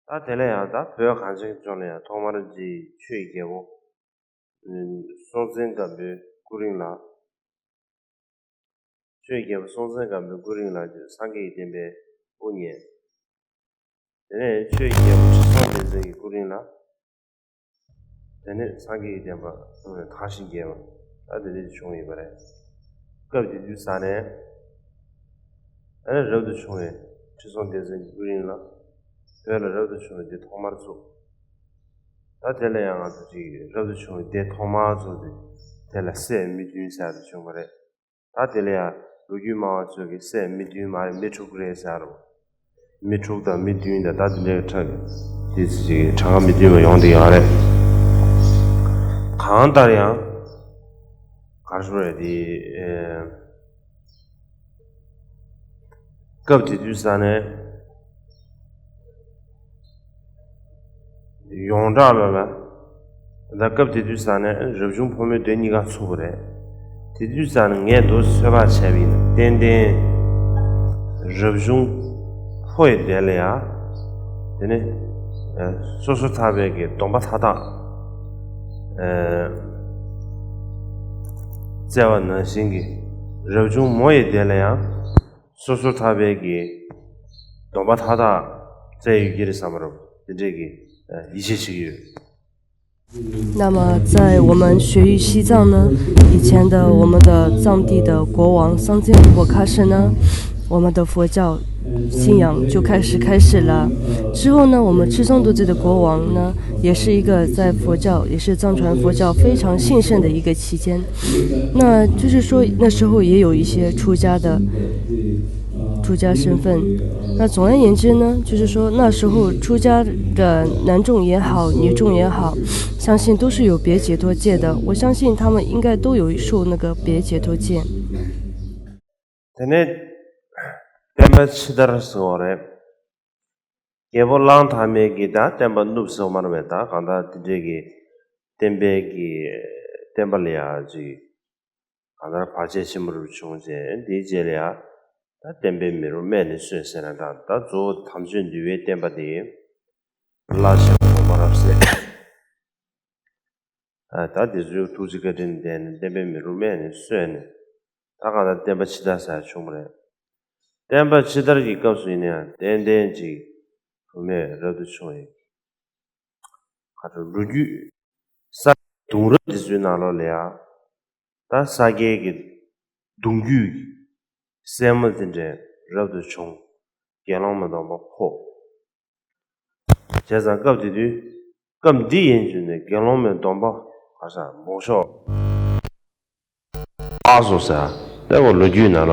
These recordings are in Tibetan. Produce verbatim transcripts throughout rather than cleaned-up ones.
ད་དེ་ལས་ཡང་ད་བོད་གངས་ཅན་ལྗོངས་ལ་ཡང་ཐོག་མར་གྱི་ཆོས་ཀྱི་རྒྱལ་པོ་སྲོང་བཙན་སྒམ་པོའི་སྐུ་རིང་ལ། ཆོས་ཀྱི་རྒྱལ་པོ་སྲོང་བཙན་སྒམ་པོའི་སྐུ་རིང་ལ་སངས་རྒྱས་ཀྱི་བསྟན་པའི་དབུ་བརྙེས། དེ་ནས་ཆོས་ཀྱི་རྒྱལ་པོ་ཁྲི་སྲོང་ལྡེ་བཙན་གྱི་སྐུ་རིང་ལ། དེ་ནས་སངས་རྒྱས་ཀྱི་བསྟན་པ་དར་ཞིང་རྒྱས་པ། ད་དེ་འདྲ་བྱུང་ཡོད་པ་རེད། སྐབས་དེ་དུས་ས་ནས་ཨ་ནི་རབ་ཏུ་བྱུང་བའི་ཁྲི་སྲོང་ལྡེ་བཙན་གྱི་སྐུ་རིང་ལ། བོད་ལ་རབ་ཏུ་བྱུང་བའི་སྡེ་ཐོག་མར་བཙུགས། ད་དེ་ལ་ཡང་ང་ཚོ་ཅིག་རབ་ཏུ་བྱུང་བའི་སྡེ་ཐོག་མར་བཙུགས་ཏེ། དེ་ལ་སྲས་མི་བདུན་ཟེར་དུ་བྱུང་བ་རེད། ད་དེ་ལ་ཡང་ལོ་རྒྱུས་སྨྲ་བ་ཚོས་ཀྱི་སྲས་མི་བདུན་མ་རེད། མི་དྲུག་རེད་ཟེར་རོ། མི་དྲུག་དང་མི་བདུན་དང་ད་དེ་འདྲའི་ཁྲག་དེ་ཚོ་ཅིག་གྲངས་ཀ་མི་མཐུན་པ་ཡོང་བསྡད་ཡོད་རེད། གང་ལྟར་ཡང་གར་ཤོར་རེད་དེ། སྐབས་དེ་དུས་ས་ནས་ཡོངས་གྲགས་ལ་ལ། ད་སྐབས་དེ་དུས་ས་ནས་རབ་བྱུང་ཕོ་མོའི་སྡེ་གཉིས་ཀ་ཚུགས་པ་རེད། དེ་དུས་ས་ནས་ངས་འདུག་ཚོད་དཔག་བྱས་པ་ཡིན་ན་ཏན་ཏན་རབ་བྱུང་ཕོ་ཡི་སྡེ་ལ་ཡ། དེ་ནས་སོ་སོར་ཐར་པའི་གི་སྡོམ་པ་མཐའ་དག་བསྩལ་བ་ནང་བཞིན་གྱི་རབ་བྱུང་མོ་ཡི་སྡེ་ལ་ཡང་སོ་སོར་ཐར་པའི་གི་སྡོམ་པ་མཐའ་དག་བསྩལ་ཡོད་ཀྱི་རེད་བསམ་པ་རེད། དེ་འདྲས་ཀྱི་ཡིད་ཆེས་བྱེད་ཀྱི་ཡོད། 那么，在我们学习西藏呢，以前的我们的藏地的国王桑建国开始呢，我们的佛教信仰就开始开始了。之后呢，我们赤松独自的国王呢，也是一个在佛教，也是藏传佛教非常兴盛的一个期间。那就是说，那时候也有一些出家的出家身份。那总而言之呢，就是说那时候出家的男众也好，女众也好，相信都是有别解脱戒的。我相信他们应该都有受那个别解脱戒。 དེ་ནས་བསྟན་པ་ཕྱི་དར་ཟེར་བ་རེད། རྒྱལ་པོ་གླང་དར་མས་ཀྱིས་ད་བསྟན་པ་བསྣུབས་ཟེར་བ་མ་རེད་པས། ད་གང་ལྟར་དེ་འདྲས་ཀྱི་བསྟན་པའི་གི་བསྟན་པ་ལ་ཡ་ཅིག་གང་ལྟར་བར་ཆད་ཆེན་པོ་རུ་བྱུང་རྗེས། དེའི་རྗེས་ལ་ཡ་ད་བསྟན་པའི་མེ་རོ་རྨས་ནས་གསོས་ཟེར་ན་འདྲ། ད་གཙོ་བོ་དམ་ཆོས་འདུལ་བའི་བསྟན་པ་དེ་བླ་ཆེན་པོ་མ་རབས་ཟེར། ཨ། ད་དེ་ཚོའི་ཐུགས་རྗེ་བཀའ་དྲིན་ལྡན་ནས་བསྟན་པའི་མེ་རོ་རྨས་ནས་གསོས་ནས། ད་གང་ལྟར་བསྟན་པ་ཕྱི་དར་ཟེར་བྱུང་བ་རེད། བསྟན་པ་ཕྱི་དར་གྱི་སྐབས་སུ་ཡིན་ན་ཡང་ཏན་ཏན་ཅིག་བུད་མེད་རབ་ཏུ་བྱུང་བའི་ཁ་ཕྱོགས་ལོ་རྒྱུས། ས་གདུང་རབས་དེ་ཚོའི་ནང་ལོགས་ལ་ཡང་ད་ས་སྐྱའི་གི་གདུང་རྒྱུད་ཀྱི་སྲས་མོ་དེ་འདྲས་རབ་ཏུ་བྱུང་། དགེ་སློང་མའི་སྡོམ་པ་ཕོག། བྱས་ཙང་སྐབས་དེ་དུས། སྐབས་འདི་ཡན་ཆོད་ནས་དགེ་སློང་མའི་སྡོམ་པ་ག་ས་འབོགས་ཤོག་ཨ་སོ་ཟེར། དེ་བ་ལོ་རྒྱུས་ནང་ལ་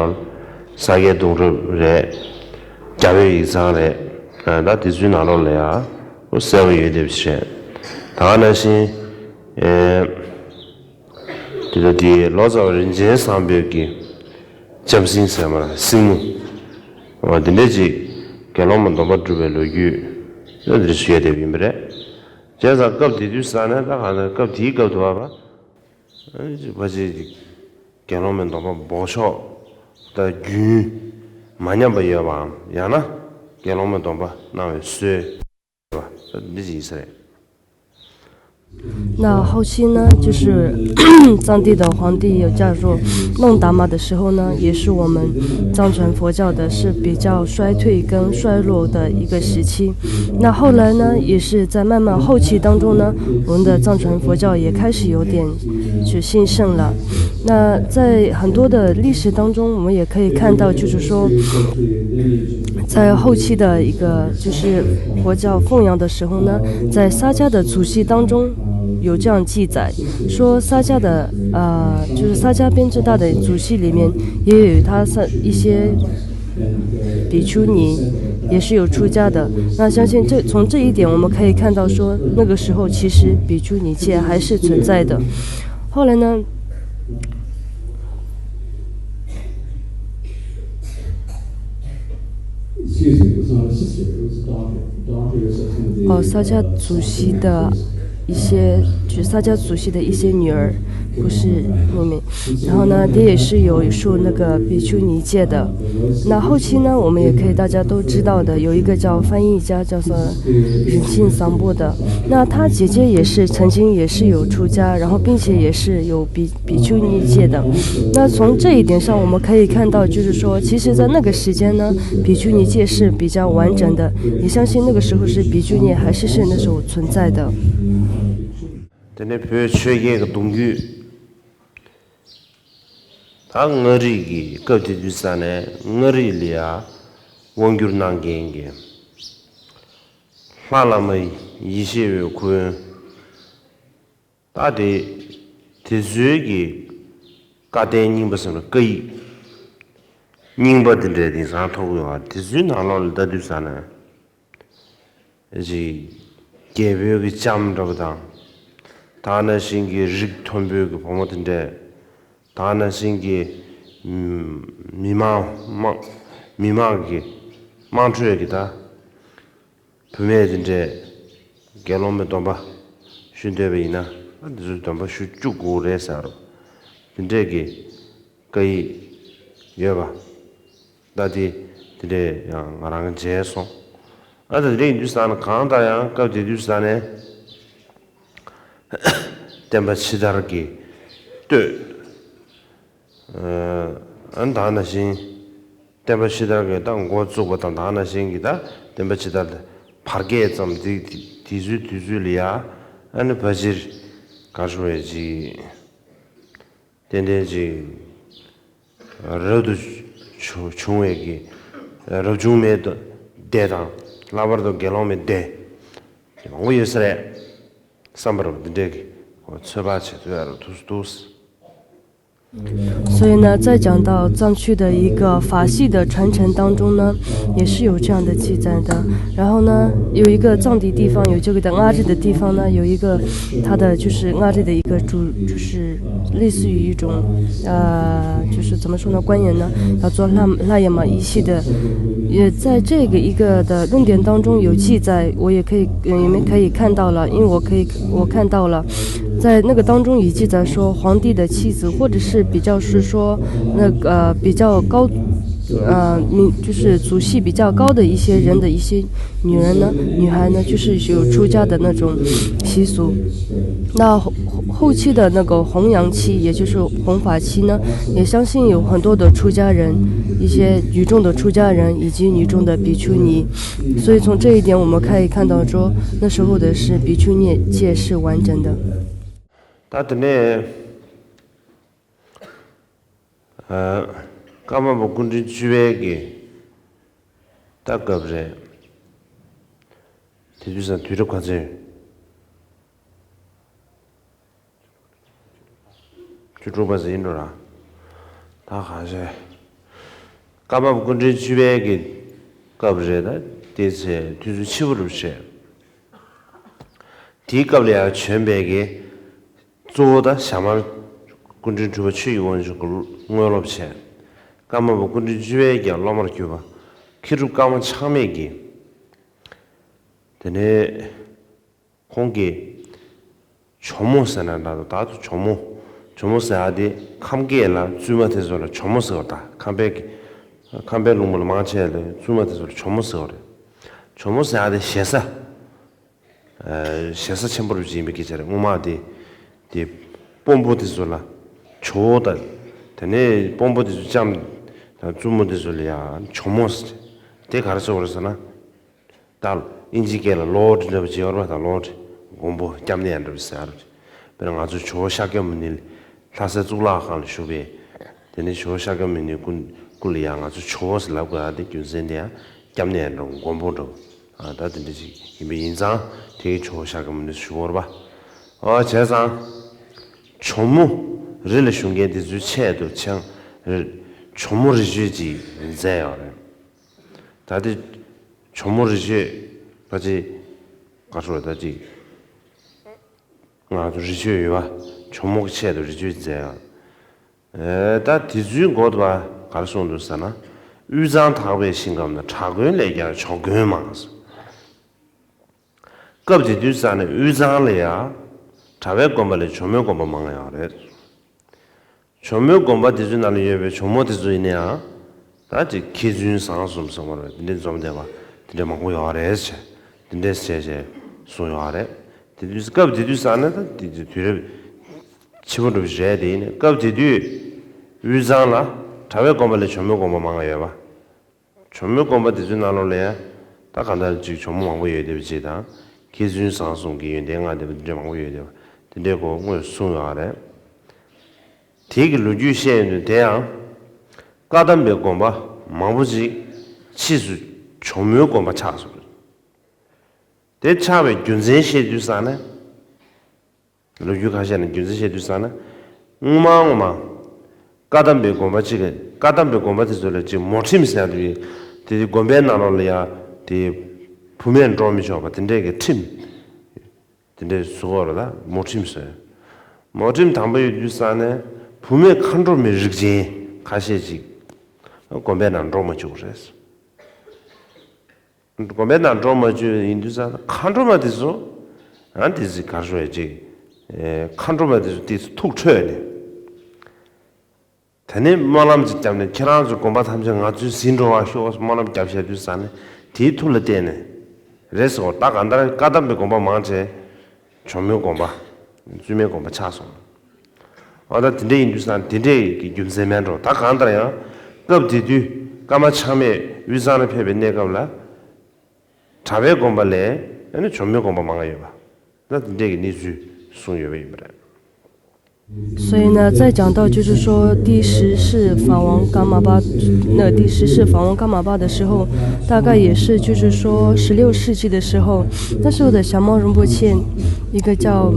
ས་སྐྱའི་གདུང་རབས་རེད། རྒྱལ་པོའི་ཡིག་ཚང་རེད། ད་དེ་ཚོའི་ནང་ལོགས་ལ་ཡང་གསལ་པོ་ཡོད་བསྡད་པ་ཞིག་རེད། ད་ག་ནང་བཞིན། དེ་ལ་དེའི་ལོ་ཙཱ་བ་རིན་ཆེན་བཟང་པོའི་གི་ལྕམ་སྲིང་ཟེར་མ་རེད། སྲིང་མོ། འོ་དེ་འདྲས་ཅིག་དགེ་སློང་མའི་སྡོམ་པ་སྒྲུབ་པའི་ལོ་རྒྱུས་ལ་འདི་འདྲ་ཞིག་ཡོད་བསྡད་པ་ཡིན་པ་རེད། བྱས་ཙང་སྐབས་དེ་དུས་ས་ནས་ད་གང་ལྟར་སྐབས་དེའི་སྐབས་དུ་བ་བ། ཨ་ནི་ཅིག་ཕལ་ཆེར་ཅིག་དགེ་སློང་མའི་སྡོམ་པ་འབོགས་ཆོག་ད་རྒྱུན་མ་ཉམས་པ་ཡོད་པའམ། ཡང་ན་དགེ་སློང་མའི་སྡོམ་པ་གནང་བའི་སྲོལ་ཡོད་པ་འདི་ཅིག་ཡིན་ས་རེད། 那后期呢，就是藏地的皇帝有叫做弄达玛的时候呢，也是我们藏传佛教的是比较衰退跟衰落的一个时期。那后来呢，也是在慢慢后期当中呢，我们的藏传佛教也开始有点就兴盛了。那在很多的历史当中，我们也可以看到，就是说，在后期的一个就是佛教弘扬的时候呢，在撒迦的祖系当中有这样记载，说撒迦的呃，就是撒迦边智大的祖系里面也有他一些比丘尼也是有出家的。那相信这从这一点我们可以看到说，那个时候其实比丘尼戒还是存在的。后来呢，哦，撒迦祖系的一些就撒迦族系的一些女儿，不是妹妹。然后呢，她也是有受那个比丘尼戒的。那后期呢，我们也可以大家都知道的，有一个叫翻译家，叫做忍性桑布的。那她姐姐也是曾经也是有出家，然后并且也是有比比丘尼戒的。那从这一点上，我们可以看到，就是说，其实，在那个时间呢，比丘尼戒是比较完整的，也相信那个时候是比丘尼还是是那时候存在的。དེ་ནས་བོད་ཆོས་རྒྱལ་གྱི་གདུང་རྒྱུད། ད་མངའ་རིས་ཀྱི་སྐབས་དེ་དུས་ས་ནས་མངའ་རིས་ལ་ཡ་དབང་བསྒྱུར་གནང་མཁན་གྱི་ལྷ་བླ་མ་ཡེ་ཤེས་འོད་ཁོན། ད་དེ་དེ་ཚོའི་གི་བཀའ་བསྟན་རྙིང་པ་ཟེར་བ་བཀའ་ཡིག་རྙིང་པ་དེ་འདྲའི་དེང་སང་ཐོག་ཡོད་པ་དེ་ཚོའི་ནང་ལོགས་ལ་ལྟ་དུས་ས་ན། ཅིག་རྒྱལ་པོའི་གི་ལྕམ་འདྲ་པོ་དང་། ད་ནང་བཞིན་གྱི་རིགས་མཐོན་པོའི་གི་བུ་མོ་དེ་འདྲས། ད་ནང་བཞིན་གྱི་མི་མང་དམངས་མི་མང་གི་དམངས་ཁྲོད་ཀྱི་ད་བུད་མེད་དེ་འདྲས་དགེ་སློང་མའི་སྡོམ་པ་ཞུ་འདོད་པ་ཡིན་ན་ཨ་འདི་ཚོའི་སྡོམ་པ་ཞུ་བཅུག་དགོས་རེད་ཟེར་རོ། དེ་འདྲས་ཀྱི་བཀའ་ཡིག་ཡོད་པ། ད་དེ་དེ་འདྲས་ཡང་ང་རང་མཇལ་སོང་། ཨ་ད་དེ་འདྲས་ཡིན་དུས་ས་ན་གང་ལྟར་ཡང་སྐབས་དེ་དུས་ས་ནས་བསྟན་པ་ཕྱི་དར་གྱི་སྟོད། ཨ་ད་ནང་བཞིན་བསྟན་པ་ཕྱི་དར་གྱི་ད་འགོ་བཙུགས་པ་དང་ད་ནང་བཞིན་གྱི་ད་བསྟན་པ་ཕྱི་དར་དེ་བར་བརྒལ་ཙམ་དེ་དེ་ཚོའི་དུས་ཚོད་ལ་ཡ་ཨ་ནི་ཕལ་ཆེར་ག་རེ་ཞུ་བའི་ཅིག་ཏན་ཏན་ཅིག་རབ་ཏུ་བྱུང་བྱུང་བའི་གི་རབ་བྱུང་མའི་སྡེ་དང་ལྷག་པར་དུ་དགེ་སློང་མའི་སྡེ་མང་པོ་ཡོད་ས་རེད་བསམ་པ་རེད། འདི་འདྲའི་གི་ཚོད་དཔག་བྱེད་ཐུབ་ཡ་རུ་ཐུགས་སུ་འདུག། 所以呢，在讲到藏区的一个法系的传承当中呢，也是有这样的记载的。然后呢，有一个藏地地方，有这个的阿日的地方呢，有一个它的就是阿日的一个主，就是类似于一种呃，就是怎么说呢，官员呢，叫做拉拉耶玛一系的，也在这个一个的论点当中有记载，我也可以，嗯，也可以看到了，因为我可以，我看到了，在那个当中也记载说，皇帝的妻子，或者是比较是说那个呃比较高，呃，民就是族系比较高的一些人的一些女人呢，女孩呢，就是有出家的那种习俗。那后后期的那个弘扬期，也就是弘法期呢，也相信有很多的出家人，一些女众的出家人以及女众的比丘尼。所以从这一点我们可以看到说，那时候的是比丘尼戒是完整的。 ད་དེ་ནས་ཀརྨ་པ་སྐུ་ཕྲེང་བཅུ་པའི་གི་ད་སྐབས་རེད། དེ་དུས་ཙང་དུས་རབས་ག་ཚོད། བཅུ་དྲུག་པ་ཟེར་ཡིན་འགྲོ་ར། ད་ག་ཤེད། ཀརྨ་པ་སྐུ་ཕྲེང་བཅུ་པའི་གི་སྐབས་རེད། ད་དེ་ཚེ་དུས་ཚོད་ཕྱི་པོ་རུ་བྱས། དེའི་སྐབས་ལ་ཡང་བྱོན་པའི་གི་གཙོ་བོ་ད་ཞྭ་དམར་སྐུ་ཕྲེང་དྲུག་པ་ཆོས་ཀྱི་དབང་ཕྱུག་གི་དངོས་སློབ་བྱས། ཀརྨ་པ་སྐུ་ཕྲེང་བཅུ་པའི་ཀྱང་སློབ་མར་གྱུར་པ་མཁས་གྲུབ་ཀརྨ་ཆགས་མེད་ཀྱིས། དེ་ནས་ཁོང་གིས་ཇོ་མོ་ཟེར་ན་འདྲ་འདུག་ད་དུ་ཇོ་མོ། ཇོ་མོ་ཟེར་ཡ་དེ་ཁམས་སྐད་ལ་བཙུན་མ་དེ་ཚོ་ལ་ཇོ་མོ་ཟེར་བ། ད་ཁམས་པའི་ཁམས་པའི་ལུང་པ་ལ་མང་ཆེ་ལ་བཙུན་མ་དེ་ཚོ་ལ་ཇོ་མོ་ཟེར་བ་རེད། ཇོ་མོ་ཟེར་ཡ་དེ་ཞེ་ས། ཞེ་ས་ཆེན་པོ་རུ་ཅིག་ཡིན་པའི་སྐད་ཆ་རེད། སྔོན་མ་དེ་དེ་དཔོན་པོ་དེ་ཚོ་ལ་ཇོ་བོ་དང་། དེ་ནས་དཔོན་པོ་དེ་ཚོ་ལྕམ་དང་བཙུན་མོ་དེ་ཚོ་ལ་ཡང་ཇོ་མོ་ཟེར། དེ་ག་རེ་ཟེར་བ་རེད་ཟེར་ན། ད་ཨིན་ཇི་སྐད་ལ་ལོརཌ་འདྲ་པོ་ཅིག་ཡོད་རེད་པ། ད་ལོརཌ་མགོན་པོ་སྐྱབས་གནས་འདྲ་པོ་ཟེར་ཡ་རེད། དཔེར་ན་ང་ཚོ་ཇོ་བོ་ཤཱཀྱ་མུ་ནེ་ལྷ་སའི་གཙུག་ལག་ཁང་ལ་བཞུགས་པའི། དེ་ནས་ཇོ་བོ་ཤཱཀྱ་མུ་ནེ་སྐུ་སྐུ་ལ་ཡང་ང་ཚོ་ཇོ་བོ་ཟེར་ལབ་དགོས་ཡ་དེ་རྒྱུ་མཚན་དེ་ཡང་སྐྱབས་གནས་འདྲ་པོ་མགོན་པོ་འདྲ་པོ། ཨ་ད་དེ་འདྲ་ཅིག་ཡིན་པ་ཡིན་ཙང་དེ་གི་ཇོ་བོ་ཤཱཀྱ་མུ་ནེ་ཞུ་བར་པ། ཨ་བྱས་ཙང་ཇོ་མོ་རི་ལ་བཞུགས་མཁན་དེ་ཚོའི་ཆེད་དུ་ཆང་ཇོ་མོ་རི་ཆོས་ཅིག་མཛད་ཡོད་རེད། ད་དེ་ཇོ་མོ་རི་ཆོས་ཕལ་ཆེར་ག་ཚོད་ད་ཅིག་ང་ཚོ་རི་ཆོས་ཡོད་པ། ཇོ་མོ་གི་ཆེད་དུ་རི་ཆོས་མཛད་ཡོད། ཨེ་ད་དེ་ཚོའི་མགོ་དུ་བ་ག་རེ་གསུངས་འདུག་ཟེར་ན། དབུས་གཙང་དག་པའི་ཞིང་ཁམས་ན། བྲག་དགོན་ལས་ཀྱང་ཇོ་དགོན་མང་། སྐབས་དེ་དུས་ཙང་ནས་དབུས་གཙང་ལ་ཡ་ གྲྭ་པའི་དགོན་པ་ལས་ཇོ་མོའི་དགོན་པ་མང་ང་ཡོད་རེད། ཇོ་མོའི་དགོན་པ་དེ་ཚོའི་ནང་ལ་ཡོད་པའི་ཇོ་མོ་དེ་ཚོ་ཡིན་ན་ཡང་། ད་ཅིག་མཁས་བཙུན་བཟང་གསུམ་ཟེར་བ་རེད། དེ་འདྲའི་འཛོམས་བསྡད་པ་དེ་འདྲའི་མང་པོ་ཡོད་རེད་ཟེར། དེ་འདྲའི་ཟེར་བྱས་གསུངས་ཡོད་རེད། དེ་དུས་སྐབས་དེ་དུས་ས་ནས་ད་དེ་དུས་དུས་རབས་ཕྱི་པོ་འགྲོ་བཞིན་རེད། དེ་ཡིན་ནའི་སྐབས་དེ་དུས་དབུས་གཙང་ལ་གྲྭ་པའི་དགོན་པ་ལས་ཇོ་མོའི་དགོན་པ་མང་ང་ཡོད་པ། ཇོ་མོའི་དགོན་པ་དེ་ཚོའི་ནང་ལོགས་ལ་ཡང་ད་གང་ལྟར་ཅིག་ཇོ་མོ་མང་པོ་ཡོད་བསྡད་པ་ཅིག་དང་། མཁས་བཙུན་བཟང་གསུམ་གྱི་ཡོན་ཏན་མངའ་བསྡད་པ་དེ་འདྲ་མང་པོ་ཡོད་བསྡད་པ་དེ་འདྲའི་སྐོར་དངོས་སུ་གསུངས་ཡོད་རེད། དེའི་གི་ལོ་རྒྱུས་བཤད་ཡོང་དུས་དེ་ཡང་བཀའ་གདམས་པའི་དགོན་པ་མང་པོ་ཅིག་ཕྱིས་སུ་ཇོ་མོའི་དགོན་པ་ཆགས་སོང་རེད། དེ་ཆགས་པའི་རྒྱུ་མཚན་བཤད་དུས་ཙ་ན། ལོ་རྒྱུས་ཁ་ཤས་ནས་རྒྱུ་མཚན་བཤད་དུས་ཙ་ན། སྔོན་མ་སྔོན་མ། བཀའ་གདམས་པའི་དགོན་པ་གཅིག་གི་བཀའ་གདམས་པའི་དགོན་པ་དེ་ཚོ་ལ་གཅིག་མོ་ཁྲིམས་ཟེར་ཡ་དེ། དེ་དགོན་པའི་ནང་ལོགས་ལ་ཡ། དེ། བུད་མེད་འགྲོ་མི་ཆོག་པ་དེ་འདྲའི་གི་ཁྲིམས། དེ་འདྲའི་བཟོ་བ་རེད་ད་མོ་ཁྲིམས་ཟེར། མོ་ཁྲིམས་དང་པོ་ཡོད་དུས་ཙ་ན། བུད་མེད་མཁའ་འགྲོ་མའི་རིགས་ཅན་ཁ་ཤས་ཅིག་དགོན་པའི་ནང་འགྲོ་མ་བཅུག་རེད། དགོན་པའི་ནང་འགྲོ་མ་བཅུག་ཡིན་དུས་ཙང་མཁའ་འགྲོ་མ་དེ་ཚོ། ཨ་དེ་ཚོ་ག་རེ་ཟེར་ཅིག་ཨེ། མཁའ་འགྲོ་མ་དེ་ཚོ་དེ་ཚོ་ཐུགས་ཁྲོས་ནས། དེ་ནས་སྨོན་ལམ་ཅིག་བརྒྱབ་ནས་ཁྱེད་རང་ཚོའི་དགོན་པ་ཐམས་ཅད་ང་ཚོས་ཟིན་འགྲོ་བ་ཤོག་སྨོན་ལམ་བརྒྱབ་བཞག་དུས་ཙང་ནས་དེའི་མཐུ་ལ་བརྟེན་ནས། རེད་ཟེར་གོ་ད་གང་ལྟར་བཀའ་གདམས་པའི་དགོན་པ་མང་ཆེ། ཇོ་མོའི་དགོན་པ། བཙུན་མའི་དགོན་པ་ཆགས་སོང་། འོ་ད་དེ་འདྲ་ཡིན་དུས་ཙང་དེ་འདྲའི་གི་རྒྱུ་མཚན་མེད་འགྲོ། ད་གང་ལྟར་ཡང་། སྐབས་དེ་དུས་ཀརྨ་ཆགས་མེད་དབུས་གཙང་ལ་ཕེབས་པའི་གནས་སྐབས་ལ། གྲྭ་པའི་དགོན་པ་ལས་ཨ་ནི་ཇོ་མོའི་དགོན་པ་མང་ང་ཡོད་པ། ད་དེ་འདྲའི་གི་གནས་ཚུལ་གསུངས་ཡོད་པ་ཡིན་པ་རེད། 所以呢，再讲到就是说第十世法王噶玛巴，那第十世法王噶玛巴的时候，大概也是就是说十六世纪的时候，那时候的降魔仁波切，一个叫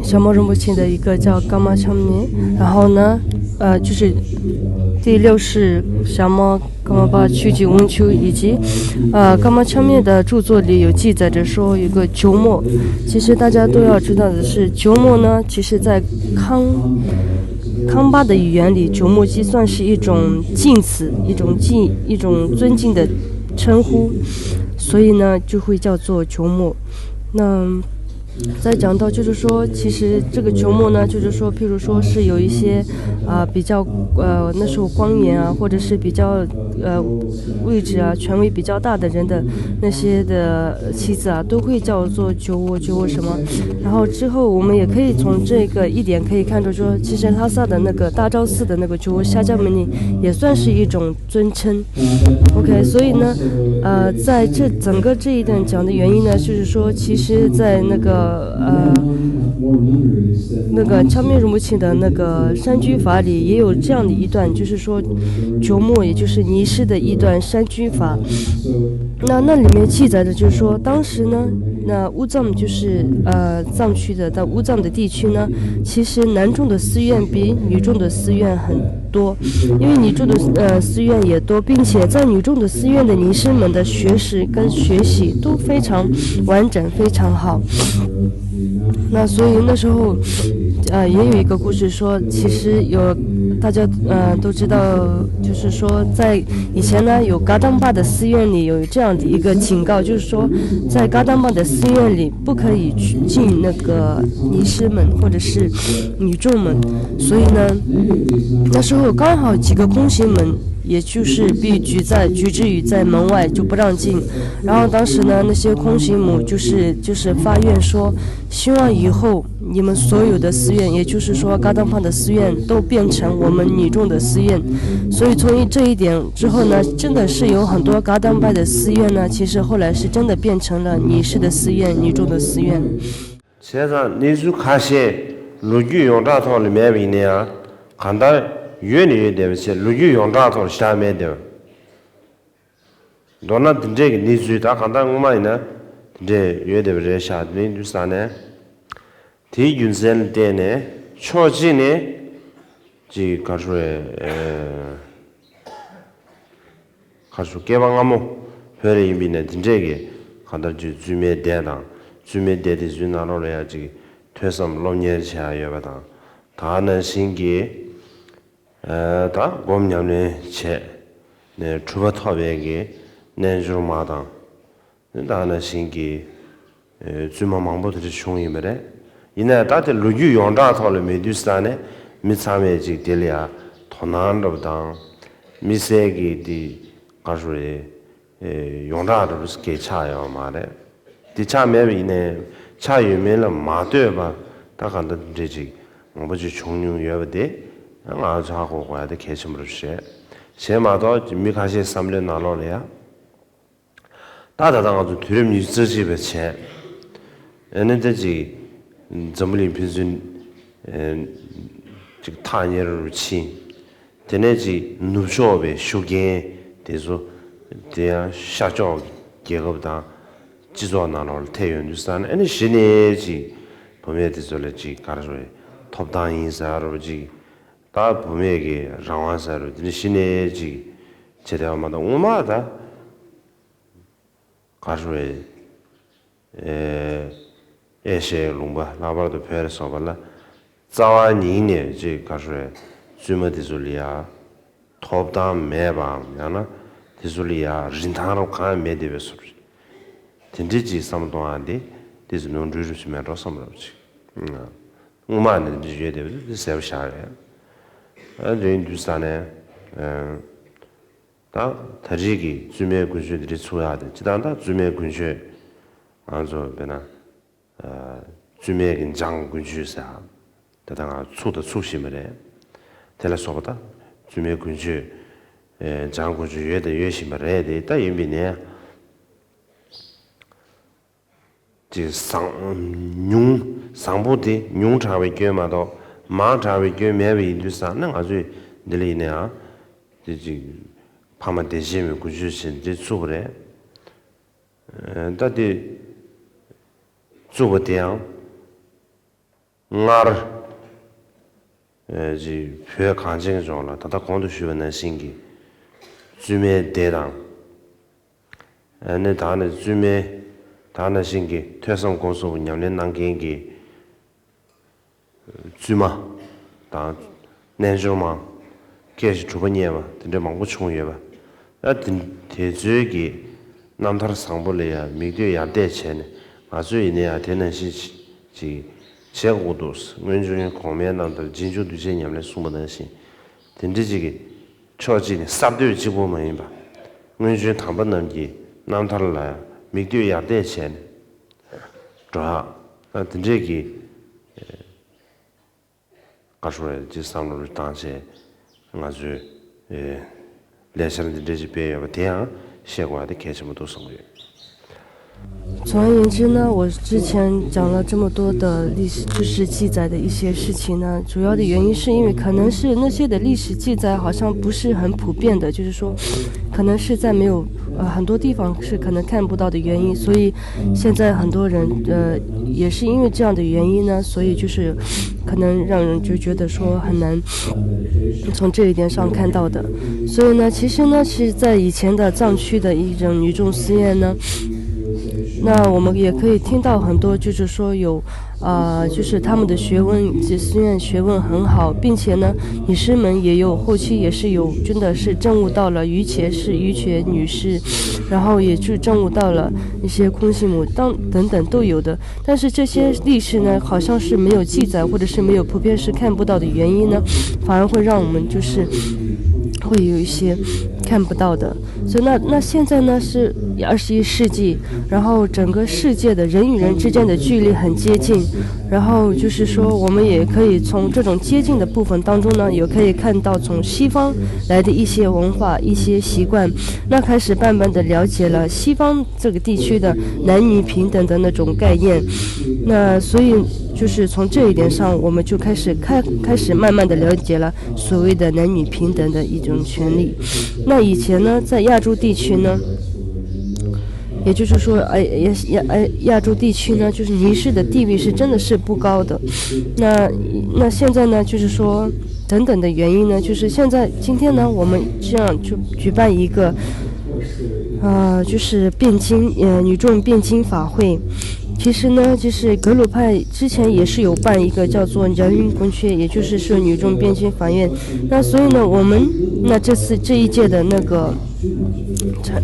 降魔仁波切的一个叫噶玛昌尼，然后呢，呃，就是第六世降魔 噶玛巴曲吉翁丘以及，呃，噶玛昌密的著作里有记载着说有个球墨。其实大家都要知道的是，球墨呢，其实在康康巴的语言里，球墨就算是一种敬词，一种敬，一种尊敬的称呼，所以呢，就会叫做球墨。那再讲到就是说，其实这个球墨呢，就是说，譬如说是有一些啊、比较呃那时候官员啊，或者是比较呃位置啊权威比较大的人的那些的妻子啊，都会叫做酒窝酒窝什么。然后之后我们也可以从这个一点可以看出说，其实拉萨的那个大昭寺的那个酒窝夏迦门尼也算是一种尊称。OK，所以呢，呃，在这整个这一段讲的原因呢，就是说，其实，在那个呃。那个昌密仁波切的那个山居法里也有这样的一段，就是说，觉末，也就是尼师的一段山居法。那那里面记载的就是说，当时呢，那乌藏就是呃藏区的，在乌藏的地区呢，其实男众的寺院比女众的寺院很多，因为女众的呃寺院也多，并且在女众的寺院的尼师们的学识跟学习都非常完整，非常好。那所以那时候，呃，也有一个故事说，其实有大家呃都知道，就是说在以前呢，有噶当巴的寺院里有这样的一个警告，就是说在噶当巴的寺院里不可以去进那个尼师门或者是女众门。所以呢，那时候刚好几个空行门，也就是被举在举止于在门外就不让进。然后当时呢，那些空行母就是就是发愿说，希望以后你们所有的寺院，也就是说噶当巴的寺院都变成我们女众的寺院。所以从这一点之后呢，真的是有很多噶当巴的寺院呢，其实后来是真的变成了尼师的寺院、女众的寺院。 བྱས་ཙང་གནས་ཚུལ་ཁ་ཤས་ལོ་རྒྱུས་ཡོངས་གྲགས་ཐོག་ལ་མེད་པ་ཡིན་ན་ཡང་གང་ལྟར་ཡོད་ནི་ཡོད་བསྡད་པ་བྱས་ལོ་རྒྱུས་ཡོངས་གྲགས་ཐོག་ལ་བཞག་མེད་བསྡད་པ། མདོར་ན་འདི་འདྲས་ཀྱི་གནས་ཚུལ་ད་གང་ལྟར་སྔོན་མ་ཡིན་ན་འདི་འདྲས་ཡོད་བསྡད་པ་རེད་ཤག་དེ་ཡིན་དུས་ཙང་ནས་དེའི་རྒྱུ་མཚན་ལ་བརྟེན་ནས་ཕྱོགས་གཅིག་ནས་ཅིག་ག་རེ་ཟེར་དགོས་རེད། ཁ་སོ་སྐྱེས་པ་སྔ་མོ་བོད་ལ་ཡིན་པའི་ནས་དེ་འདྲས་ཀྱི་གང་ལྟར་ཅིག་བཙུན་མའི་སྡེ་དང་བཙུན་མའི་སྡེ་དེ་ཚོའི་ནང་ལོགས་ལ་ཡང་ཅིག་ཐོས་བསམ་སློབ་གཉེར་བྱེད་ཡ་ཡོད་པ་དང་། ད་ག་ནང་བཞིན་གྱི་ཨ་ད་སྒོམ་ཉམས་ལེན་བྱས་ནས་གྲུབ་པ་ཐོབ་པའི་གི་རྣལ་འབྱོར་མ་དང་། ད་ག་ནང་བཞིན་གྱི་ཨེ་བཙུན་མ་མང་པོ་དེ་འདྲ་བྱུང་ཡིན་པ་རེད། ཡིན་ན་ད་དེ་ལོ་རྒྱུས་ཡོངས་གྲགས་ཐོག་ལ་མེད་དུས་ཙང་ནས་མི་ཚང་མས་ཅིག་དེ་ལ་ཡ་དོ་སྣང་འདྲ་པོ་དང་། དམིགས་བསལ་གྱི་དེ་ག་རེ་ཟེར་དགོས་རེད། ཡོངས་གྲགས་འདྲ་པོ་ཞིག་གི་ཆགས་ཡོད་མ་རེད། དེ་ཆགས་མེད་པ་ཡིན་ནའི་ཆགས་ཡོད་མེད་ལ་མ་ལྟོས་པར་ད་ག་འདྲ་འདྲ་ཅིག་མང་པོ་ཅིག་བྱུང་མྱོང་ཡོད་པ་དེ་ང་ཚོ་ཧ་གོ་དགོས་ཡ་དེ་གལ་ཆེན་པོ་རེད་བཤད། བྱས་མ་གཏོགས་མི་ཁ་ཤས་བསམ་བློའི་ནང་ལོགས་ལ་ཡ། ད་ད་ལྟ་ང་ཚོ་དུས་རབས་ཉི་ཤུ་རྩ་གཅིག་པའི་བྱས། ཨ་ནི་ད་ཅིག་འཛམ་བུ་གླིང་ཕན་ཚུན་ཨེ་ཅིག་ཐག་ཉེ་རུ་ཕྱིན། དེ་ནས་ཅིག་ནུབ་ཕྱོགས་པའི་ཤུགས་རྐྱེན་དེ་ཚོ་དེ་ཡང་ཤར་ཕྱོགས་རྒྱལ་ཁབ་དང་སྤྱི་ཚོགས་ནང་ལོགས་ལ་ཐེབས་ཡོང་དུས་ཙང་ནས། ཨ་ནི་གཞི་ནས་ཅིག་བུད་མེད་དེ་ཚོ་ལ་ཅིག་ག་རེ་ཟེར་དགོས་རེད། ཐོབ་ཐང་ཡིན་ཟེར་རོ་ཅིག་ད་བུད་མེད་ཀྱི་རང་དབང་ཟེར་རོ་དེ་ནི་གཞི་ནས་ཅིག་བྱེད་བསྡད་པ་མ་གཏོགས། སྔོན་མ་ད་ག་རེ་ཟེར་དགོས་རེད། ཨེ་ཤ་ཡའི་ལུང་པ་ལྷག་པར་དུ་བོད་ལ་སོགས་པ་ལ་རྩ་བ་ཉིད་ནས་ཅིག་ག་རེ་ཟེར་དགོས་རེད། བཙུན་མ་དེ་ཚོ་ལ་ཡ་ཐོབ་ཐང་མེད་པའམ་ཡང་ན་དེ་ཚོ་ལ་ཡ་རིན་ཐང་རོབ་གང་ཡང་མེད་བསྡད་པའི་བཟོ་འདྲ་རེད། དེ་འདྲའི་ཅིག་བསམ་བློ་གཏོང་ཡ་དེ་དེ་ཚོ་ནོར་འཁྲུལ་རིམ་བཞིན་མེད་འགྲོ་བསམ་རབས་ཅིག་སྔོན་མ་ནས་འདི་ཡོད་བསྡད་པ་དེ་གསལ་པོ་ཤར་རེད། ཨ་དེ་ཡིན་དུས་ཙང་ནས་ཨ། ད་ད་རེས་ཀྱི་བཙུན་མའི་ཀུན་སྤྱོད་འདི་འདྲའི་ཚུགས་ཡག་དེ་སྤྱིར་བཏང་ད་བཙུན་མའི་ཀུན་སྤྱོད་ང་ཚོ་དཔེར་ན་ཨ་བཙུན་མའི་གི་འཇང་ཀུན་སྤྱོད་ཟེར་ཡག་ད་ལྟ་ང་ཚུགས་དང་ཚུགས་བཞིན་པ་རེད། དེ་ལ་སོགས་པ་ད་བཙུན་མའི་ཀུན་སྤྱོད་ཨེ་འཇང་ཀུན་སྤྱོད་ཡོད་དང་ཡོད་བཞིན་པ་རེད་དེ། ད་ཡིན་པའི་ནའི་ཅིག་བཟང་ཉུང་བཟང་པོ་དེ་ཉུང་དྲགས་པའི་སྐྱོན་མ་གཏོགས་མང་དྲགས་པའི་སྐྱོན་མེད་པ་ཡིན་དུས་ཙང་ནས། ང་ཚོས་འདི་ལ་ཡིན་ནའང་དེ་ཅིག་ཕ་མ་བདེ་ཆེན་པའི་ཀུན་སྤྱོད་ཅན་འདི་བཙུགས་པ་རེད། ཨ་ད་དེ་བཙུགས་པ་དེ་ཡང་སྔར་ཨ་ཅིག་བོད་གངས་ཅན་ལྗོངས་ལ་ད་ལྟ་གོང་དུ་ཞུས་པ་ནང་བཞིན་གྱི་བཙུན་མའི་སྡེ་དང་། ཨ་ནི་ད་ནི་བཙུན་མའི་ད་ནང་བཞིན་གྱི་ཐོས་བསམ་སྒོམ་གསུམ་ཉམས་ལེན་གནང་མཁན་གྱི་བཙུན་མ་དང་རྣལ་འབྱོར་མ། སྐད་ཅིག་གྲུབ་པ་བརྙེས་པ་དེ་འདྲ་མང་པོ་བྱུང་ཡོད་པ། ཨ་དེ་དེ་ཚོའི་གི་རྣམ་ཐར་བཟང་པོ་ལ་ཡང་མིག་ལྟོས་ཡར་བལྟས་བྱས་ནས། ང་ཚོས་ཡིན་ན་ཡང་དེ་ནང་བཞིན་ཅིག་བྱེད་དགོས་འདུག་སྔོན་བྱོན་གོང་མའི་རྣམ་ཐར་རྗེས་འཇུག་གདུལ་བྱའི་ཉམས་ལེན་གསུངས་པ་ནང་བཞིན། དེ་འདྲ་ཅིག་གི་ཕྱོགས་གཅིག་ནས་གསར་གཏོད་གཅིག་པོ་མ་ཡིན་པ། སྔོན་བྱོན་དམ་པ་རྣམས་ཀྱི་རྣམ་ཐར་ལ་མིག་ལྟོས་ཡར་བལྟས་བྱས་ནས་འགྲོ་ཡག་ཨ་དེ་འདྲས་ཀྱི་ཨེ་བཀའ་ཤོག་རེ་ཅིག་བསམ་བློ་བཏང་བྱས་ང་ཚོས་ཨེ་ལས་འཆར་འདི་འདྲས་ཅིག་སྤེལ་ཡོད་པ་དེ་ཡང་ཤེས་དགོས་པ་དེ་གལ་ཆེན་པོ་འདུག་བསམ་གྱི་ཡོད། 总而言之呢，我之前讲了这么多的历史，就是记载的一些事情呢，主要的原因是因为可能是那些的历史记载好像不是很普遍的，就是说，可能是在没有呃很多地方是可能看不到的原因，所以现在很多人呃也是因为这样的原因呢，所以就是可能让人就觉得说很难从这一点上看到的。所以呢，其实呢，是在以前的藏区的一种女众寺院呢，那我们也可以听到很多，就是说有，呃，就是他们的学问，这寺院学问很好，并且呢，女师们也有后期也是有真的是证悟到了瑜伽师、瑜伽女师，然后也去证悟到了一些空性母等等都有的。但是这些历史呢，好像是没有记载，或者是没有普遍是看不到的原因呢，反而会让我们就是会有一些看不到的。所以那那现在呢是二十一世纪，然后整个世界的人与人之间的距离很接近，然后就是说我们也可以从这种接近的部分当中呢，也可以看到从西方来的一些文化、一些习惯，那开始慢慢的了解了西方这个地区的男女平等的那种概念。那所以就是从这一点上，我们就开始开开始慢慢的了解了所谓的男女平等的一种权利。那以前呢，在亚洲地区呢，也就是说，哎，亚亚哎亚洲地区呢，就是女士的地位是真的是不高的。那那现在呢，就是说等等的原因呢，就是现在今天呢，我们这样就举办一个，呃，就是辩经，呃，女众辩经法会。其实呢，就是格鲁派之前也是有办一个叫做人民公缺，也就是说女众辩经法院。那所以呢，我们那这次这一届的那个泰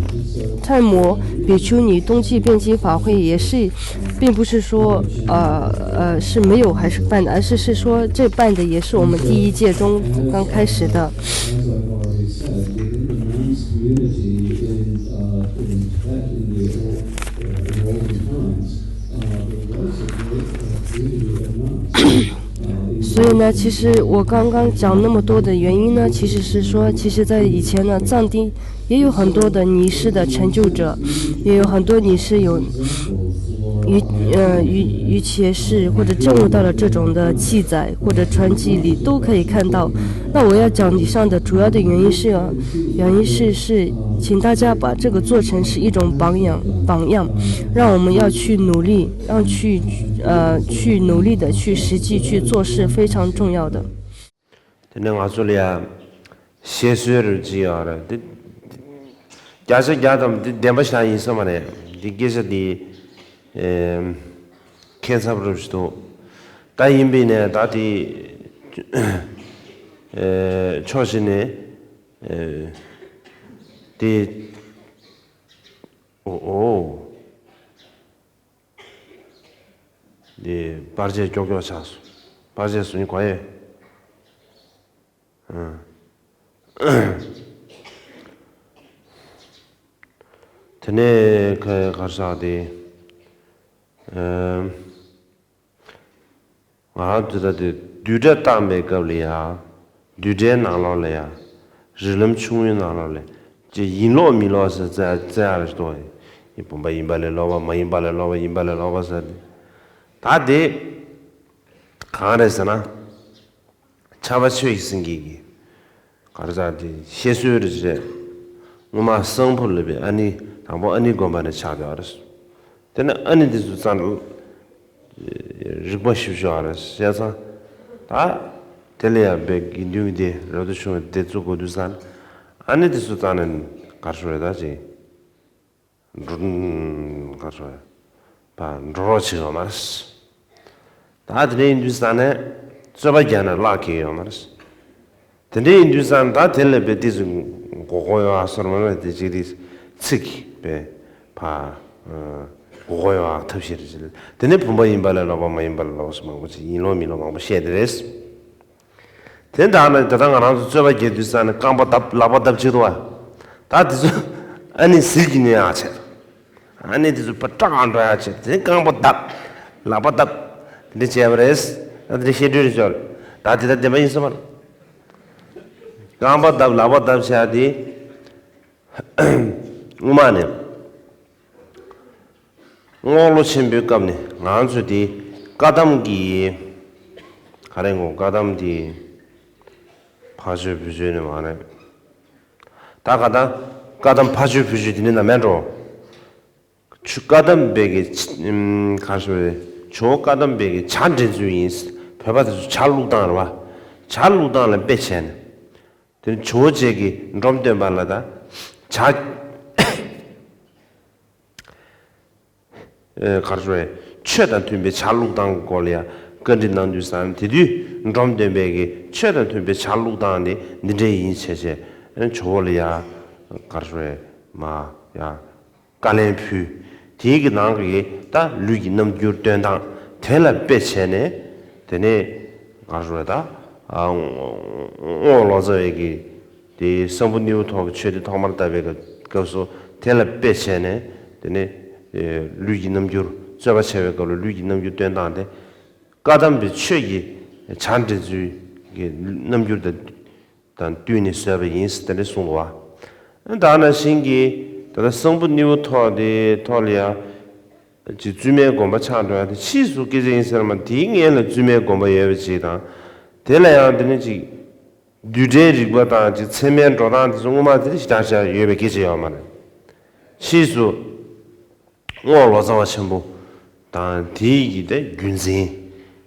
泰摩比丘尼冬季辩经法会也是并不是说呃呃是没有还是办的，而是是说这办的也是我们第一届中刚开始的。所以呢，其实我刚刚讲那么多的原因呢，其实是说，其实，在以前呢，藏地也有很多的尼师的成就者，也有很多尼师有于呃于于前世或者证悟到了这种的记载或者传记里都可以看到。那我要讲以上的主要的原因是，原因是是请大家把这个做成是一种榜样榜样，让我们要去努力，让去呃去努力的去实际去做是非常重要的。 དེ་ནས་ང་ཚོ་ལ་ཡ་བཤད་སྲོལ་རུ་ཅི་ཡོད་རེད། དེ་བརྒྱ་ཆ་བརྒྱ་ཙམ་དེ་བདེན་པ་ཞིག་ཡིན་ས་མ་རེད། དེ་སྐད་ཆ་དེ་ཨེམ། ཁྱད་མཚར་པོ་རུ་ཞིག་འདུག་ད་ཡིན་པས་ནས་ད་དེ་ཨེ། ཕྱོགས་གཅིག་ནས་ཨེ། དེ་ཨོ་ཨོ། འདི་པར་ཆས་ཀྱོག་ཀྱོག་ཆགས་སོང་། པར་ཆས་བཟོ་མཁན་ག་ཡོད། ཨང་། དེ་ནས་ཁ་གར་ཟག་དེ། ཨང་། ང་རང་ཚོ་ད་དེ་བསྡུས་གྲྭ་བཏང་པའི་སྐབས་ལ་ཡ། བསྡུས་གྲྭའི་ནང་ལོགས་ལ་ཡ། རིགས་ལམ་ཆུང་ངུའི་ནང་ལོགས་ལ། ཅེས་ཡིན་ལོག་མིན་ལོག་ཟེར་རྩེ་རྩེ་ཡག་རེ་ཞིག་འདུག་ཡིན་བུམ་པ་ཡིན་པ་ལས་ལོག་པ་མ་ཡིན་པ་ལས་ལོག་པ་ཡིན་པ་ལས་ལོག་པ་ཟེར་ཏེ། ད་དེ་གང་རེད་ཟེར་ན། ཕྱྭ་པ་ཆོས་ཀྱི་སེང་གེ་གི་གར་ཟག་དེ་བཤད་སྲོལ་རེ་རེད། སྔོན་མ་གསང་ཕུ་ལ་བའི་ཨ་ནི་དང་པོ་ཨ་ནི་དགོན་པ་ནས་ཆགས་བསྡད་པ་རེད། དེ་ནས་ཨ་ནི་དེ་ཚོ་རྩ་ནས་རིག་པ་ཞིབ་ཞིབ་ཨ་རེད་བཤད་ཙང་། ད་དེ་ལ་ཡང་བའི་དགེ་འདུན་གྱི་སྡེ་རབ་ཏུ་བྱུང་བའི་སྡེ་བཙུགས་དགོས་དུས་ཙང་། ཨ་ནི་དེ་ཚོ་རྩ་ནས་གར་ཤོར་རེད་ད་ཅེ། འགྲོ་ག་ཚོད་པ་འགྲོ་རོགས་བྱེད་ཡོད་མ་རེད། ད་དེ་འདྲ་ཡིན་དུས་ས་ནས་རྩོད་པ་རྒྱག་ན་བརླག་གི་ཡོད་མ་རེད། དེ་འདྲ་ཡིན་དུས་ས་ནས་ད་དེ་ལས་པའི་ཏིས་མགོ་སྐོར་ཡོད་ཨ་སོར་མ་ལ་དེ་གཅིག་དེ་ཚིག་པའི་ཕ་མགོ་སྐོར་ཡོད་ཨ་ཐབས་ཤེས་རེད། དེ་ནས་བུམ་པ་ཡིན་པ་ལས་ལོག་པ་མ་ཡིན་པ་ལས་ལོག་པ་སོགས་མང་པོ་ཅིག་ཡིན་ལོག་མིན་ལོག་མང་པོ་བཤད་དེ་རེད། དེ་འདྲ་ན་ད་ལྟ་ང་རང་ཚོ་རྩོད་པ་རྒྱག་དུས་ས་ནས་རྐང་པ་བརྡབ་ལག་པ་བརྡབ་བྱེད་དོ། ད་དེ་ཚོ་ཨ་ནི་ཟིལ་གྱིས་གནོན་ཡག་བྱེད། ཨ་ནི་དེ་ཚོ་ཕར་སྐྲག་འགྲོ་ཡག་བྱེད་དེ་རྐང་པ་བརྡབ་ལག་པ་བརྡབ་དེ་འདྲ་བྱས་པ་རེད། ད་དེ་འདྲ་བཤད་སྲོལ་རེད་ཅོ། ད་དེ་ད་བདེན་པ་ཡིན་ས་མ་རེད། རྐང་པ་བརྡབ་ལག་པ་བརྡབ་བྱས་དེ་སྔོན་མ་ནས། རྔོག་ལོ་ཆེན་པོའི་སྐབས་ནས་ང་ཚོ་དེ་བཀའ་གདམས་ཀྱི་ག་རེ་ངོ་བཀའ་གདམས་དེ་ཕ་ཆོས་བུ་ཆོས་ནས་མ་རེད། ད་ག་ད་བཀའ་གདམས་ཕ་ཆོས་བུ་ཆོས་དེ་ནས་ན་མེད་འགྲོ། ཆུ་བཀའ་གདམས་པའི་གི་ག་རེ་ཞུ་རེད། ཇོ་བོ་བཀའ་གདམས་པའི་གི་ཇ་འདྲེན་ཚུལ་ཡིན། བོད་པ་དེ་ཚོ་ཇ་བླུགས་སྟངས་རེད་བ། ཇ་བླུགས་སྟངས་ལ་དཔེ་བྱས་ནས། དེ་ནི་ཇོ་བོ་རྗེ་གིས་འབྲོམ་སྟོན་པ་ལ་ད་ཇ་ཨེ་ག་རེ་ཞུ་རེད། ཆོས་དང་མཐུན་པའི་ཇ་བླུགས་སྟངས་སྐོར་ལ་ཡང་བཀའ་འདྲི་གནང་དུས་ཙང་དེ་དུས་འབྲོམ་སྟོན་པས་ཀྱིས་ཆོས་དང་མཐུན་པའི་ཇ་བླུགས་སྟངས་དེ་འདི་འདྲས་ཡིན་བྱས་བྱས་ཨེ་ཇོ་བོ་ལ་ཡང་ག་རེ་ཞུ་རེད་མ་ཡང་། བཀའ་ལན་ཕུལ། དེའི་གི་ནང་གི་ད་ལུས་ཀྱི་རྣམ་འགྱུར་སྟོན་སྟངས་དེ་ལ་དཔེ་བྱས་ནས། དེ་ནས་ག་རེ་ཞུ་རེད་ད། རྔོག་ལོ་ཙཱ་བའི་གི་དེའི་གསང་ཕུ་སྣེའུ་ཐོག་གི་ཆོས་དེ་ཐོག་མར་བཏབ་པའི་སྐབས་སུ་དེ་ལ་དཔེ་བྱས་ནས། དེ་ནས་ལུས་ཀྱི་རྣམ་འགྱུར་རྩོད་པ་བྱས་པའི་སྐབས་ལ་ལུས་ཀྱི་རྣམ་འགྱུར་སྟོན་སྟངས་དེ། བཀའ་གདམས་པའི་ཆོས་ཀྱི་ཇ་འདྲེན་ཚུལ་གྱི་རྣམ་འགྱུར་དང་། དང་བསྟུན་ནས་བཟོས་པ་ཡིན་ཟེར་དེ་འདྲ་གསུངས་འདུག་བ། ད་ནང་བཞིན་གྱི་ད་ལྟ་གསང་ཕུ་སྣེའུ་ཐོག་དེའི་ཐོག་ལ་ཡང་ཅིག་བཙུན་མའི་དགོན་པ་ཆགས་འགྲོ་ཡ་དེ་ཕྱིས་སུ་སྐད་ཆ་ཡིན་ཟེར་མ་དེའི་སྔོན་ལ་བཙུན་མའི་དགོན་པ་ཡོད་པ་ཅིག་དང་། དེ་ལ་ཡང་དེ་ནི་ཅིག་རྡུལ་བྲལ་རིག་པ་དང་ཅིག་ཚད་མའི་འགྲོ་སྟངས་དེ་ཚོ་སྔོན་མ་དེ་ཞེ་དྲག་ཞེ་དྲག་ཡོད་པའི་སྐད་ཆ་ཡོད་མ་རེད། ཕྱིས་སུ། རྔོག་ལོ་ཙཱ་བ་ཆེན་པོ་དང་དེའི་གི་དེ་རྒྱུན་འཛིན།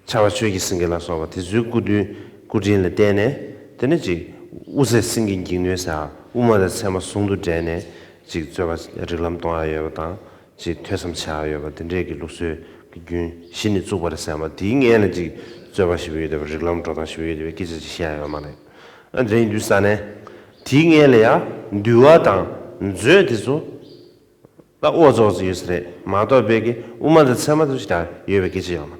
ཕྱྭ་པ་ཆོས་ཀྱི་སེང་གེ་ལ་སོགས་པ་དེ་ཚོའི་སྐུ་དྲིན་སྐུ་དྲིན་ལ་བརྟེན་ནས་དེ་ནས་ཅིག་དབུ་ཚད་སེང་གེ་འགྱིང་སྣོད་ཟེར་དབུ་མ་དང་ཚད་མ་ཟུང་དུ་འབྲེལ་ནས་ཅིག་རྩོད་པ་རིགས་ལམ་གཏོང་ཡ་ཡོད་པ་དང་ཅིག་ཐོས་བསམ་བྱ་ཡ་ཡོད་པ་དེ་འདྲས་ཀྱི་ལུགས་སྲོལ་གྱི་རྒྱུན་གཞི་ནས་བཙུགས་པ་རེད་ཟེར་མ་དེའི་སྔོན་ལ་ཅིག་རྩོད་པ་ཞེ་པོ་ཡོད་བསྡད་པ་རིགས་ལམ་འགྲོ་སྟངས་ཞེ་པོ་ཡོད་བསྡད་པའི་སྐད་ཆ་ཅིག་བཤད་ཡ་ཡོད་མ་རེད། ཨ་འདྲ་ཡིན་དུས་ས་ནས་དེའི་སྔོན་ལ་ཡ་འདུལ་བ་དང་མཛོད་དེ་ཚོ། ད་ ཨ་ཨོ་ཙོག་ཙི་ཡོད་ས་རེད་མ་གཏོགས་པའི་གི་དབུ་མ་དང་ཚད་མ་དུ་ཞིག་ཡོད་པའི་སྐད་ཆ་ཡོད་མ་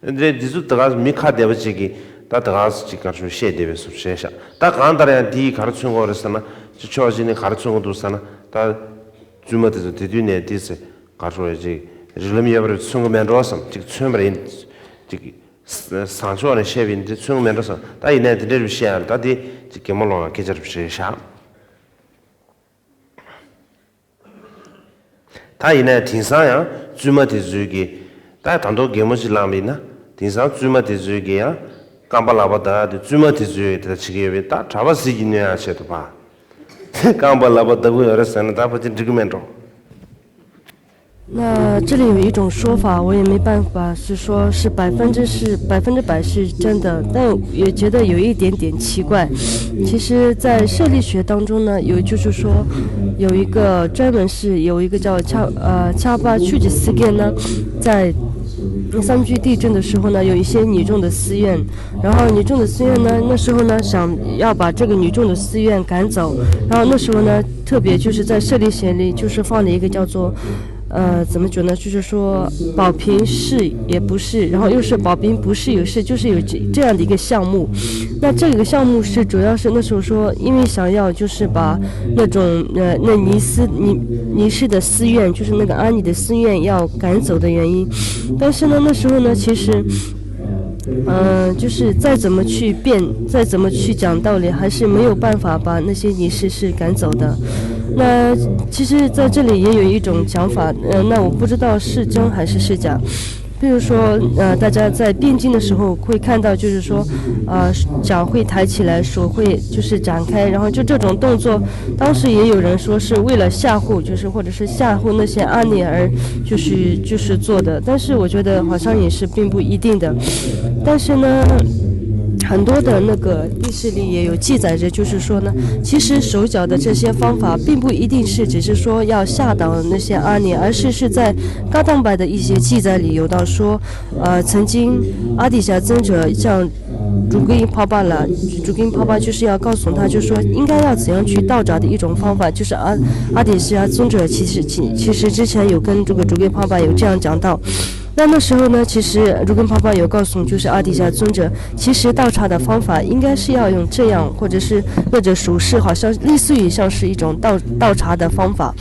རེད། འདི་འདི་ཚོ་ད་ག་མི་ཁ་བདེ་བ་ཅིག་གིས་ད་ད་ག་ཅིག་གར་ཤོག་བཤད་བདེ་བའི་སུ་བྱས་ཤག་ད་གང་ལྟར་ཡང་འདིས་ག་རེ་མཚོན་གྱི་ཡོད་རེད་ཟེར་ན་ཅིག་ཕྱོགས་གཅིག་ནས་ག་རེ་མཚོན་གྱི་འདུག་ཟེར་ན་ད་བཙུན་མ་དེ་ཚོ་དེ་དུས་ནས་འདི་ཟེར་གར་ཤོག་ཅིག་རིགས་ལམ་ཡོད་པ་རེད་མཚོན་གྱི་མེད་འགྲོ་བསམ་ཅིག་མཚོན་པ་རེད་ཅིག་བཟང་ཕྱོགས་ནས་བཤད་པ་ཡིན་འདི་མཚོན་གྱི་མེད་འགྲོ་བསམ་ད་ཡིན་ནའི་དེ་འདྲ་རེད་བཤད་ཡ་རེད་ད་འདི་ཅིག་གད་མོ་ལོག་ཡ་སྐད་ཆ་རེད་བཤད་ཤག་ད་ཡིན་ན་དེང་སང་ཡང་བཙུན་མ་དེ་ཚོས་ཀྱིས་ད་ད་དུང་གད་མོ་ཞིག་བླངས་པ་ཡིན་ན་དེང་སང་བཙུན་མ་དེ་ཚོས་ཀྱིས་ཡང་རྐང་པ་ལག་པ་བརྡབ་དེ་བཙུན་མ་དེ་ཚོས་དེ་ལྟར་བྱེད་ཀྱི་ཡོད་པས་ད་གྲྭ་པ་ཟིལ་གྱིས་གནོན་ཡག་ཆེད་དུ་ཕར་རྐང་པ་ལག་པ་བརྡབ་ཀྱི་ཡོད་རེད་ཟེར་ན་ད་ཕལ་ཆེར་འགྲིག་གི་མེད་འགྲོ། 那这里有一种说法，我也没办法是说是百分之是百分之百是真的，但也觉得有一点点奇怪。其实，在社力学当中呢，有就是说有一个专门是有一个叫恰呃恰巴曲吉斯根呢，在三聚地震的时候呢，有一些女众的寺院，然后女众的寺院呢，那时候呢想要把这个女众的寺院赶走，然后那时候呢，特别就是在社力学里就是放了一个叫做。呃，怎么讲呢？就是说，宝瓶是也不是，然后又是宝瓶不是也是，就是有这这样的一个项目。那这个项目是主要是那时候说，因为想要就是把那种呃那尼斯尼尼氏的寺院，就是那个阿尼的寺院要赶走的原因。但是呢，那时候呢，其实。嗯，就是再怎么去辩，再怎么去讲道理，还是没有办法把那些尼氏是赶走的。那其实，在这里也有一种讲法，呃，那我不知道是真还是是假。比如说，呃，大家在辩经的时候会看到，就是说，呃，脚会抬起来，手会就是展开，然后就这种动作，当时也有人说是为了吓唬，就是或者是吓唬那些阿尼而就是就是做的，但是我觉得好像也是并不一定的。但是呢，很多的那个历史里也有记载着，就是说呢，其实手脚的这些方法并不一定是只是说要吓倒那些阿尼，而是是在嘎当拜的一些记载里有到说，呃，曾经阿底峡尊者向 竹根泡泡了，竹根泡泡就是要告诉他，就是说应该要怎样去道场的一种方法，就是阿阿底峡尊者其实其其实之前有跟这个竹根泡泡有这样讲到。那那时候呢，其实竹根泡泡有告诉，就是阿底峡尊者，其实道场的方法应该是要用这样，或者是那种手势，好像类似于像是一种道道场的方法。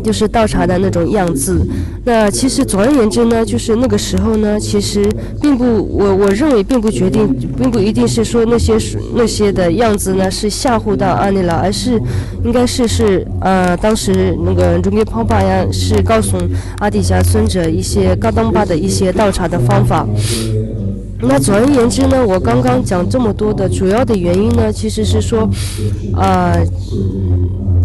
就是倒茶的那种样子。那其实总而言之呢，就是那个时候呢，其实并不，我我认为并不决定，并不一定是说那些那些的样子呢是吓唬到阿尼拉，而是应该是是呃，当时那个 Rungi Pangpa 呀是告诉阿底峡尊者一些高当巴的一些倒茶的方法。那总而言之呢，我刚刚讲这么多的主要的原因呢，其实是说，呃，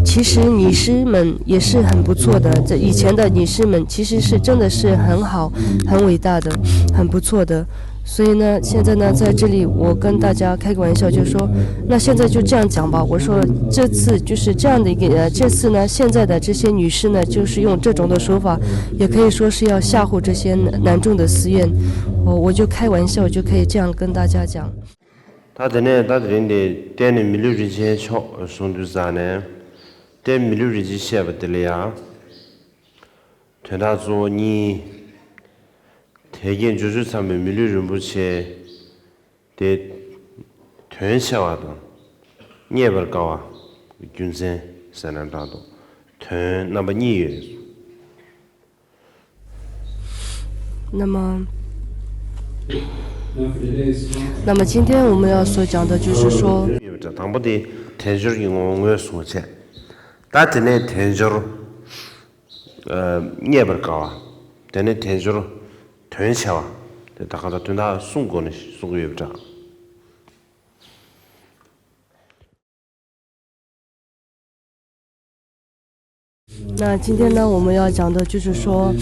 其实女师们也是很不错的，这以前的女师们其实是真的是很好、很伟大的、很不错的。所以呢，现在呢，在这里我跟大家开个玩笑，就是说，那现在就这样讲吧。我说这次就是这样的一个，呃，这次呢，现在的这些女师呢，就是用这种的手法，也可以说是要吓唬这些男众的寺院。我我就开玩笑，就可以这样跟大家讲。 ད་དེ་ནས་ད་དེ་རིང་འདི་བསྟན་ནས་མི་ལུས་རིན་ཆེན་མཆོག་གསུང་དུས་ཙང་ནས་བསྟན་མི་ལུས་རིན་ཆེན་བཤད་པ་དེ་ལ་ཡང་དོན་དག་གཙོ་བོ་གཉིས། དལ་རྒྱས་འབྱོར་བཅུ་ཚང་བའི་མི་ལུས་རིན་པོ་ཆེ་དེ་དོན་ཆེ་བ་དང་རྙེད་པར་དཀའ་བ་རྒྱུ་མཚན་ཟེར་ན་འདྲ་འདུག་དོན་རྣམ་པ་གཉིས་ཡོད། 那么，那么今天我们要所讲的就是说， དང་པོ་དེ་དལ་འབྱོར་གྱི་ངོ་བོ་ངོས་བཟུང་བྱས། ད་དེ་ནས་དལ་འབྱོར་རྙེད་པར་དཀའ་བ། དེ་ནས་དལ་འབྱོར་དོན་ཆེ་བ། དེ་ད་ག་ད་དོན་དག་གསུམ་སྒོ་ནས་གསུང་གི་ཡོད་པ་འདྲ། 那今天呢，我们要讲的就是说，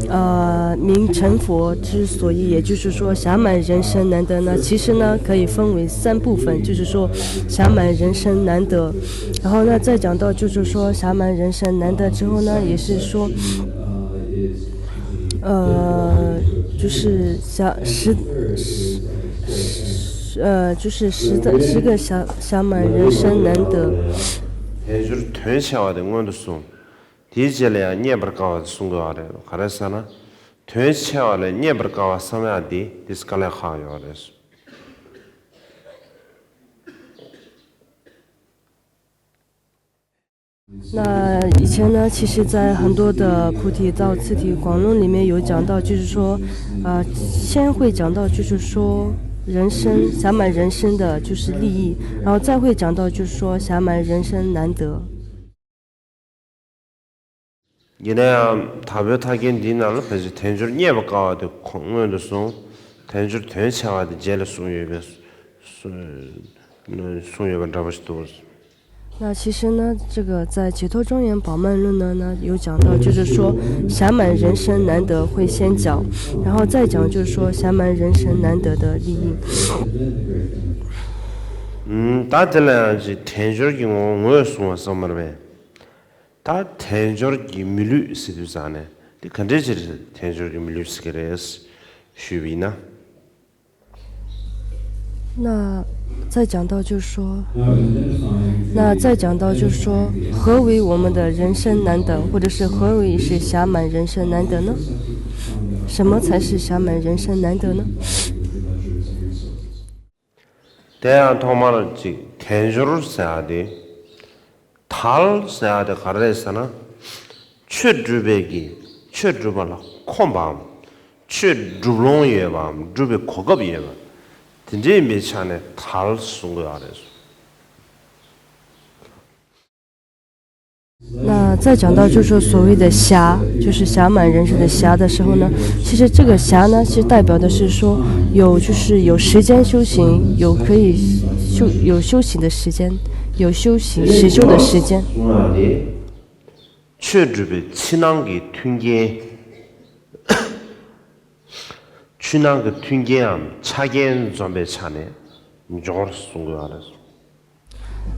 呃，明成佛之所以，也就是说，暇满人生难得呢，其实呢，可以分为三部分，就是说，暇满人生难得。然后呢，再讲到就是说，暇满人生难得之后呢，也是说，呃，就是想十十呃，就是十个十个暇暇满人生难得。དལ་འབྱོར་དོན་ཆེ་བ་དེ་སྔོན་དུ་སོང་། དེའི་རྗེས་ལ་ཡང་རྙེད་པར་དཀའ་བ་གསུང་དགོས་པ་རེད། ག་རེ་ཟེར་ན། དོན་ཆེ་བ་ལས་རྙེད་པར་དཀའ་བ་བསམ་ཡག་འདི་དེ་དཀའ་ལས་ཁག་ཡོད་རེད། 那以前呢，其实，在很多的菩提道次第广论里面有讲到，就是说，呃，先会讲到，就是说人生，暇满人生的就是利益，然后再会讲到，就是说暇满人生难得。 ཡིན་ན་ཡང་དྭགས་པོའི་མཐའ་རྒྱན་འདིའི་ནང་ལ་ཕལ་ཆེར་དལ་འབྱོར་རྙེད་པར་དཀའ་བ་དེ་ཁོ་སྔོན་དུ་སོང་། དལ་འབྱོར་དོན་ཆེ་བ་དེ་རྗེས་ལ་གསུངས་ཡོད་པས། གསུངས་ཡོད་པ་འདྲ་པོ་ཞིག་འདུག 那其实呢，这个在《解脱庄严宝鬘论》呢，呢有讲到，就是说暇满人生难得会先讲，然后再讲，就是说暇满人生难得的利益。 ད་དེ་ལ་ཡང་ཅིག་དལ་འབྱོར་གྱི་ངོ་བོ་ངོས་བཟུང་བ་བསམ་པར་བས། ད་དལ་འབྱོར་གྱི་མི་ལུས་ཟེར་དུས་ཙང་ནས་འདི་ག་འདྲས་ཅིག་དལ་འབྱོར་གྱི་མི་ལུས་ཟེར་གྱི་རེད་ཞུས་པ་ཡིན་ན། 那再讲到就是说，那再讲到就是说，何为我们的人生难得，或者是何为是暇满人生难得呢？什么才是暇满人生难得呢？ དེ་ཡང་ཐོག་མར་ཅིག་དལ་འབྱོར་ཟེར་ཡ་དེ། དལ་ཟེར་ཡ་དེ་ག་རེ་རེད་ཟེར་ན། ཆོས་སྒྲུབ་པའི་གི་ཆོས་སྒྲུབ་པ་ལ་ཁོམ་པའམ། ཆོས་སྒྲུབ་ལོང་ཡོད་པའམ་སྒྲུབ་པའི་གོ་སྐབས་ཡོད་པ། དེ་འདྲའི་མི་ཆ་ནས་དལ་གསུང་གི་ཡོད་རེད། 那再讲到就是说所谓的暇，就是暇满人生的暇的时候呢，其实这个暇呢，其实代表的是说有，就是有时间修行，有可以修，有修行的时间，有修行实修的时间。 ཆོས་སྒྲུབ་པའི་ཕྱི་ནང་གི་མཐུན་རྐྱེན། ཕྱི་ནང་གི་མཐུན་རྐྱེན་འམ་ཆ་རྐྱེན་འཛོམས་པའི་ཆ་ནས་འབྱོར་གསུང་གི་ཡོད་རེད།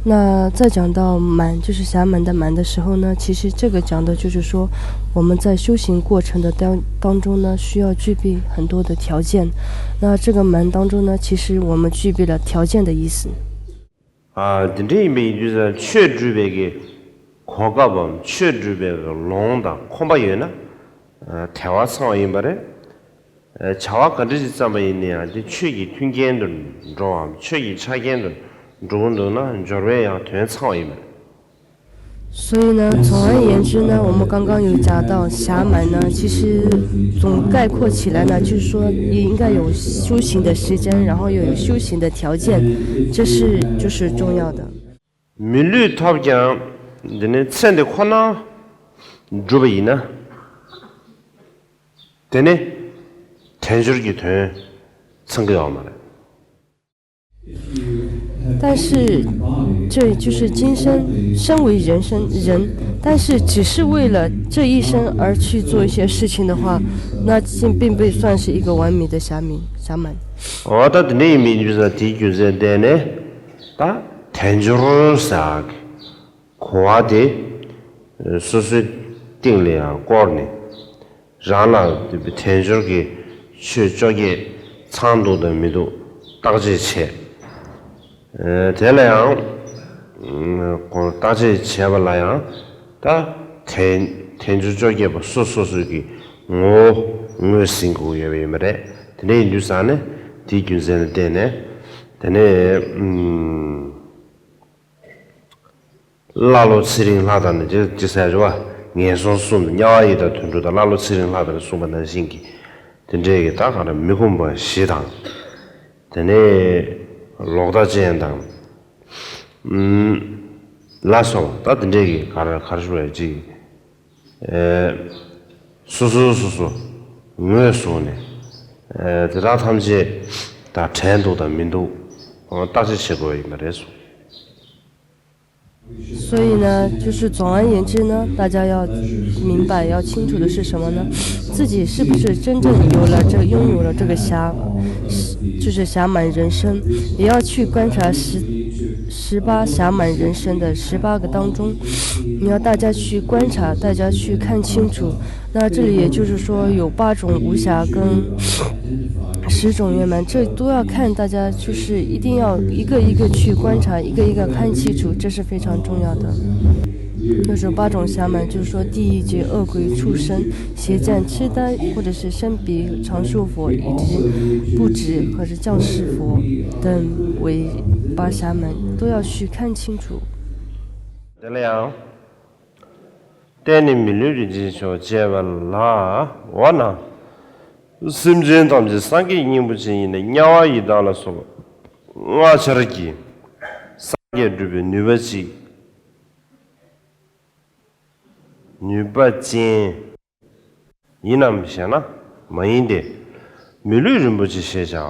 那再讲到满，就是暇满的满的时候呢，其实这个讲的就是说，我们在修行过程的当当中呢，需要具备很多的条件。那这个满当中呢，其实我们具备了条件的意思。 ཨ། འདི་འདྲ་ཡིན་པ་ཡིན་དུས་ཙང་ཆོས་སྒྲུབ་པའི་གི་གོ་སྐབས་བམ་ཆོས་སྒྲུབ་པའི་གི་ལོང་དང་ཁོམ་པ་ཡོད་ན། ཨ། དལ་བ་ཚང་བ་ཡིན་པ་རེད། ཨ། བྱ་བ་ག་འདྲ་ཞིག་བརྩམས་པ་ཡིན་ན་ཡང་དེ་ཆོས་ཀྱི་མཐུན་རྐྱེན་དུ་འགྲོ་བའམ་ཆོས་ཀྱི་ཆ་རྐྱེན་དུ་འགྲོ་གི་འདུག་ན་འབྱོར་བའི་ཡང་དོན་ཚང་བ་ཡིན་པ་རེད། 所以呢，总而言之呢，我们刚刚有讲到暇满呢，其实总概括起来呢，就是说应该有修行的时间，然后又有修行的条件，这是就是重要的。 མི་ལུས་ཐོབ་ཀྱང་འདི་ནི་ཚེ་འདི་ཁོ་ན་འགྲུབ་པ་ཡིན་ན། དེ་ནི་དལ་འབྱོར་གྱི་དོན་ཚང་གི་ཡོད་མ་རེད། 但是，这就是今生身为人生人，但是只是为了这一生而去做一些事情的话，那并并不算是一个完美的暇满。 ཨོ་ད་དེ་འདྲ་ཡིན་མིན་རྒྱུ་ས་དེའི་རྒྱུ་མཚན་བརྟེན་ནས་ད་དལ་འབྱོར་ཟེར་གོ་བ་དེ་སོ་སོའི་སྟེང་ལ་ཡང་བསྐོར་ནས། རང་ལ་དལ་འབྱོར་གྱི་ཆོས་བཅོ་བརྒྱད་ཚང་འདུག་དང་མི་འདུག་བརྟག་དཔྱད་བྱས། དེ་ལ་ཡང་བརྟག་དཔྱད་བྱས་པ་ལ་ཡང་ད་དལ་དལ་འབྱོར་བཅོ་བརྒྱད་པོ་སོ་སོ་སོའི་གི་ངོ་བོ་ངོས་ཟིན་དགོས་ཡོད་པ་ཡིན་པ་རེད། དེ་འདྲ་ཡིན་དུས་ཙང་ནས་དེའི་རྒྱུ་མཚན་ལ་བརྟེན་ནས་དེ་ནས། ཀླ་ཀློ་ཚེ་རིང་ལྷ་དང་ནི་ཅི་ཟེར་བ། ངན་སོང་གསུམ་དང་དམྱལ་བ་ཡི་དྭགས་དུད་འགྲོ་དང་ཀླ་ཀློ་ཚེ་རིང་ལྷ་དང་གསུངས་པ་ནང་བཞིན་གྱི། དེ་འདྲའི་གི་ད་ག་རེ་མི་ཁོམ་པ་བཞི་དང་། དེ་ནས་ལོག་ལྟ་ཅན་དང་། ལ་སོགས་པ་ད་དེ་འདྲའི་གི་ག་རེ་ག་རེ་ཞུ་བའི་ཅིག་སོ་སོ་སོ་སོ་ངོས་བཟུང་ནས། དེ་དག་ཐམས་ཅད་ད་བྲལ་འདུག་དང་མི་འདུག་བརྟག་དཔྱད་བྱེད་དགོས་ཡིན་པ་རེད་གསུངས། 所以呢，就是总而言之呢，大家要明白、要清楚的是什么呢？自己是不是真正有了这、拥有了这个暇，就是暇满人生，也要去观察十、十八暇满人生的十八个当中，你要大家去观察，大家去看清楚， 那这里也就是说有八种无暇跟十种圆满，这都要看大家，就是一定要一个一个去观察，一个一个看清楚，这是非常重要的。又说八种邪门，就是说地狱及恶鬼、畜生、邪见、痴呆，或者是生彼长寿佛以及不止和是降世佛等为八邪门，都要去看清楚。 དེ་ལ་ཡང་། བརྟེན་ནས་མི་ལུས་རིན་ཆེན་མཆོག་ཅེས་པ་ལ། འོ་ན། སེམས་ཅན་ཐམས་ཅད་སངས་རྒྱས་སྙིང་པོ་ཅན་ཡིན་ན་དམྱལ་བ་ཡི་དྭགས་ལ་སོགས་པ་ལྔ་ཆར་གྱིས་སངས་རྒྱས་འགྲུབ་པའི་ནུས་པ་ཅིག་ནུས་པ་ཅན་ཡིན་ནམ་ཞེ་ན། མ་ཡིན་ཏེ། མི་ལུས་རིན་པོ་ཆེ་ཞེས་བྱ་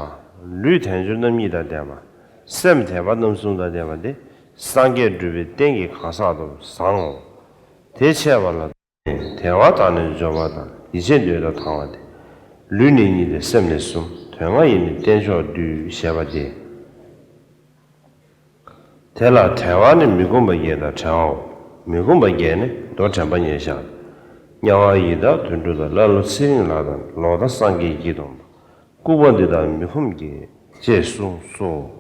བ། ལུས་དལ་འབྱོར་རྣམ་གཉིས་དང་ལྡན་པ། སེམས་དལ་བ་རྣམ་གསུམ་དང་ལྡན་པ་དེ་སངས་རྒྱས་འགྲུབ་པའི་རྟེན་གྱི་གང་ཟག་ཏུ་བཟང་ངོ་། དེ་འཆད་པ་ལ། དལ་བ་དང་ནི་འབྱོར་པ་དང་ཡིད་ཆེས་འདོད་དང་དང་བ་སྟེ། ལུས་ནི་གཉིས་ཏེ་སེམས་ནི་གསུམ། དོན་ལྔ་ཡི་ནི་རྟེན་མཆོག་བསྡུས་ཞེས་པ་སྟེ། དེ་ལ་དལ་བ་ནི་མི་ཁོམ་པ་བརྒྱད་དང་བྲལ་བའོ། མི་ཁོམ་པ་བརྒྱད་ནི་མདོ་དྲན་པ་ཉེར་བཞག་དམྱལ་བ་ཡི་དྭགས་དུད་འགྲོ་དང་ཀླ་ཀློ་ཚེ་རིང་ལ་དང་ལོག་ལྟ་སངས་རྒྱས་ཀྱིས་སྟོན་པ། ལྐུགས་པ་འདི་དག་མི་ཁོམ་བརྒྱད་ཅེས་གསུངས་སོ།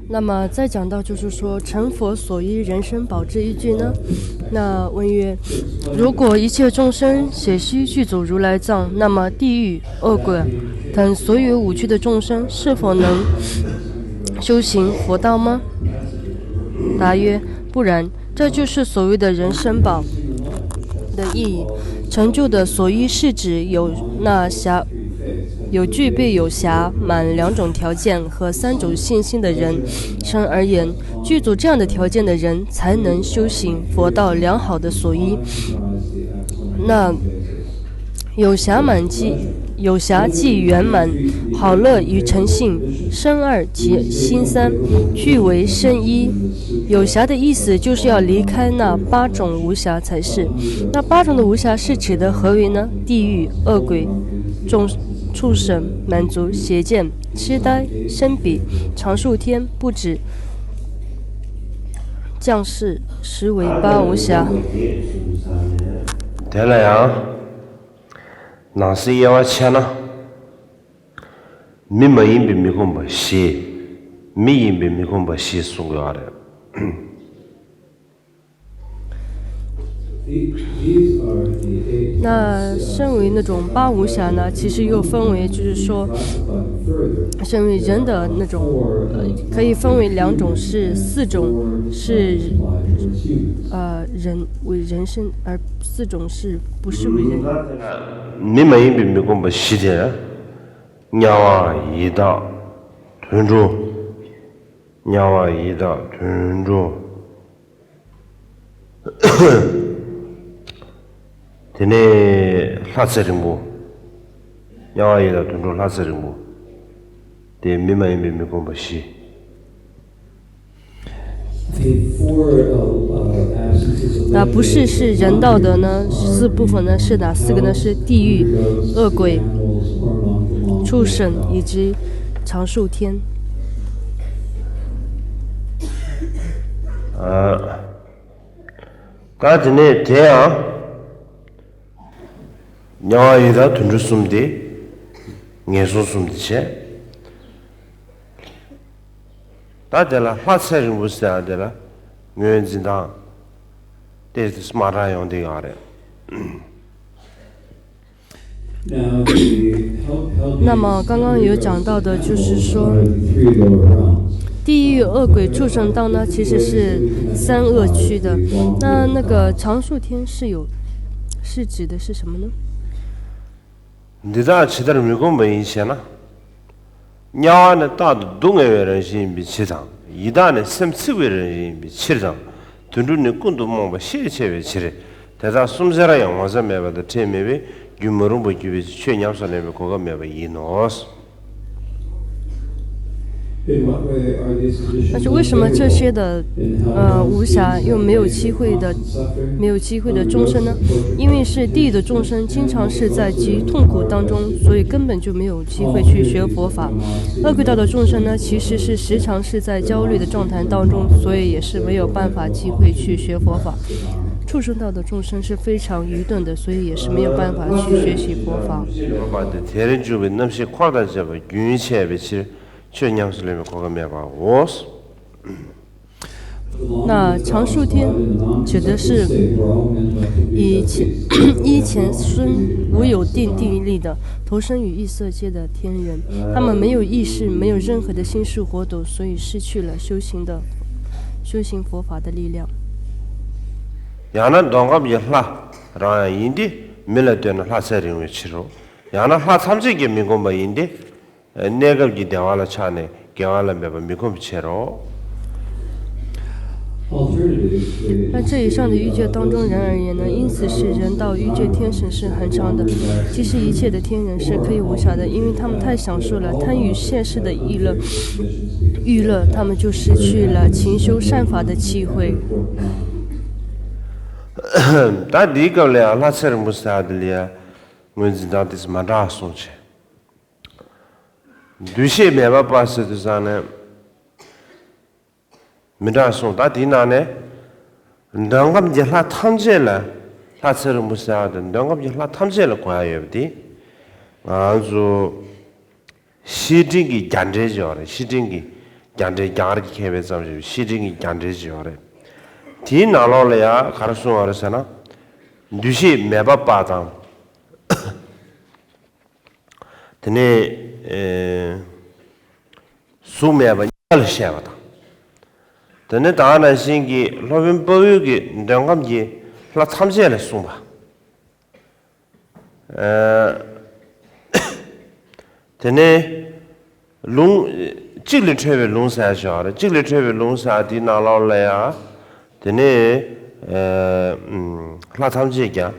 那么再讲到就是说成佛所依人身宝这一句呢，那问曰，如果一切众生皆须具足如来藏，那么地狱、恶鬼等所有五趣的众生是否能修行佛道吗？答曰，不然。这就是所谓的人身宝的意义。成就的所依是指有那邪，有具备有邪满两种条件和三种信心的人身而言，具足这样的条件的人才能修行佛道良好的所依。那有邪满即，有邪即圆满，好乐与成性，身二及心三，俱为身依。有邪的意思就是要离开那八种无邪才是。那八种的无邪是指的何为呢？地狱、恶鬼、众畜生、满足、邪见、痴呆、生彼、长寿天、不止、降世，实为八无邪。 དེ་ལ་ཡང་། ནང་གསེས་དབྱེ་བ་ཕྱེ་ན། མི་མ་ཡིན་པའི་མི་ཁོམ་པ་བཞི། མི་ཡིན་པའི་མི་ཁོམ་པ་བཞི་གསུང་གི་ཡོད་རེད། 那身为那种八无暇呢，其实又分为，就是说，身为人的那种，呃，可以分为两种，是四种是，呃，人为人身，而四种是不是为人？མི་མ་ཡིན་པའི་མི་ཁོམ་པ་བཞི་དེ། དམྱལ་བ་ཡི་དྭགས་དུད་འགྲོ། དམྱལ་བ་ཡི་དྭགས་དུད་འགྲོ། དེ་ནས་ལྷ་ཚེ་རིང་པོ། དམྱལ་བ་ཡི་དྭགས་དུད་འགྲོ་ལྷ་ཚེ་རིང་པོ། དེ་མི་མ་ཡིན་པའི་མི་ཁོམ་པ་བཞི། 那不是是人道的呢，四部分呢是哪四个呢？是地狱、恶鬼、畜生以及长寿天。 ད་དེ་ནས་དེ་ཡང་། དམྱལ་བ་ཡི་དྭགས་དུད་འགྲོ་གསུམ་དེ། ངན་སོང་གསུམ་དེ་བྱས། ད་དེ་ལ་ལྷ་ཚེ་རིང་པོ་ཟེར་ཡ་དེ་ལ་ངོས་འཛིན་སྟངས་དེ་མ་འདྲ་ཡོང་བསྡད་ཡོད་རེད། 那么刚刚有讲到的，就是说，地狱、恶鬼、畜生道呢，其实是三恶趣的。那那个长寿天是有，是指的是什么呢？ འདི་དག་ཇི་ལྟར་མི་ཁོམ་པ་ཡིན་ཞེ་ན། དམྱལ་བ་ནི་རྟག་ཏུ་སྡུག་བསྔལ་བའི་རང་བཞིན་ཡིན་པའི་ཕྱིར་དང་། ཡི་དྭགས་ནི་སེམས་ཚིག་པའི་རང་བཞིན་ཡིན་པའི་ཕྱིར་དང་། དུད་འགྲོ་ནི་ཀུན་ཏུ་རྨོངས་པ་ཤས་ཆེ་བའི་ཕྱིར། དེ་དག་གསུམ་ཆར་ཡང་ངོ་ཚ་མེད་པ་དང་ཁྲེལ་མེད་པས་རྒྱུན་མ་རུངས་པར་གྱུར་པའི་ཕྱིར་ཆོས་ཉམས་སུ་ལེན་པའི་གོ་སྐབས་མེད་པ་ཡིན་ནོ། 但是为什么这些的，呃，无暇又没有机会的，没有机会的众生呢？因为是地狱的众生，经常是在极痛苦当中，所以根本就没有机会去学佛法。恶鬼道的众生呢，其实是时常是在焦虑的状态当中，所以也是没有办法机会去学佛法。畜生道的众生是非常愚钝的，所以也是没有办法去学习佛法。 དེར་འཇུག་པའི་རྣམ་ཤེས་འཁོར་དང་བཅས་པ་རྒྱུན་ཆད་པའི་ཕྱིར་ཆོས་ཉམས་སུ་ལེན་པའི་གོ་སྐབས་མེད་པའོ། 那常数天指的是以前一前生无有定定力的投生于异色界的天人，他们没有意识，没有任何的心识活动，所以失去了修行的修行佛法的力量。 ཡང་ན་འདོད་ཁམས་ཀྱི་ལྷ་རང་ཡང་ཡིན་ཏེ། མི་ལ་ལྟོས་ན་ལྷ་ཚེ་རིང་བའི་ཕྱིར་རོ། ཡང་ན་ལྷ་ཐམས་ཅད་ཀྱིས་མི་ཁོམ་པ་ཡིན་ཏེ། གནས་སྐབས་ཀྱི་བདེ་བ་ལ་ཆགས་ནས་དགེ་བ་ལ་འབད་པ་མི་ཁོམ་པའི་ཕྱིར་རོ། 那这以上的欲界当中，人而言呢，因此是人道欲界天神是恒常的。其实一切的天人是可以无常的，因为他们太享受了贪欲现世的欲乐，欲乐，他们就失去了勤修善法的机会。 ད་འདིའི་སྐབས་ལ་ཡང་ལྷ་ཚེ་རིང་པོ་ཟེར་བ་འདི་ལ་ཡང་ངོས་འཛིན་སྟངས་དེ་ཚོ་མ་འདྲ་བ་གསུངས་བྱས། འདུ་ཤེས་མེད་པ་པ་ཟེར་དུས་ཙང་ནས་མི་འདྲ་གསུངས། ད་དེའི་ནང་ནས་འདོད་ཁམས་ཀྱི་ལྷ་ཐམས་ཅད་ལ། ལྷ་ཚེ་རིང་པོ་ཟེར་བ་དེ་འདོད་ཁམས་ཀྱི་ལྷ་ཐམས་ཅད་ལ་གོ་ཡ་ཡོད་པ་དེ། ང་ཚོ་བཤེས་སྤྲིང་གི་རྒྱ་འགྲེལ་ཅིག་ཡོད་རེད། བཤེས་སྤྲིང་གི་རྒྱ་འགྲེལ། རྒྱ་གར་གྱི་མཁས་པའི་བརྩམས་ཞིག་བཤེས་སྤྲིང་གི་རྒྱ་འགྲེལ་ཅིག་ཡོད་རེད། དེའི་ནང་ལོགས་ལ་ཡང་ག་རེ་གསུངས་པ་རེད་ཟེར་ན། འདུ་ཤེས་མེད་པ་པ་དང་། དེ་ནས་ཨེ་གཟུགས་མེད་པ་གཉིས་ཀ་ལ་བཤད་པ་དང་། དེ་ནས་ད་ག་ནང་བཞིན་གྱི་སློབ་དཔོན་དཔའ་བོས་ཀྱིས་འདོད་ཁམས་ཀྱི་ལྷ་ཐམས་ཅད་ལ་གསུངས་པ། ཨེ་དེ་ནས་ལུང་གཅིག་ལས་འཕྲོས་པའི་ལུང་ཟེར་ཞིག་ཡོད་རེད། གཅིག་ལས་འཕྲོས་པའི་ལུང་ཟེར་དེའི་ནང་ལོགས་ལ་ཡང་། དེ་ནས་ཨེ་ལྷ་ཐམས་ཅད་ཀྱང་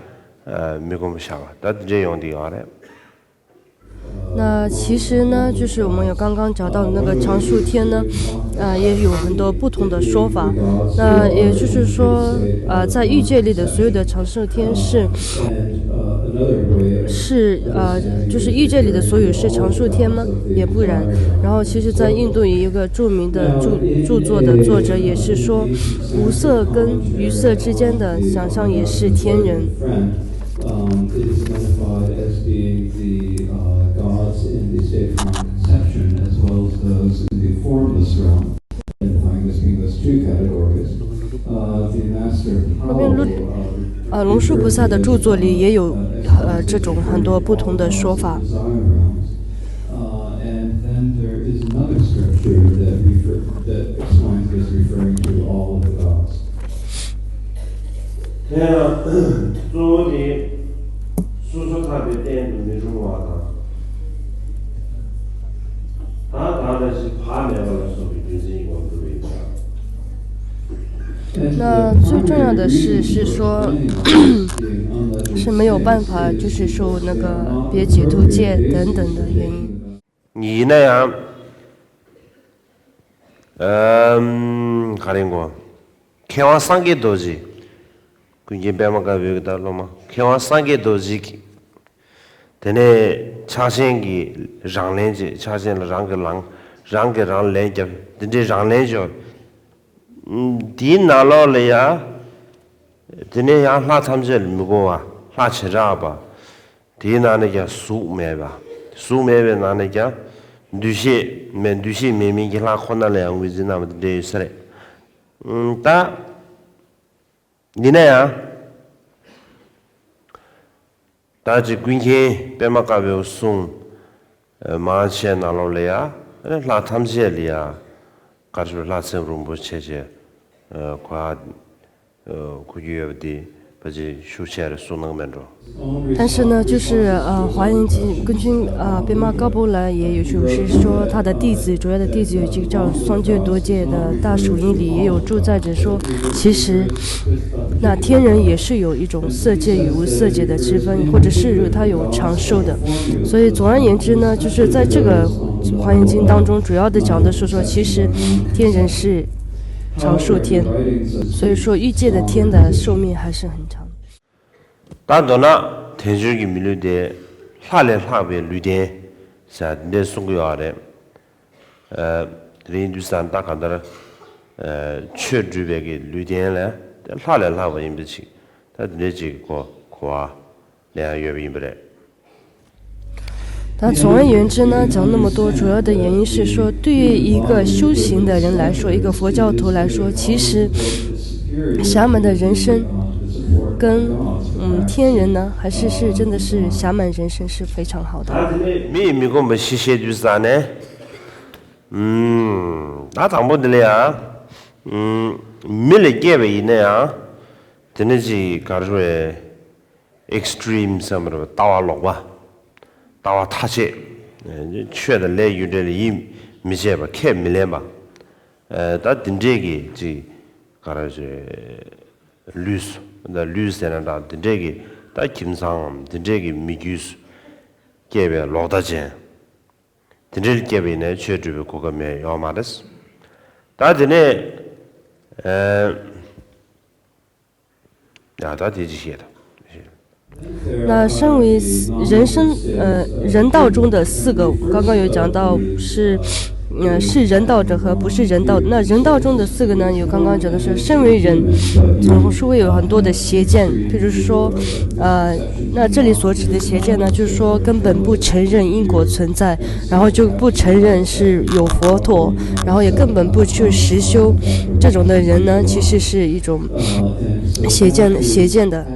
མི་ཁོམ་པར་བཞག་པ་ད་དེ་འདྲས་ཡོང་བསྡད་ཡོད་རེད། 那其实呢，就是我们有刚刚讲到的那个常数天呢，呃，也有很多不同的说法。那也就是说，呃，在欲界里的所有的常数天是是呃，就是欲界里的所有是常数天吗？也不然。然后，其实，在印度有一个著名的著著作的作者也是说，无色跟于色之间的想象也是天人。 Um, it is identified as being the uh, gods in the state of non-conception as well as those in the formless realm. Identifying this being those two categories. Uh, the master Paul, uh, 呃，龙树菩萨的著作里也有呃这种很多不同的说法。 desire realms. Uh, and then there is another scripture that refer, that explains this, referring to all of the gods. དེ་ཡང་གཙོ་བོ་དེ་སོ་སོ་ཐར་པའི་རྟེན་དུ་མི་རུང་བ་དང་། ད་གང་ལྟར་ཞིག་བག་མེད་པ་ལ་སོགས་པའི་རྒྱུ་མཚན་ཡིན་པར་འགྲུབ་པའི་ཕྱིར། 那最重要的是，是说是没有办法，就是说那个别解脱戒等等的原因。 ཡིན་ན་ཡང་། ཨམ། ག་རེ་གོ། མཁས་དབང་སངས་རྒྱས་རྡོ་རྗེ། ཀུན་མཁྱེན་པདྨ་དཀར་པོའི་ད་སློབ་མ། མཁས་དབང་སངས་རྒྱས་རྡོ་རྗེ་གིས། དེ་ནས་ཕྱག་ཆེན་གྱི་རང་ལན་བྱེད། ཕྱག་ཆེན་ལ་རང་གི་ལན། རང་གི་རང་ལན་རྒྱབ། འདི་འདྲའི་རང་ལན་བྱོས། འདིའི་ནང་ལོགས་ལ་ཡ། དེ་ནས་ཡང་ལྷ་ཐམས་ཅད་ལ་མི་གོ་བ། ལྷ་བྱེ་བྲག་པ། དེའི་ནང་ནས་ཀྱང་གཟུགས་མེད་པ། གཟུགས་མེད་པའི་ནང་ནས་ཀྱང་འདུ་ཤེས་མེད། འདུ་ཤེས་མེད་མིན་གྱི་ལྷ་ཁོ་ན་ལ་ཡང་ངོས་འཛིན་གནང་བ་དེ་འདྲ་ཡོད་ས་རེད། ཨུམ། ད་ཡིན་ན་ཡང་ད་ཅིག་ཀུན་མཁྱེན་པདྨ་དཀར་པོའི་གསུང་མང་ཆེ་ནང་ལོགས་ལ་ཡ། ལྷ་ཐམས་ཅད་ལ་ཡ། གར་ཞུ་ལྷ་ཚེ་རིང་པོ་ཆེ་ཆེ། ཁོ་ཁོ་རྒྱུ་ཡོད་པ་དེ་ཕལ་ཆེར་ཤུགས་ཆེ་རེ་གསུང་གནང་མེད་འགྲོ། 但是呢，就是呃，华严经根据呃， Pema Kapoor 来也有就是说他的弟子，主要的弟子有一个叫双觉多界的大手印里也有记载着说，其实那天人也是有一种色界与无色界的之分，或者是他有长寿的。所以总而言之呢，就是在这个华严经当中，主要的讲的是说，其实天人是长寿天，所以说欲界的天的寿命还是很长。 ད་མདོར་ན་དལ་འབྱོར་གྱི་མི་ལུས་དེ་ལྷ་ལས་ལྷག་པའི་ལུས་རྟེན་ཟེར་འདི་གསུང་གི་ཡོད་རེད། ཨ། དེ་རིང་དུས་སང་ད་ག་འདར་ཨ། ཆོས་སྒྲུབ་པའི་གི་ལུས་རྟེན་ལས་ལྷ་ལས་ལྷག་པ་ཡིན་པ་ཅིག་ད་འདི་འདྲའི་ཅིག་གོ་གོ་བ་ལེན་ཡ་ཡོད་པ་ཡིན་པ་རེད། 但总而言之呢，讲那么多，主要的原因是说，对于一个修行的人来说，一个佛教徒来说，其实侠门的人生跟嗯天人呢，还是是真的是侠门人生是非常好的。མི་ཡི་མི་ཁོམ་པ་ཤི་ཤེས་དུས་ས་ནས། ཨུམ། ད་དང་པོ་འདི་ལ་ཡ། ཨུམ། མི་ལ་སྐྱེས་པ་ཡིན་ན་ཡང་། དེ་ནི་ཅིག་ག་རེ་རེད། ཨེག་སི་ཊི་རིམ་ཟེར་བ་རེད། ལྟ་བ་ལོག་པ། ལྟ་བ་ཐ་ཆད། ཆོས་དང་ལས་རྒྱུ་འབྲས་ལ་ཡིད་མི་ཆེས་པ། ཁས་མི་ལེན་པ། ད་འདི་འདྲས་ཀྱི་ཅིག་ག་རེ་རེད། ལུས་སུ། ད་ལུས་ཟེར་ན་འདྲ། འདི་འདྲས་ཀྱི་ད་ཁྱིམ་ཚང་ངམ་འདི་འདྲས་ཀྱི་མི་རྒྱུད་སུ་སྐྱེས་པའི་ལོག་ལྟ་ཅན། དེ་འདྲའི་སྐྱེས་པ་ཡིན་ན་ཆོས་སྒྲུབ་པའི་གོ་སྐབས་མེད་ཡོད་མ་རེད། ད་དེ་ནས། ཨ། ཡ། ད་དེ་ཅི་བཤད་དང་། 那身为人生，呃，人道中的四个，刚刚有讲到是，呃，是人道者和不是人道的。那人道中的四个呢，有刚刚讲的是身为人，总是会有很多的邪见，譬如说，呃，那这里所指的邪见呢，就是说根本不承认因果存在，然后就不承认是有佛陀，然后也根本不去实修，这种的人呢，其实是一种邪见，邪见的。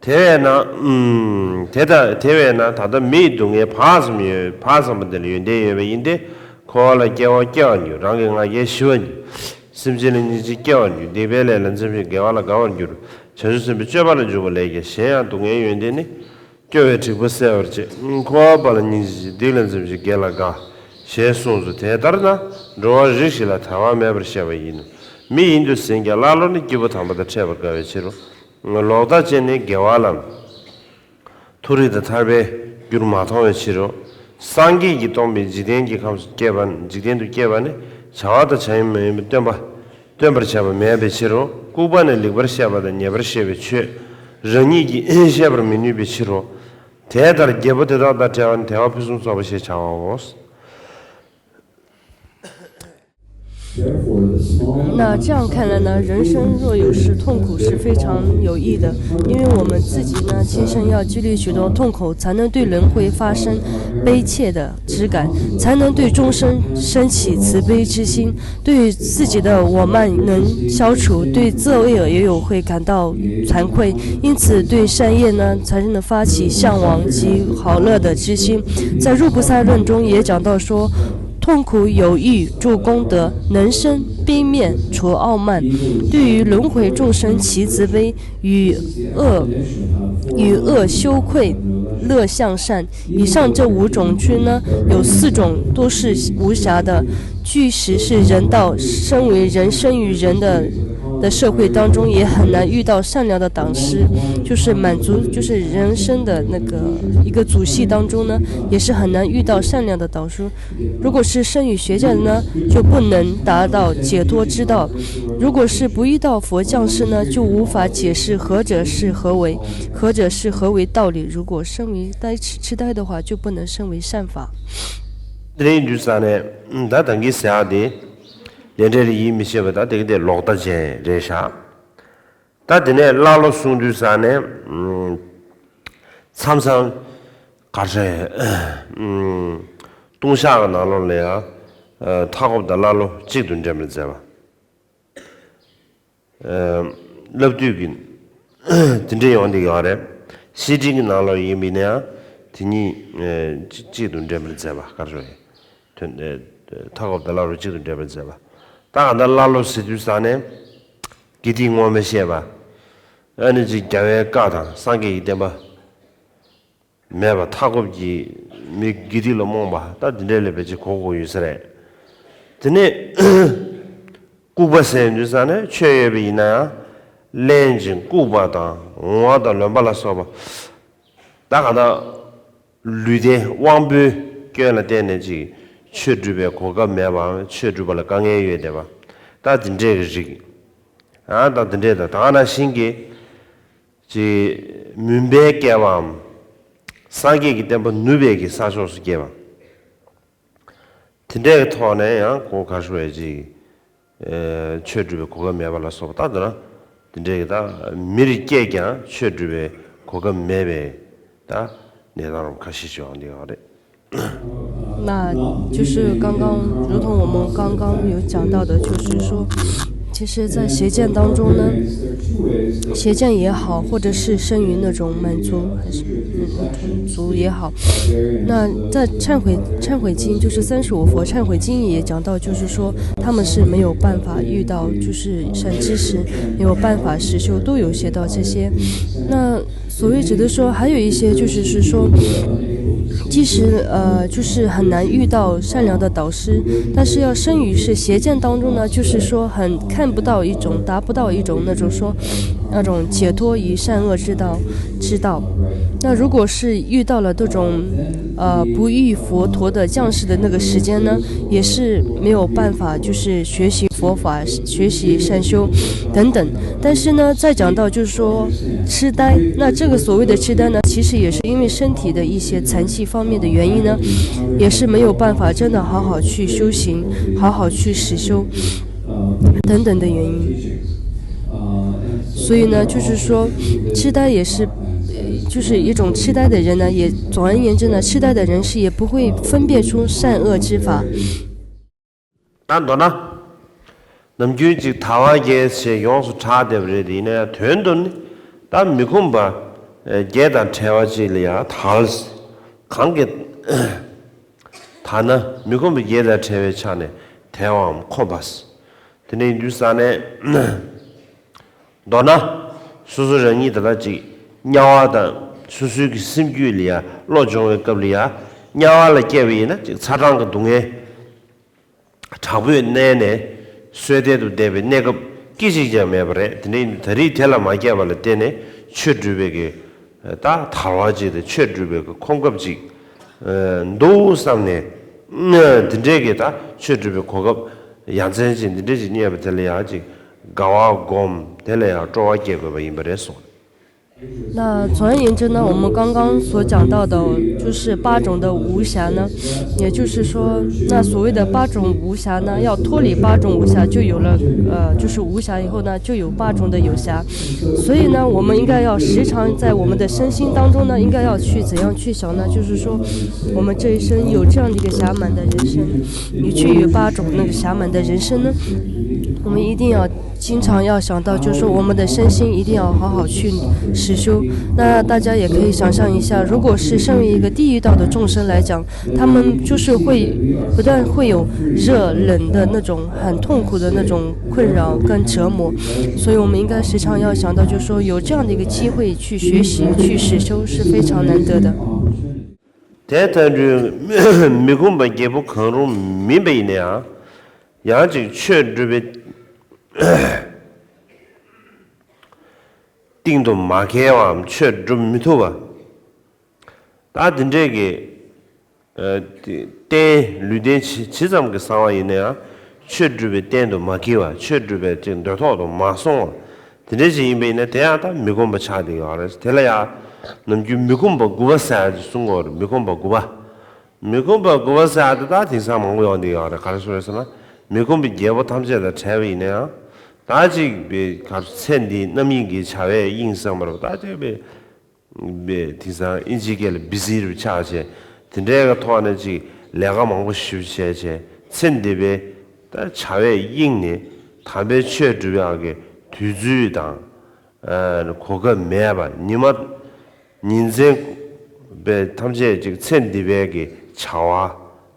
དེ་བས་ན། ཨུམ། དེ་ལྟ། དེ་བས་ན་ད་ལྟ་མི་ཡི་སྡུག་བསྔལ་བག་ཙམ་ཡོད། བག་ཙམ་པ་དེ་ལ་ཡོན་ཏན་ཡོད་པ་ཡིན་ཏེ། འཁོར་བ་ལ་སྐྱེ་བ་སྐྱེ་བར་འགྱུར། རང་གི་ང་རྒྱལ་ཞི་བར་འགྱུར། སེམས་ཅན་ལ་སྙིང་རྗེ་སྐྱེ་བར་འགྱུར། སྡིག་པའི་ལས་ལ་འཛེམ་ཞིང་དགེ་བ་ལ་དགའ་བར་འགྱུར། བྱང་ཆུབ་སེམས་དཔའི་སྤྱོད་པ་ལ་འཇུག་པ་ལས་ཀྱང་གཞན་ཡང་སྡུག་བསྔལ་ཡོན་ཏན་ནི། སྐྱོ་བའི་འཁྲིག་པ་སེལ་བར་བྱེད། འཁོར་བ་ལ་སྙིང་རྗེ་ཆེ། སྡིག་ལ་འཛེམ་ཞིང་དགེ་ལ་དགའ། ཞེས་གསུངས་སོ། དེ་ལྟར་ན་འགྲོ་བ་རིགས་བཞི་ལ་དལ་བ་མེད་པར་བཤད་པ་ཡིན་ནོ། མི་ཡིན་དུ་ཟིན་ཀྱང་ཀླ་ཀློ་ནི་སྐྱེས་བུ་དམ་པ་དང་འཕྲད་པར་དཀའ་བའི་ཕྱིར་རོ། ལོག་ལྟ་ཅན་ནི་དགེ་བ་ལ་མཐོ་རིས་དང་ཐར་པའི་རྒྱུར་མ་མཐོང་བའི་ཕྱིར་རོ། སངས་རྒྱས་ཀྱིས་སྟོན་པའི་འཇིག་རྟེན་གྱི་ཁམས་སུ་སྐྱེས་པ། འཇིག་རྟེན་དུ་སྐྱེས་པ་ནི་བྱ་བ་དང་བྱ་བ་མ་ཡིན་པའི་སྟོན་པ། སྟོན་པར་བྱ་བ་མེད་པའི་ཕྱིར་རོ། ལྐུགས་པ་ནི་ལེགས་པར་བཤད་པ་དང་ཉེས་པར་བཤད་པའི་ཆོས་རང་ཉིད་ཀྱིས་བཤད་པར་མི་ནུས་པའི་ཕྱིར་རོ། དེ་ལྟར་རྒྱལ་པོ་དེ་དག་དང་བྲལ་བ་ནི་དལ་བ་ཕུན་སུམ་ཚོགས་པ་ཞེས་བྱའོ། 那这样看来呢，人生若有时痛苦是非常有益的，因为我们自己呢，今生要经历许多痛苦，才能对轮回发生悲切的质感，才能对众生升起慈悲之心，对于自己的我慢能消除，对自我也有会感到惭愧，因此对善业呢，才能发起向往及好乐的之心。在入菩萨论中也讲到说，痛苦有益助功德，能生悲灭除傲慢。对于轮回众生起慈悲，与恶与恶羞愧，乐向善。以上这五种之呢，有四种都是无暇的。即使是人道，身为人，生于人的的社会当中，也很难遇到善良的导师，就是满足，就是人生的那个一个组系当中呢，也是很难遇到善良的导师。如果是生于邪教的呢，就不能达到解脱之道。如果是不遇到佛降世呢，就无法解释何者是何为，何者是何为道理。如果生于呆痴痴呆的话，就不能生为善法。དེ་ཡིན་དུས་ས་ནས་ད་ད་གིན་ཟེར་ཡག་དེ། ལས་འབྲས་ལ་ཡིད་མི་ཆེས་པ། ད་དེ་གི་དེ་ལོག་ལྟ་ཅན་རེད་ཤག་ད་དེ་ནས་ཀླ་ཀློ་གསུང་དུས་ས་ནས། མཚམས་མཚམས་ག་རེ། ལྟུང་བཤགས་ཀྱི་ནང་ལོགས་ལ་ཡང་། མཐའ་འཁོབ་དང་ཀླ་ཀློ་གཅིག་ཏུ་འདྲེན་པར་མཛད་པ། བསླབ་བཏུས་ཀྱི་དེ་འདྲ་ཡོང་གི་ཡོད་རེད། བཤེས་སྤྲིང་གི་ནང་ལོགས་ཡིན་པ་ཡིན་ན་ཡང་དེ་གཉིས་གཅིག་ཏུ་འདྲེན་པར་མཛད་པ། ག་རེ་ཟེར། མཐའ་འཁོབ་དང་ཀླ་ཀློ་གཅིག་ཏུ་འདྲེན་པར་མཛད་པ། ད་ག་ད་ཀླ་ཀློ་ཟེར་དུས་ས་ནས་དགེ་སྡིག་ངོ་མ་ཤེས་པ། ཨ་ནི་ཅིག་རྒྱལ་བའི་བཀའ་དང་སངས་རྒྱས་ཀྱི་བསྟན་པ་མེད་པ། མཐའ་འཁོབ་ཀྱི་མི་དགེ་སྡིག་ལ་རྨོངས་པ། ད་འདི་འདྲའི་ལས་ཕལ་ཆེར་གོ་གོ་ཡོད་ས་རེད། དེ་ནས་ལྐུགས་པ་ཟེར་དུས་ས་ནས་ཆོས་ཡོད་པ་ཡིན་ན་ཡང་གླེན་ཅིང་ལྐུགས་པ་དང་ངུ་བ་དང་ལོན་པ་ལ་སོགས་པ། ད་ག་ད་ལུས་རྟེན་དབང་པོའི་སྐྱོན་ལ་བརྟེན་ནས་ཅིག་ཆོས་སྒྲུབ་པའི་གོ་སྐབས་མེད་པའམ་ཆོས་སྒྲུབ་པ་ལ་དཀའ་ངལ་ཡོད་བསྡད་པ། ད་འདི་འདྲའི་རིགས། ཨ། ད་འདི་འདྲའི་ད་ད་ག་ནང་བཞིན་གྱི་ཅིག་མུན་པའི་བསྐལ་པའམ། སངས་རྒྱས་ཀྱི་བསྟན་པ་ནུབ་པའི་གི་ས་ཕྱོགས་སུ་སྐྱེས་པ། དེ་འདྲའི་གི་ཐོག་ནས་ཡང་གོ་ག་རེ་ཟེར་བའི་ཅིག་ཆོས་སྒྲུབ་པའི་གོ་སྐབས་མེད་པ་ལ་སོགས་པ། ད་དེ་ན་དེ་འདྲའི་གི་ད་མི་རིགས་སྐྱེས་ཀྱང་ཆོས་སྒྲུབ་པའི་གོ་སྐབས་མེད་པའི་ད་གནས་སྟངས་རུ་ཁ་ཤས་ཤིག་ཡོང་གི་ཡོད་རེད། 那就是刚刚，如同我们刚刚有讲到的，就是说，其实，在邪见当中呢，邪见也好，或者是生于那种满足，还是嗯满足也好，那在忏悔忏悔经，就是三十五佛忏悔经也讲到，就是说他们是没有办法遇到就是善知识，没有办法实修，都有写到这些。那所以指的说，还有一些就是是说，即使呃就是很难遇到善良的导师，但是要生于是邪见当中呢，就是说很看不到一种，达不到一种那种说那种解脱于善恶之道之道。那如果是遇到了这种呃不遇佛陀的降世的那个时间呢，也是没有办法，就是学习佛法、学习善修等等。但是呢，再讲到就是说痴呆，那这个所谓的痴呆呢，其实也是因为身体的一些残疾方面的原因呢，也是没有办法真的好好去修行，好好去实修等等的原因。所以呢，就是说，痴呆也是，呃就是一种痴呆的人呢，也总而言之呢，痴呆的人是也不会分辨出善恶之法。 ད་མདོར་ན། ནམ་རྒྱུན་ཅིག་དལ་བ་བརྒྱད་ཞེས་ཡོངས་སུ་གྲགས་བསྡད་པ་རེད་དེ། ཡིན་ན་ཡང་དོན་དུ་ནི་ད་མི་ཁོམ་པ་བརྒྱད་དང་བྲལ་བ་ཅིག་ལ་ཡང་དལ། གང་གི་ཐ་ན་མི་ཁོམ་པ་བརྒྱད་དང་བྲལ་བའི་ཆ་ནས་དལ་བའམ་ཁོམ་པ། དེ་འདྲ་ཡིན་དུས་ས་ནས། མདོར་ན། སོ་སོ་རང་ཉིད་དེ་ལ་ཅིག་དམྱལ་བ་དང་སོ་སོའི་གི་སེམས་རྒྱུད་ལ་ཡ་བློ་སྦྱོང་བའི་སྐབས་ལ་ཡ་དམྱལ་བ་ལ་སྐྱེས་པ་ཡིན་ན་ཅིག་ཚ་གྲང་གི་སྡུག་བསྔལ་དྲག་པོས་མནན་ནས་གསོལ་སྟེ་དུ་བསྡད་པའི་གནས་སྐབས་སྐད་ཅིག་ཀྱང་མེད་པ་རེད། དེ་ནས་ད་རེས་དེ་ལ་མ་སྐྱེས་པ་ལ་བརྟེན་ནས་ཆོས་སྒྲུབ་པའི་གི་ད་དལ་བ་ཅིག་དང་ཆོས་སྒྲུབ་པའི་གི་ཁོམ་སྐབས་ཅིག་འདུག་བསམ་ནས། དེ་འདྲའི་གི་ད་ཆོས་སྒྲུབ་པའི་གོ་སྐབས་ཡ་མཚན་ཅིག་འདི་འདྲ་ཅིག་རྙེད་པ་དེ་ལ་ཡང་ཅིག་དགའ་བ་སྒོམ། དེ་ལ་ཡང་སྤྲོ་བ་སྐྱེ་དགོས་པ་ཡིན་པ་རེད་གསུངས། 那总而言之呢，我们刚刚所讲到的，就是八种的无暇呢，也就是说，那所谓的八种无暇呢，要脱离八种无暇，就有了，呃，就是无暇以后呢，就有八种的有暇。所以呢，我们应该要时常在我们的身心当中呢，应该要去怎样去想呢？就是说，我们这一生有这样的一个暇满的人生，你去有八种那个暇满的人生呢，我们一定要经常要想到，就是说我们的身心一定要好好去实修。那大家也可以想象一下，如果是身为一个地狱道的众生来讲，他们就是会不断会有热冷的那种很痛苦的那种困扰跟折磨，所以我们应该时常要想到，就是说有这样的一个机会去学习、去实修是非常难得的。 དེ་ལྟར་དུ་མི་ཁོམ་པ་བརྒྱད་པོ་གང་རུང་མིན་པ་ཡིན་ན་ཡང་། ཡང་ཅིག་ཆོས་སྒྲུབ་པའི་སྟེང་དུ་མ་འཁེལ་བའམ་ཆོས་སྒྲུབ་མི་ཐུབ་པ། ད་དེ་འདྲས་ཀྱི་ཨ་དེ་རྟེན་ལུས་རྟེན་ཇི་ཇི་ཙམ་གྱི་གསང་བ་ཡིན་ན་ཡང་ཆོས་སྒྲུབ་པའི་རྟེན་དུ་མ་འཁེལ་བ། ཆོས་སྒྲུབ་པའི་ཅིག་འདོད་ཐོག་ཏུ་མ་སོང་བ། དེ་འདྲས་ཅིག་ཡིན་པ་ཡིན་ན་དེ་ཡང་ད་མི་ཁོམ་པ་ཆགས་བསྡད་ཡོད་རེད། དེ་ལ་ཡང་ནམ་རྒྱུན་མི་ཁོམ་པ་དགུ་པ་ཟེར་ཡ་ཅིག་གསུང་གི་ཡོད་རེད། མི་ཁོམ་པ་དགུ་པ། མི་ཁོམ་པ་དགུ་པ་ཟེར་ཡ་དེ་ད་དེང་སང་མང་པོ་ཡོང་བསྡད་ཡོད་རེད། ག་རེ་ཟེར་རེད་ཟེར་ན། མི་ཁོམ་པའི་རྒྱལ་པོ་ཐམས་ཅད་དང་བྲལ་བ་ཡིན་ན་ཡང་། ད་ཅིག་པའི་ག་ཚེ་འདིའི་རྣམ་གཡེང་གི་བྱ་བའི་དབྱིངས་བསམ་པ་རེད། ད་ཅིག་པའི་པའི་དེང་སང་ཨིན་ཇིའི་སྐད་ལ་བི་ཟི་རུ་ཆགས་བྱས། དེ་འདྲའི་གི་ཐོག་ནས་ཅིག་ལས་ཀ་མང་པོ་ཞིག་བྱས་བྱས། ཚེ་འདི་པའི་ད་བྱ་བའི་དབྱིངས་ནས་དམ་པའི་ཆོས་སྒྲུབ་ཡག་གི་དུས་ཚོད་དང་། ཨ་གོ་སྐབས་མེད་པ། ཉི་མ་ཉིན་མཚན་པའི་ཐམས་ཅད་ཅིག་ཚེ་འདི་པའི་གི་བྱ་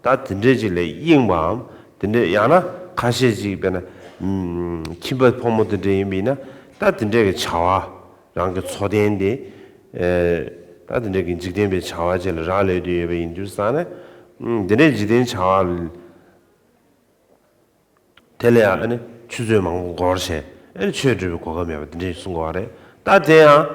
བ་ད་དེ་འདྲས་ཅིག་ལ་གཡེང་བའམ། དེ་འདྲས་ཡང་ན་ཁ་ཤས་ཅིག་དཔེར་ན་ཨུམ་ཁྱིམ་པ་ཕོ་མོ་དེ་འདྲས་ཡིན་པ་ཡིན་ན། ད་དེ་འདྲས་ཀྱི་བྱ་བ་རང་གི་འཚོ་རྟེན་དེ་ཨེ་ད་དེ་འདྲས་ཀྱི་འཇིག་རྟེན་པའི་བྱ་བ་ཅིག་ལ་རག་ལས་བསྡད་ཡོད་པ་ཡིན་དུས་ཙང་ནས། ཨུམ་དེ་འདྲས་འཇིག་རྟེན་བྱ་བ་དེ་ལ་ཡང་ཨ་ནི་ཆུ་ཚོད་མང་པོ་འགོར་བྱས། ཨ་ནི་ཆོས་སྒྲུབ་པའི་གོ་སྐབས་མེད་པ་དེ་འདྲས་གསུང་གི་ཡོད་རེད། ད་དེ་ཡང་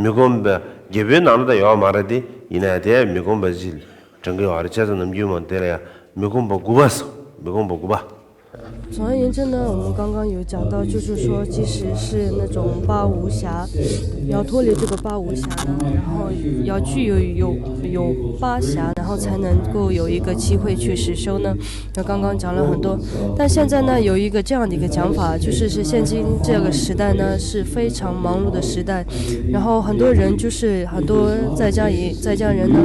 མི་ཁོམ་པ་རྒྱལ་པོའི་ནང་ན་ད་ཡོད་མ་རེད་དེ། ཡིན་ན་ཡང་དེ་ཡང་མི་ཁོམ་པ་ཅིག་དྲན་གྱི་ཡོད་རེད། བྱས་ཙང་ནམ་རྒྱུན་མ་དེ་ལ་ཡང་མི་ཁོམ་པ་དགུ་པ་ཟེར། མི་ཁོམ་པ་དགུ་པ། 总而言之呢，我们刚刚有讲到，就是说，即使是那种八无暇，要脱离这个八无暇呢，然后要具有有有八暇，然后才能够有一个机会去实修呢。那刚刚讲了很多，但现在呢，有一个这样的一个讲法，就是是现今这个时代呢是非常忙碌的时代，然后很多人就是很多在家也在家人呢，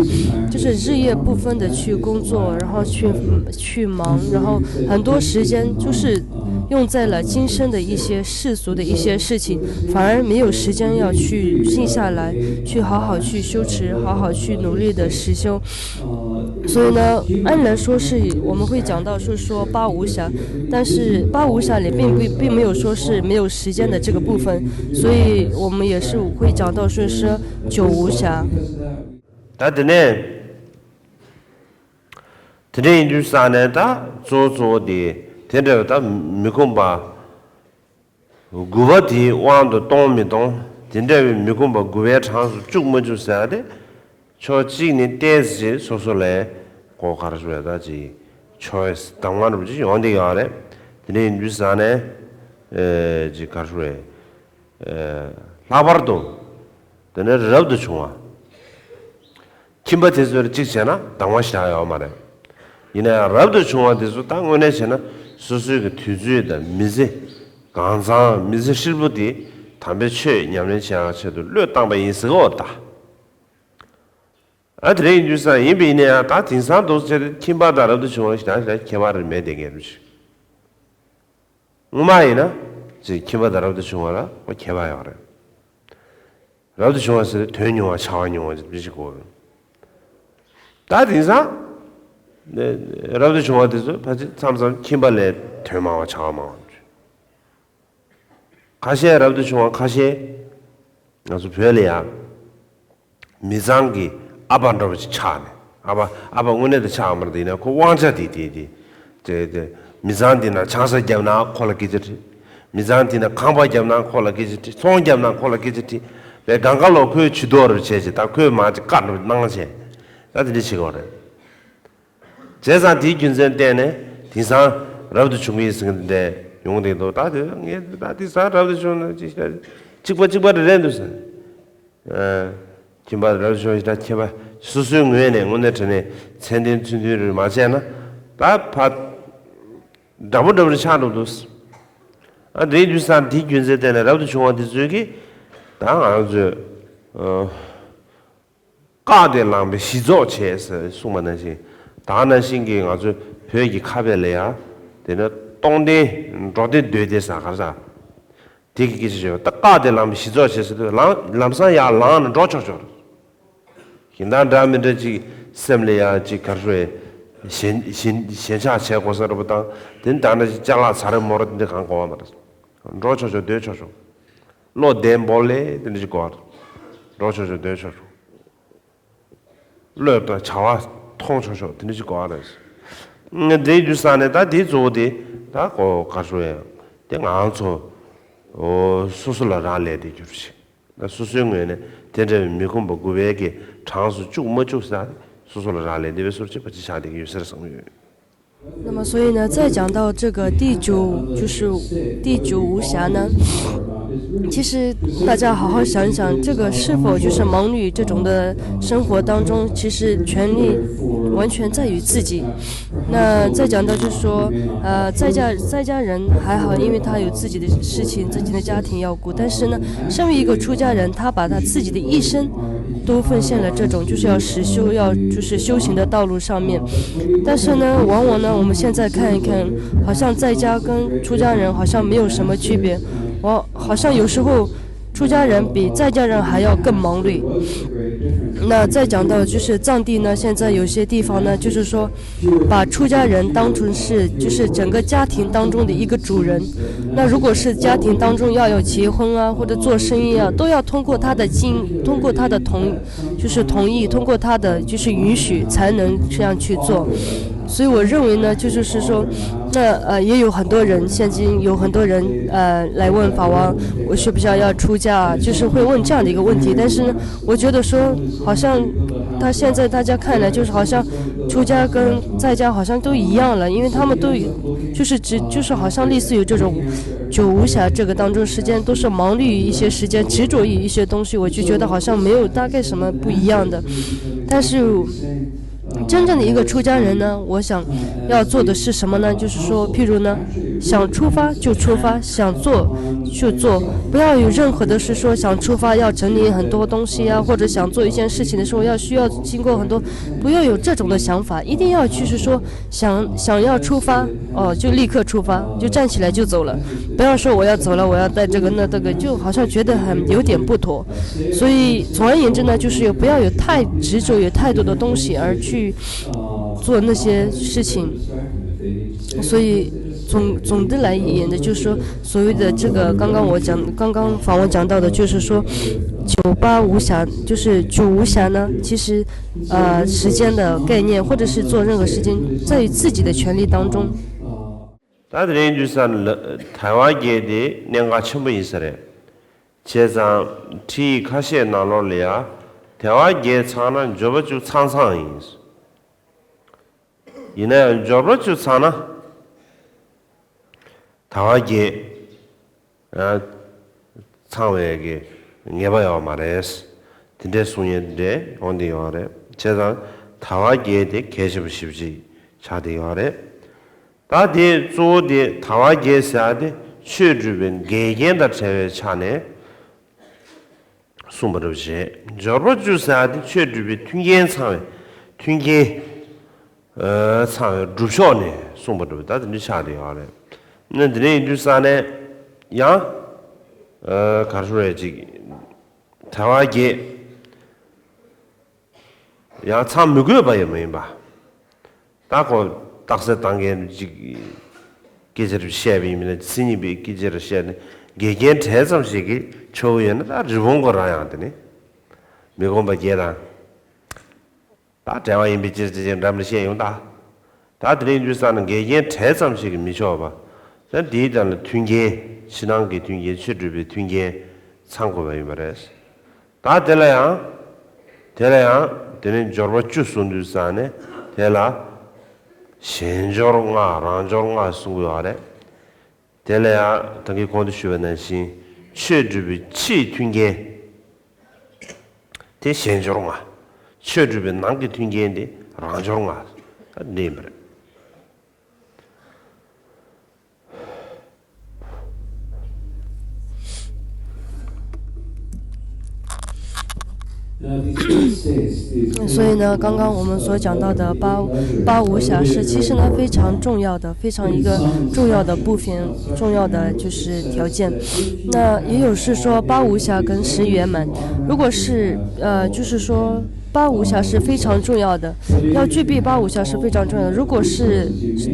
就是日夜不分的去工作，然后去去忙，然后很多时间就是用在了今生的一些世俗的一些事情，反而没有时间要去静下来，去好好去修持，好好去努力的实修。所以呢，按理来说是我们会讲到是说八无暇，但是八无暇里并不并没有说是没有时间的这个部分，所以我们也是会讲到说是九无暇。 ད་དེ་ནས་དེ་འདྲ་ཡིན་དུས་ཙང་ནས་ད་གཙོ་བོ་གཙོ་བོ་དེ་དེ་འདྲ་བའི་ད་མི་ཁོམ་པ་དགུ་པ་དེའི་དབང་དུ་གཏོང་མི་གཏོང་དེ་འདྲ་བའི་མི་ཁོམ་པ་དགུ་པའི་གྲངས་སུ་བཅུག་མ་བཅུག་ཟེར་ཡ་དེ་ཕྱོགས་གཅིག་ནས་ཏོག་ཙམ་སོ་སོ་ལ་གོ་གར་ཞུ་བའི་ད་ཅིག་ཆོ་ཡི་གདམས་ངག་རུ་ཅིག་ཡོང་བསྡད་ཡོད་རེད། དེ་འདྲ་ཡིན་དུས་ཙང་ནས་ཅིག་གར་ཞུ་བའི་ལྷག་པར་དུ། དེ་ནས་རབ་ཏུ་བྱུང་བ། ཁྱིམ་པ་དེ་ཚོར་གཅིག་བྱས་ན་གདམས་ངག་བཞག་ཡོད་མ་རེད། ཡིན་ན་ཡང་རབ་ཏུ་བྱུང་བ་དེ་ཚོ་ད་དངོས་གནས་བྱས་ན་སོ་སོའི་གི་དུས་ཚོད་དང་མི་ཚེ་གང་ཚང་མི་ཚེ་ཧྲིལ་པོ་དེ་དམ་པའི་ཆོས་ཉམས་ལེན་བྱེད་ཡག་ཆེད་དུ་བློས་བཏང་པ་ཡིན་ཟེར་གོ་ད། ཨ་དེ་རེད་ཡིན་དུས་ཙང་ཡིན་པ་ཡིན་ན་ཡང་ད་དེང་སང་འདུག་ཟེར་ཁྱིམ་པ་དང་རབ་ཏུ་བྱུང་བ་ཞིག་དང་ཞིག་ཁྱད་པར་མེད་དེ་ངེས་རུ་ཞིག་སྔོན་མ་ཡིན་ན་ཅིག་ཁྱིམ་པ་དང་རབ་ཏུ་བྱུང་བ་ལ་ཁོ་ཁྱད་པར་ཡོད་རེད། རབ་ཏུ་བྱུང་བ་ཟེར་དོན་ཉུང་བ་བྱ་བ་ཉུང་བ་ཅིག་མི་ཞིག་གོ། ད་དེང་སང་རབ་ཏུ་བྱུང་བ་དེ་ཚོ་ཕལ་ཆེར་མཚམས་མཚམས་ཁྱིམ་པ་ལས་དོན་མང་བ་བྱ་བ་མང་བ། ཁ་ཤས་རབ་ཏུ་བྱུང་བ་ཁ་ཤས་ང་ཚོ་བོད་ལ་ཡང་མི་ཚང་གི་ཨ་ཕ་འདྲ་བོ་ཅིག་ཆགས་ནས་ཨ་ཕ་ཨ་ཕ་དངོས་གནས་དེ་ཆགས་མ་རེད་དེ་ཡིན་ན་ཁོ་དབང་ཆ་དེ་དེ་དེ་དེ་དེ་མི་ཚང་དེ་ན་ཆང་ས་བརྒྱབ་ན་ཁོ་ལ་སྐད་ཆ་དྲིས། མི་ཚང་དེ་ན་ཁང་པ་བརྒྱབ་ན་ཁོ་ལ་སྐད་ཆ་དྲིས། ཚོང་བརྒྱབ་ན་ཁོ་ལ་སྐད་ཆ་དྲིས། བས་གང་ག་ལོ་ཁོའི་ཇུས་གཏོགས་རུ་བྱས་ཅིག་ད་ཁོས་མ་ཅིག་བཀའ་འདྲ་བོ་གནང་བྱས་ད་དེ་འདྲ་བྱེད་དགོས་རེད། བྱས་ཙང་དེའི་རྒྱུ་མཚན་བརྟེན་ནས་དེང་སང་རབ་ཏུ་བྱུང་གི་ཟེར་གི་འདི་ཡོང་བསྡད་འདུག་ད་དེ་ངས་ད་དེང་སང་རབ་ཏུ་བྱུང་ན་ཅི་ཞིག་གཅིག་པ་གཅིག་པ་རེ་རེད་འདུག་ཟེར། ཨ། ཁྱིམ་པ་རབ་ཏུ་བྱུང་ཞིག་ད་ཁྱིམ་པ་སོ་སོའི་ངོས་ནས་དངོས་གནས་དྲང་གནས་མཚན་ལྡན་ཚུལ་མཐུན་རེ་མ་བྱས་ན་ད་ཕ་འདྲ་པོ་འདྲ་པོ་རེ་ཆགས་འགྲོ་འདུག་ཨ་དེའི་དུས་སང་དེའི་རྒྱུ་མཚན་བརྟེན་ནས་རབ་ཏུ་བྱུང་བ་དེ་ཚོས་ཀྱིས་ད་ང་ཚོས་ཨ། བཀག་སྟེ་ལངས་པའི་གཞི་རྫོགས་བྱས་ཟེར་གསུངས་པ་ནང་བཞིན། ད་ནང་བཞིན་གྱི་ང་ཚོ་བོད་ཀྱི་ཁ་དཔེ་ལ་ཡང་དེ་ནི་སྟོང་སྟེ་འགྲོ་སྟེ་སྡོད་དེ་ཟ་གར་ཟ། དེ་གི་སྐད་ཆ་བརྗོད་པ་ད་བཀག་སྟེ་ལངས་པའི་གཞི་རྫོགས་བྱས་ཟེར་དུས་ལངས་ལམ་སང་ཡར་ལངས་ནས་འགྲོ་ཆོག་ཆོག་རེད། གཞན་དག་འདྲ་མི་འདྲ་ཅིག་སེམས་ལ་ཡང་ཅིག་གར་ཤོར་བའི་ཞེན་ཞེན་ཞེན་ཆགས་བྱས་དགོས་ས་རེད་པ་དང་དེ་ནི་ད་ནི་ཅིག་ཅ་ལག་ཚ་རེ་མོ་རེ་དེ་འདྲ་གང་དགོས་པ་མ་རེད། འགྲོ་ཆོག་ཆོག་སྡོད་ཆོག་ཆོག་བློ་བདེ་འབོར་ལས་དེ་འདྲ་ཅིག་དགོས་པ་རེད། འགྲོ་ཆོག་ཆོག་སྡོད་ཆོག་ཆོག་བློས་བཏང་བྱ་བ་མཐོང་ཆོག་ཆོག་དེ་འདྲ་ཞིག་གོ་བ་རེད། ང་དེའི་རྒྱུ་ས་ནས་ད་དེའི་གཙོ་བོ་དེ་ད་གོ་ག་ཞུ་ཡང་དེ་ང་ཚོ་སོ་སོ་ལ་རག་ལས་དེ་གྱུར་ཞིག་ད་སོ་སོའི་ངོས་ནས་དེ་འདྲ་བའི་མི་ཁོམ་པ་དགུ་པའི་གི་གྲངས་སུ་བཅུག་མ་བཅུག་ས་སོ་སོ་ལ་རག་ལས་དེ་བའི་སོར་ཆེ་བ་ཅི་ཆགས་བསྡད་ཀྱི་ཡོད་ཟེར་བསམ་གྱི་ཡོད། 那么，所以呢，再讲到这个第九，就是第九无暇呢，其实大家好好想一想，这个是否就是忙碌于这种的生活当中，其实权利完全在于自己。那再讲到就是说，呃，在家在家人还好，因为他有自己的事情、自己的家庭要顾，但是呢，身为一个出家人，他把他自己的一生都奉献了这种就是要实修、要就是修行的道路上面。但是呢，往往呢，我们现在看一看，好像在家跟出家人好像没有什么区别。我好像有时候出家人比在家人还要更忙碌。那再讲到就是藏地呢，现在有些地方呢，就是说把出家人当成是就是整个家庭当中的一个主人。那如果是家庭当中要有结婚啊，或者做生意啊，都要通过他的经，通过他的同，就是同意，通过他的就是允许才能这样去做。所以我认为呢，就就是说，那呃，也有很多人，现今有很多人呃来问法王，我需不需要要出家啊？就是会问这样的一个问题。但是呢，我觉得说，好像他现在大家看来，就是好像出家跟在家好像都一样了，因为他们都有，就是只就是好像类似于这种九无暇这个当中，时间都是忙碌于一些时间，执着于一些东西，我就觉得好像没有大概什么不一样的。但是真正的一个出家人呢，我想要做的是什么呢？就是说，譬如呢，想出发就出发，想做就做，不要有任何的是说想出发要整理很多东西啊，或者想做一件事情的时候要需要经过很多，不要有这种的想法，一定要去是说想想要出发哦，就立刻出发，就站起来就走了，不要说我要走了，我要带这个那这个，就好像觉得很有点不妥。所以总而言之呢，就是有不要有太执着，有太多的东西而去做那些事情。所以总总的来言呢，就是说，所谓的这个，刚刚我讲，刚刚访问讲到的，就是说，九八无暇，就是九无暇呢，其实，呃，时间的概念，或者是做任何事情，在于自己的权利当中。ད་དེ་རིང་འདུག་ས་ནི་དལ་བ་བརྒྱད་དེ་གནད་འགག་ཆེན་པོ་ཡིན་ས་རེད། བྱས་ཙང་ཁྲིད་ཡིག་ཁ་ཤས་ནང་ལོགས་ལ་ཡ་དལ་བ་བརྒྱད་ཚང་ན་འབྱོར་པ་བཅུ་ཚང་ཚང་ཡིན། ཡིན་ན་ཡང་འབྱོར་པ་བཅུ་ཚང་ན་དལ་བ་བརྒྱད་ཚང་བའི་གི་ངེས་པ་ཡོད་མ་རེད། དེ་འདྲའི་གསུང་ཡས་དེ་འདྲའི་ཡོང་དེ་ཡོད་རེད། བྱས་ཙང་དལ་བ་བརྒྱད་དེ་གལ་ཆེན་པོ་ཞེ་པོ་ཅིག་ཆགས་དེ་ཡོད་རེད། ད་དེ་གཙོ་བོ་དེ་དལ་བ་བརྒྱད་ཟེར་ཡ་དེ་ཆོས་སྒྲུབ་པའི་འགལ་རྐྱེན་དང་བྲལ་བའི་ཆ་ནས་གསུངས་པ་འདྲ་བོ་བྱས། འབྱོར་པ་བཅུ་ཟེར་ཡ་དེ་ཆོས་སྒྲུབ་པའི་མཐུན་རྐྱེན་ཚང་བའི་མཐུན་རྐྱེན་ཚང་བའི་སྒྲུབ་ཕྱོགས་ནས་གསུངས་པ་འདྲ་བོ་ད་དེ་འདྲ་ཆགས་བསྡད་ཡོད་རེད། ན་དེ་འདྲ་ཡིན་དུས་ས་ནས་ཡང་ག་རེ་ཞུ་རེད་ཅིག་དལ་བ་བརྒྱད། ཡང་ཚང་མི་དགོས་པ་ཡང་མ་ཡིན་པ། ད་ཁོ་རྟགས་གསལ་བཏང་མཁན་ཅིག་སྐད་ཆ་རེ་བཤད་པ་ཡིན་མིན་ན་མཚན་ཉིད་པའི་སྐད་ཆ་རེ་བཤད་ནས་འགལ་རྐྱེན་བྲལ་ཙམ་ཞིག་གི་ཆོག་ཡོད་ན་ད་རི་བོང་གི་རང་ཡང་དེ་ནི་མི་ཁོམ་པ་བརྒྱད་དང་། ད་བྲལ་བ་ཡིན་པའི་ཕྱིར་ཅེས་འགྲམ་ལ་བཤད་ཡོང་ད། ད་དེ་རིང་འདུག་ས་ན་འགལ་རྐྱེན་བྲལ་ཙམ་ཞིག་གིས་མི་ཆོག་པ། ད་དེའི་སྟེང་ལ་མཐུན་རྐྱེན་ཕྱི་ནང་གི་མཐུན་རྐྱེན་ཆོས་སྒྲུབ་པའི་མཐུན་རྐྱེན་ཚང་དགོས་པ་ཡིན་པ་རེད། ད་དེ་ལ་ཡང་། དེ་ལ་ཡང་དེ་ནི་འབྱོར་པ་བཅུ་གསུངས་དུས་ཙང་ནས་དེ་ལ་གཞན་འབྱོར་ལྔ་རང་འབྱོར་ལྔ་གསུང་དགོས་པ་རེད། དེ་ལ་ཡང་ད་གིན་གོང་དུ་ཞུས་པ་ནང་བཞིན་ཆོས་སྒྲུབ་པའི་ཕྱིའི་མཐུན་རྐྱེན་དེ་གཞན་འབྱོར་ལྔ། ཆོས་སྒྲུབ་པའི་ནང་གི་མཐུན་རྐྱེན་དེ་རང་འབྱོར་ལྔ། འདི་ཡིན་པ་རེད།所以呢，刚刚我们所讲到的八八无暇是，其实呢非常重要的，非常一个重要的部分，重要的就是条件。那也有是说八无暇跟十圆满，如果是呃，就是说八无暇是非常重要的，要具备八无暇是非常重要的。如果是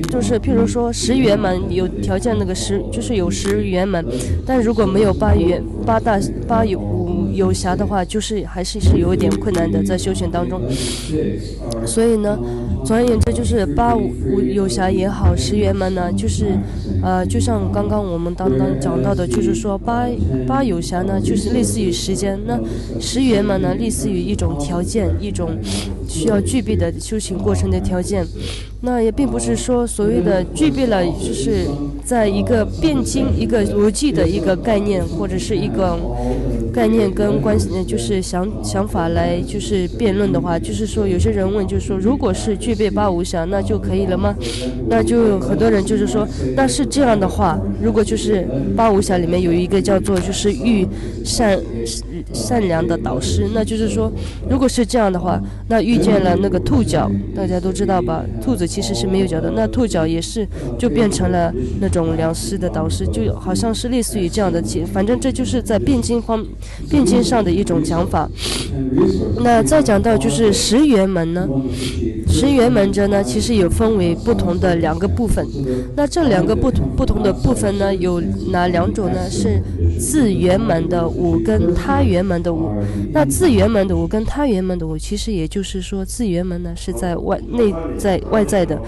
就是譬如说十圆满有条件，那个十就是有十圆满，但如果没有八圆八大八有无有暇的话，就是还是是有一点困难的在修行当中。所以呢，总而言之，就是八无无有暇也好，十圆满呢，就是呃，就像刚刚我们刚刚讲到的，就是说八八有暇呢，就是类似于时间，那十圆满呢，类似于一种条件，一种需要具备的修行过程的条件。那也并不是说所谓的具备了，就是在一个辩经、一个逻辑的一个概念，或者是一个概念跟关系，呃就是想想法来就是辩论的话，就是说有些人问，就是说如果是具备八无暇，那就可以了吗？那就有很多人就是说，那是这样的话，如果就是八无暇里面有一个叫做就是遇善善良的导师，那就是说，如果是这样的话，那遇见了那个兔角，大家都知道吧？兔子其实是没有脚的，那兔角也是就变成了那种良师的导师，就好像是类似于这样的，反正这就是在辩经方辩经上的一种讲法。那再讲到就是十圆满呢，十圆满者呢，其实有分为不同的两个部分。那这两个不同不同的部分呢，有哪两种呢？是自圆满的五跟他圆满的五。那自圆满的五跟他圆满的五，其实也就是说，自圆满呢是在外内在外在的，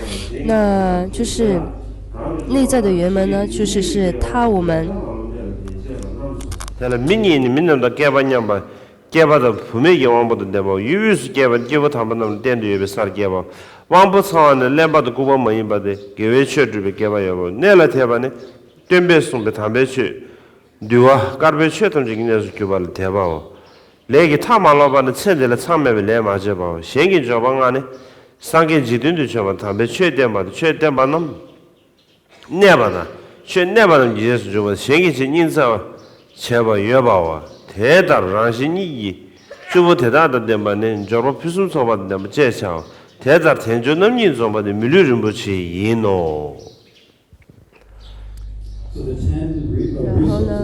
那就是内在的圆满呢，就是是他我们。 དེ་ལ་མི་གཉིས་ནི་མི་རྣམས་དང་སྐལ་པ་མཉམ་པ། སྐྱེས་པ་དང་བུད་མེད་ཀྱི་དབང་པོ་དང་ལྡན་པའོ། ཡུལ་དབུས་སུ་སྐྱེས་པ་ནི་སྐྱེས་བུ་དམ་པ་རྣམས་ལ་བརྟེན་ཏུ་ཡོད་པའི་སར་སྐྱེས་པའོ། དབང་པོ་ཚང་བ་ནི་གླེན་པ་དང་ལྐུགས་པ་མ་ཡིན་པ་སྟེ། དགེ་བའི་ཆོས་སྒྲུབ་པའི་སྐལ་པ་ཡོད་པའོ། གནད་ལ་ཐེབས་པ་ནི། སྟོན་པས་གསུངས་པའི་དམ་པའི་ཆོས། འདུལ་བ་དཀར་པོའི་ཆོས་ཐམས་ཅད་ཀྱི་གནས་སུ་གྱུར་པ་ལ་དད་པའོ། ལས་ཀྱི་མཐའ་མ་ལོག་པ་ནི། ཚེ་འདི་ལ་མཚམས་མེད་པའི་ལས་མ་བྱས་པའོ། གཞན་གྱི་འབྱོར་པ་ལྔ་ནི། སངས་རྒྱས་འཇིག་རྟེན་དུ་བྱོན་པ་དམ་པའི་ཆོས་བསྟན་པ་དང་། ཆོས་བསྟན་པ་རྣམས། གནས་པ་དང་། ཆོས་གནས་པ་རྣམས་ཀྱི་རྗེས་སུ་འཇུག་པ། གཞན་གྱི་ཆེད་སྙིང་བརྩེ་བ་བྱས་པ་ཡོད་པའོ། དེ་ལྟར་རང་གཞན་གཉིས་ཀྱི་བཅུ་པོ་དེ་དག་དང་ལྡན་པ་ནི་འབྱོར་པ་ཕུན་སུམ་ཚོགས་པ་དང་ལྡན་པ་ཅེས་བྱའོ། དེ་ལྟར་དལ་འབྱོར་རྣམ་གཉིས་འཛོམས་པ་ནི་མི་ལུས་རིན་པོ་ཆེ་ཡིན་ནོ། 然后呢，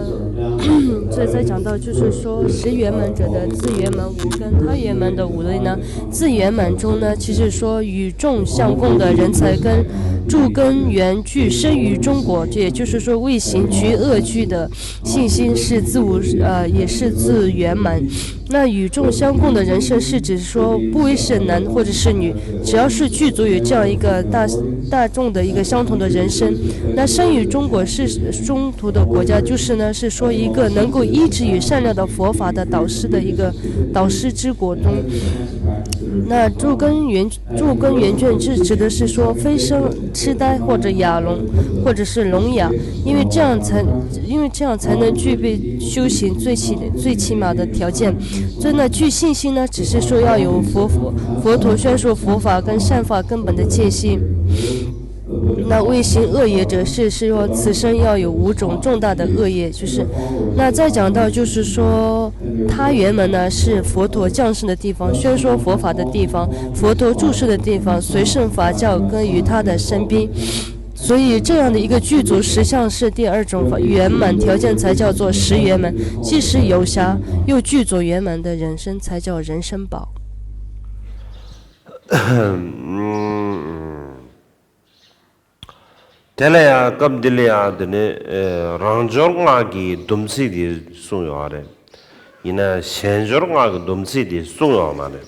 这再讲到就是说，十圆满者的自圆满五跟他圆满的五类呢，自圆满中呢，其实说与众相共的人才跟助根源具生于中国，这也就是说未行局恶句的信心是自我呃也是自圆满。那与众相共的人生是指说，不论是男或者是女，只要是具足有这样一个大大众的一个相同的人生，那生于中国是中途的国家，就是呢是说一个能够医治与善良的佛法的导师的一个导师之国中。那助根源助根源卷是指的是说飞升痴呆或者哑聋，或者是聋哑，因为这样才因为这样才能具备修行最起最起码的条件。所以呢，具信心呢，只是说要有佛佛佛陀宣说佛法跟善法根本的戒心。那未行恶业者是是说此生要有五种重大的恶业，就是那再讲到就是说他圆满呢是佛陀降生的地方，宣说佛法的地方，佛陀住世的地方，随顺法教跟于他的身边。所以这样的一个具足实相是第二种法圆满条件，才叫做实圆满。即使有暇，又具足圆满的人生，才叫人生宝。 དེ་ལ་ཡང་སྐབས་འདི་ལ་ཡང་དེ་ནི་རང་འབྱོར་ལྔ་གི་སྡོམ་ཚིག་དེ་གསུངས་ཡོད་རེད། ཡིན་ན་གཞན་འབྱོར་ལྔ་གི་སྡོམ་ཚིག་དེ་གསུངས་ཡོད་མ་རེད།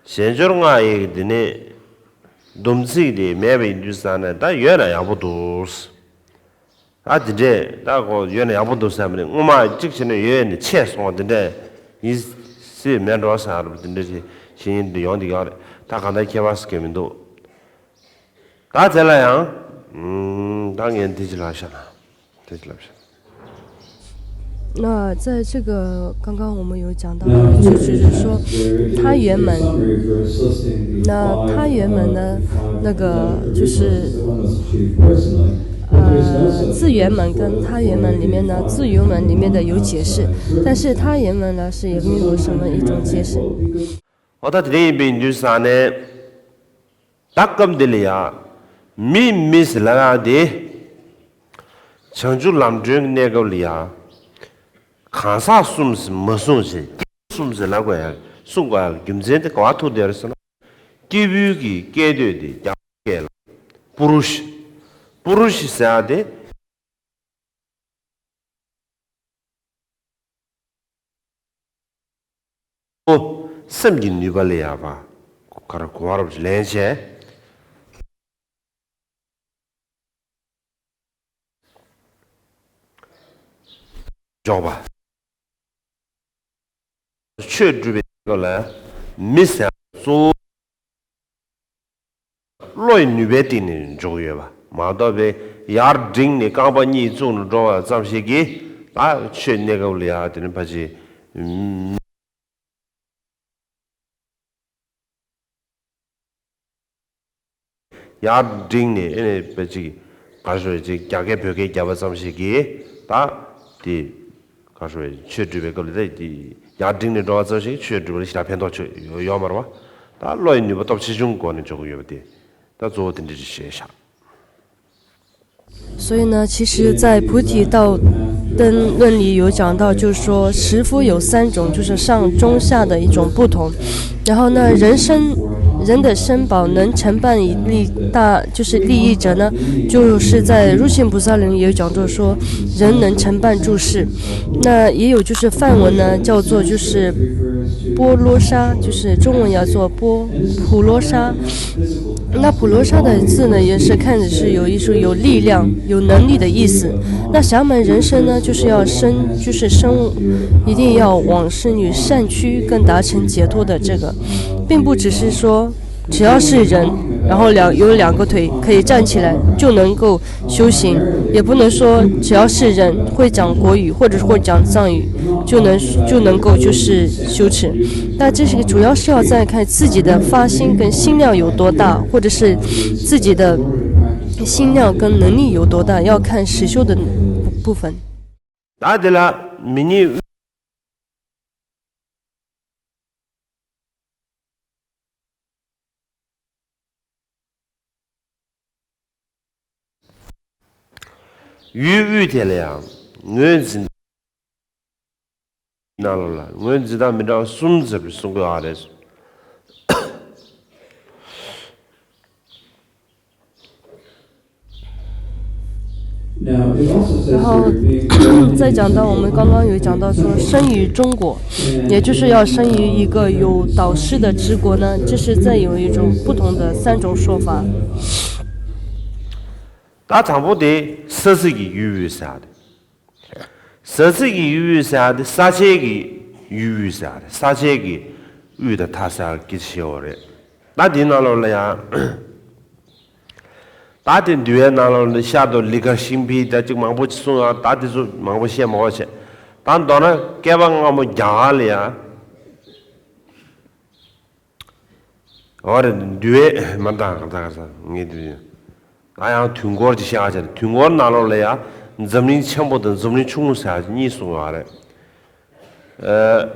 གཞན་འབྱོར་ལྔ་ཡི་དེ་ནི་སྡོམ་ཚིག་དེ་མེད་པ་ཡིན་དུས་ཙང་ནས་ད་ཡོད་ན་ཡག་པོ་འདུག་ཨ་དེ་འདྲས་ད་གོ་ཡོད་ན་ཡག་པོ་འདུག་བསམ་ནས་སྔོན་མ་གཅིག་བྱས་ནས་ཡོད་ནས་ཆད་སོང་བ་དེ་འདྲས་ཡིན་སྲིད་མེད་འགྲོ་བསམ་རུ་དེ་འདྲས་ཞིག་ཡིན་དུ་ཡོང་དེ་ཡོད་རེད། ད་གང་ལྟར་ཁྱད་པར་ཟེར་གི་མི་འདུག་ད་དེ་ལ་ཡང་ད་ངས་འདི་ཅི་ལབ་ཤག་ན་འདི་ཅི་ལབ་ཤག 那在这个刚刚我们有讲到，就是说他圆满，那他圆满呢，那个就是呃自圆满跟他圆满里面呢，自圆满里面的有解释，但是他圆满呢是也没有什么一种解释。 ཨོ་ད་དེ་འདྲ་ཡིན་པའི་དུས་ས་ནས། ད་སྐབས་འདི་ལ་ཡ། མི་མི་ཟེར་ལབ་ཡ་དེ། བྱང་ཆུབ་ལམ་སྒྲོན་གྱི་གནས་སྐབས་ལ་ཡ། གང་ཟག་གསུམ་ཟེར་མ་གསུངས་ཞེས་སྐྱེས་བུ་གསུམ་ཟེར་ལབ་དགོས་ཡ་གསུང་དགོས་ཡ་རྒྱུ་མཚན་དེ་ག་བ་ཐུག་བསྡད་རེད་ཟེར་ན། སྐྱེས་བུ་གི་སྐད་དོད་དེ་རྒྱ་སྐད་ལ། པུ་རུ་ཤ། པུ་རུ་ཤ་ཟེར་ཡ་དེ། ཨོ། སེམས་ཀྱི་ནུས་པ་ལ་ཡ་བ། ག་རེ་གོ་བ་རབ་ལེན་བྱས། འཇོག་པ། ཆོས་སྒྲུབ་པའི་སྐབས་ལ་མི་ཟེར་གཙོ་བོ། བློ་ཡི་ནུས་པའི་སྟེང་ནས་འཇོག་ཡོད་པ་མ་གཏོགས་པའི་ཡར་འགྲེང་ནས་རྐང་པ་གཉིས་བཙུགས་ནས་འགྲོ་བ་ཙམ་ཞིག་གིས་ད་ཆོས་གནས་སྐབས་ལ་ཡ་དེ་ནི་ཕ་ཆེ། ཡར་འགྲེང་ནས་ཨེ་ནས་པ་ཅིག་ག་ཞོ་ཅིག་རྒྱ་སྐད་བོད་སྐད་རྒྱབ་པ་ཙམ་ཞིག་གིས་ད་དེ་ག་ཞོ་ཆོས་སྒྲུབ་པའི་སྐབས་ལ་ད་དེ་ཡར་འགྲེང་ནས་འགྲོ་བ་ཙམ་ཞིག་ཆོས་སྒྲུབ་པ་ལ་ཞེ་དྲག་ཕན་ཐོགས་ཆོད་ཡོད་མ་རེད་བ། ད་བློ་ཡི་ནུས་པ་སྟོབས་ཆེ་ཆུང་སྒོ་ནས་འཇོག་གི་ཡོད་པ་དེ་ད་གཙོ་བོ་དེ་འདྲ་ཞིག་བཤད་ཤག所以呢，其实，在菩提道灯论里有讲到，就是说，十夫有三种，就是上中下的一种不同。然后呢，人生人的身宝能承办一例大，就是利益者呢，就是在入侵菩萨轮有讲到说，人能承办诸事。那也有就是梵文呢，叫做就是波罗沙，就是中文叫做波普罗沙。那普罗沙的字呢，也是看着是有一种有力量、有能力的意思。那侠门人生呢，就是要生，就是生，一定要往生于善趣，更达成解脱的这个，并不只是说只要是人，然后两有两个腿可以站起来就能够修行，也不能说只要是人会讲国语或者是会讲藏语就能就能够就是修持。那这是个主要是要在看自己的发心跟心量有多大，或者是自己的心量跟能力有多大，要看实修的部分。 ད་དེ་ལ་མི་ཉིད། ཡུལ་དབུས་དེ་ལ་ཡང་ངོས་འཛིན། ནང་ལོགས་ལ་ངོས་འཛིན་སྟངས་མི་འདྲ་བ་གསུམ་ཟེར་བའི་གསུང་གི་ཡོད་རེད། 然后再讲到我们刚刚有讲到说生于中国，也就是要生于一个有导师的之国呢，这是再有一种不同的三种说法。 ད་དང་པོ་དེ་ས་ཚིགས་ཀྱི་ཡུལ་དབུས་ཟེར་ཡ་དེ། ས་ཚིགས་ཀྱི་ཡུལ་དབུས་ཟེར་ཡ་དེ་ས་ཆའི་གི་ཡུལ་དབུས་ཟེར་ཡ་དེ། ས་ཆའི་གི་དབུས་དང་མཐའ་ཟེར་ཡ་གི་ཆེ་བ་རེད། ད་དེའི་ནང་ལོགས་ལ་ཡང་། ད་དེ་འདུལ་བའི་ནང་ལོགས་ལ་ཤར་དུ་ལི་ཀ་ཤིང་ཕི་ད་ཅིག་མང་པོ་ཅིག་གསུངས་ཡོད། ད་དེ་ཚོ་མང་པོ་བཤད་མ་དགོས་བྱས། ད་མདོར་ན་བསྐལ་པ་སྔ་མོ་རྒྱ་གར་ལ་ཡང་། འོ་རེད། འདུལ་བའི་མ་འདང་ག་ད་ག་ས་ངས་འདུལ་ཡོད། ད་ཡང་དུས་འཁོར་གྱི་བཤད་ཡ་བྱས་ནས། དུས་འཁོར་ནང་ལོགས་ལ་ཡང་འཛམ་གླིང་ཆེན་པོ་དང་འཛམ་གླིང་ཆུང་ངུ་ཟེར་ཡ་གཉིས་གསུངས་ཡོད་རེད། ཨ།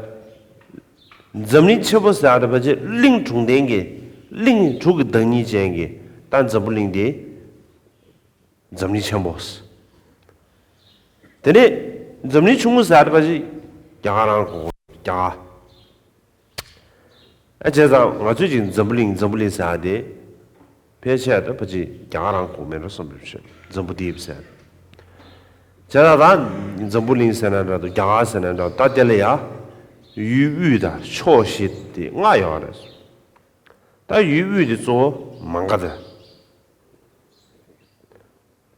འཛམ་གླིང་ཆེན་པོ་ཟེར་ཡ་དེ་ཕལ་ཆེར་གླིང་དྲུག་ལྡན་གྱི། གླིང་དྲུག་གི་བདག་ཉིད་ཅན་གྱི་ད་འཛམ་བུ་གླིང་དེ་འཛམ་གླིང་ཆེན་པོ། དེ་ནས་འཛམ་གླིང་ཆུང་ངུ་ཟེར་ཡ་དེ་ཕལ་ཆེར་རྒྱ་གར་རང་གོ། རྒྱ་གར། ཨ། བྱས་ཙང་ང་ཚོས་ཀྱི་འཛམ་བུ་གླིང་འཛམ་བུ་གླིང་ཟེར་ཡ་དེ་ཕལ་ཆེར་ད་ཕལ་ཆེར་རྒྱ་གར་རང་གོ་མེད་འགྲོ་བསམ་པའི་བྱས། འཛམ་བུ་དེབ་ཟེར་ཡ། བྱས་ཙང་ད་འཛམ་བུ་གླིང་ཟེར་ན་འདྲ་འདུག་རྒྱ་གར་ཟེར་ན་འདྲ་འདུག་ད་དེ་ལ་ཡ་ཡུལ་དབུས་དང་ཕྱོགས་བཞི་དེ་ལྔ་ཡོད་རེད། ད་ཡུལ་དབུས་དེ་གཙོ་བོ་མ་ག་དྷ།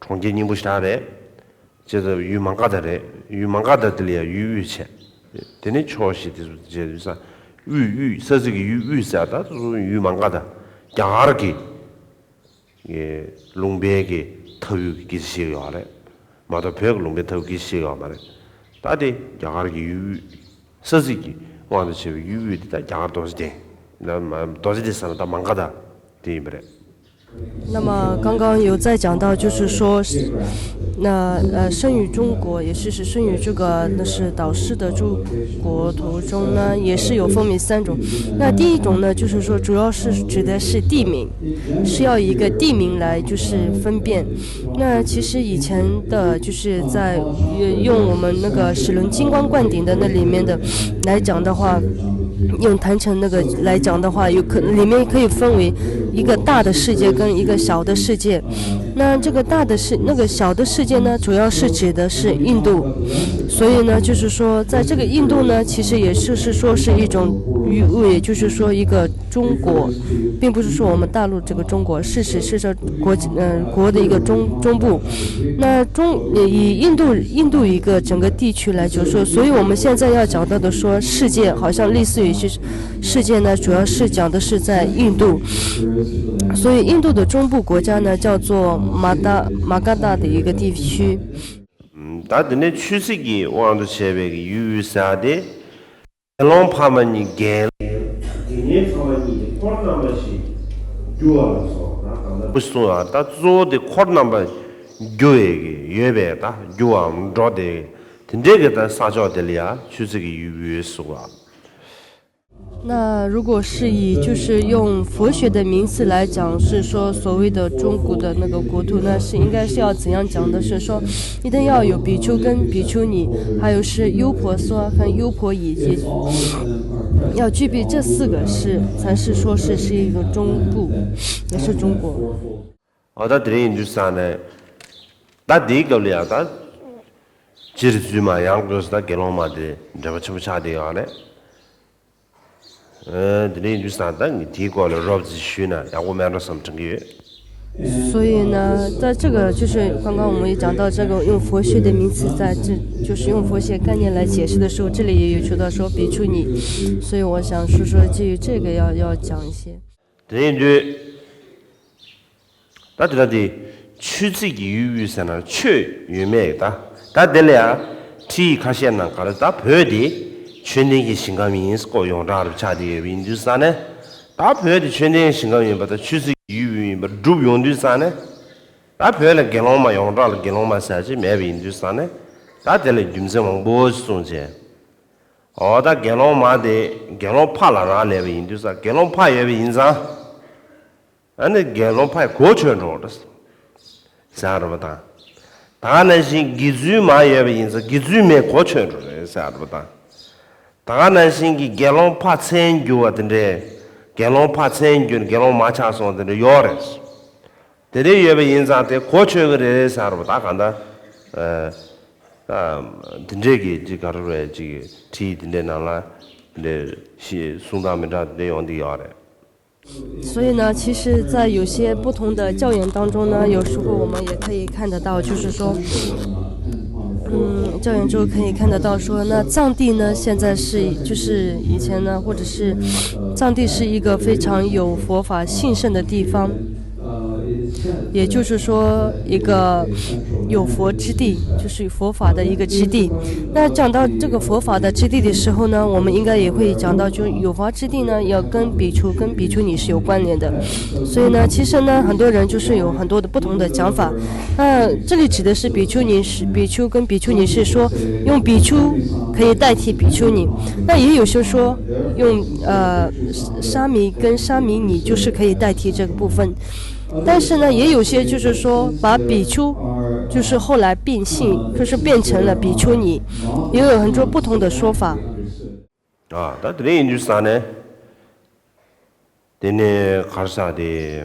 གྲོང་ཁྱེར་སྙིང་པོ་ཞེ་དྲག་རེད། བྱས་ཙང་ཡུལ་མ་ག་དྷ་རེད། ཡུལ་མ་ག་དྷ་དེ་ལ་ཡང་ཡུལ་དབུས་བྱས། དེ་ནས་ཕྱོགས་བཞི་དེ་ཚོ་བྱས་ཡུལ་ས། དབུས་དབུས་ས་ཚིགས་ཀྱི་ཡུལ་དབུས་ཟེར་ད་དེ་ཚོ་ཡུལ་མ་ག་དྷ། རྒྱ་གར་གྱི་ལུང་པའི་གི་མཐའ་དབུས་ཀྱི་སྐད་ཆ་བཤད་ཡོད་རེད། མ་གཏོགས་བོད་ཀྱི་ལུང་པའི་མཐའ་དབུས་ཀྱི་སྐད་ཆ་བཤད་ཡོད་མ་རེད། ད་དེ་རྒྱ་གར་གྱི་ཡུལ་དབུས། ས་ཚིགས་ཀྱི་དབང་དུ་བྱས་པའི་ཡུལ་དབུས་དེ་ད་རྒྱ་གར་རྡོ་རྗེ་གདན། ན་མ་རྡོ་རྗེ་གདན་ཟེར་ན་ད་མ་ག་དྷ་དེ་ཡིན་པ་རེད། 那么刚刚有在讲到，就是说，那呃，生于中国，也是是生于这个那是导师的诸国途中呢，也是有分为三种。那第一种呢，就是说主要是指的是地名，是要以一个地名来就是分辨。那其实以前的就是在呃用我们那个《始轮金刚灌顶》的那里面的来讲的话，用坛城那个来讲的话，有可里面可以分为一个大的世界跟一个小的世界。那这个大的世那个小的世界呢，主要是指的是印度。所以呢，就是说，在这个印度呢，其实也就是说是一种域域，也就是说一个中国，并不是说我们大陆这个中国，是指是说国嗯、国的一个中中部。那中以印度印度一个整个地区来就是说，所以我们现在要讲到的说世界，好像类似于是世界呢，主要是讲的是在印度。所以印度的中部国家呢，叫做马达马嘎达的一个地区。 ད་དེ་ནས་ཆོས་སྲིད་ཀྱི་དབང་དུ་བྱས་པའི་ཡུལ་དབུས་ཟེར་ཡ་དེ། དགེ་སློང་ཕ་མ་གཉིས་རྒན། དགེ་བསྙེན་ཕ་མ་གཉིས་ཀྱི་འཁོར་རྣམ་པ་ཞིག་རྒྱུ་བའམ་སོགས་ན་གང་ལྟར། གསུངས་པ་ད་གཙོ་བོ་དེ་འཁོར་རྣམ་པ་རྒྱུ་བའི་གི་ཡོད་པའི་ད་རྒྱུ་བའམ་འགྲོ་དེ་དེ་འདྲའི་གི་ད་ས་ཕྱོགས་དེ་ལ་ཡ་ཆོས་སྲིད་ཀྱི་ཡུལ་དབུས་གསུངས་པ། 那如果是以就是用佛学的名词来讲，是说所谓的中国的那个国土，那是应该是要怎样讲的？是说一定要有比丘跟比丘尼，还有是优婆塞跟优婆夷，也要具备这四个是才是说是是一个中部，也是中国。ཨོ་ད་དེ་རིང་ཡིན་དུས་ས་ནས་ད་དེའི་སྐབས་ལ་ཡང་ད་སྤྱིར་ཚུལ་མ་ཡང་དགོས་སུ་ད་དགེ་སློང་མ་དེ་འབྲེལ་བ་ཆེན་པོ་ཆགས་བསྡད་ཡོད་རེད། དེ་འདྲ་ཡིན་དུས་ཙང་ད་ངས་དེའི་སྐོར་ལ་རོབ་ཙམ་ཞུས་ན་ཡག་པོ་མེད་འགྲོ་བསམ་དྲན་གྱི་ཡོད། 所以呢，在这个就是刚刚我们也讲到这个用佛学的名词在这，就是用佛学概念来解释的时候，这里也有说到说比丘尼，所以我想说说基于这个要要讲一些。 དེ་ཡིན་དུས། ད་དེ་ལ་དེ་ཆོས་ཚིག་གི་ཡུལ་ཡུལ་ཟེར་ན་ཆོས་ཡོད་མེད་ད། ད་དེ་ལ་ཡང་ཁྲིད་ཡིག་ཁ་ཤས་ནང་ག་རེ་ད་བོད་དེ་ཆོས་ལྡན་གྱི་ཞིང་ཁམས་ཡིན་སྐོར་ཡོངས་གྲགས་རུ་ཆགས་བསྡད་ཡོད་པ་ཡིན་དུས་ཙང་ནས། ད་བོད་དེ་ཆོས་ལྡན་གྱི་ཞིང་ཁམས་ཡིན་པ་ད་ཆོས་ཚིག་གི་ཡུལ་ཡུལ་ཡིན་པ་སྒྲུབ་ཡོང་དུས་ཙང་ནས། ད་བོད་ལ་དགེ་སློང་མ་ཡོངས་གྲགས་ལ་དགེ་སློང་མ་ཟེར་ཅིག་མེད་པ་ཡིན་དུས་ཙང་ནས། ད་དེ་ལ་རྒྱུ་མཚན་མང་པོ་ཞིག་གསུངས་བྱས། འོ་ད་དགེ་སློང་མ་དེ་དགེ་སློང་ཕ་ལ་རག་ལས་པ་ཡིན་དུས་ཙང་དགེ་སློང་ཕ་ཡོད་པ་ཡིན་ཙང་། ཨ་ནི་དགེ་སློང་ཕའི་གོ་ཆོད་འགྲོ་རེད་ཟེར་བ་དང་། ད་ག་ནང་བཞིན་དགེ་ཚུལ་མ་ཡོད་པ་ཡིན་ཙང་དགེ་ཚུལ་མའི་གོ་ཆོད་འགྲོ་རེད་ཟེར་བ་དང་། ད་ག་ནང་བཞིན་གྱི་དགེ་སློང་ཕ་མཚན་བསྒྱུར་བ་དེ་འདྲས། དགེ་སློང་ཕ་མཚན་བསྒྱུར་དགེ་སློང་མ་ཆགས་སོང་དེ་འདྲས་ཡོད་རེད། དེ་འདྲས་ཡོད་པ་ཡིན་ཙང་དེ་གོ་ཆོད་ཀྱི་རེད་ཟེར་བ་ད་ག་འདྲ། ད་དེ་འདྲས་ཀྱི་ཅིག་ག་རེ་རེད་ཅིག་ཁྲིད་དེ་འདྲས་ནང་ལ་དེ་འདྲས་ཤི་གསུང་སྟངས་མི་འདྲ་དེ་འདྲས་ཡོང་གི་ཡོད་རེད། 所以呢，其实，在有些不同的教言当中呢，有时候我们也可以看得到，就是说，嗯，教言中可以看得到说，那藏地呢，现在是就是以前呢，或者是藏地是一个非常有佛法兴盛的地方，也就是说，一个有佛之地，就是佛法的一个之地。那讲到这个佛法的之地的时候呢，我们应该也会讲到，就有法之地呢，要跟比丘、跟比丘尼是有关联的。所以呢，其实呢，很多人就是有很多的不同的讲法。那这里指的是比丘尼，是比丘跟比丘尼是说用比丘可以代替比丘尼，那也有些说用呃沙弥跟沙弥尼就是可以代替这个部分。但是呢，也有些就是说把比丘，就是后来变性，就是变成了比丘尼，也有很多不同的说法。 ཨ་ད་དེ་རིང་ཡིན་དུས་ས་ནས། དེ་ནས་གར་ས་དེ།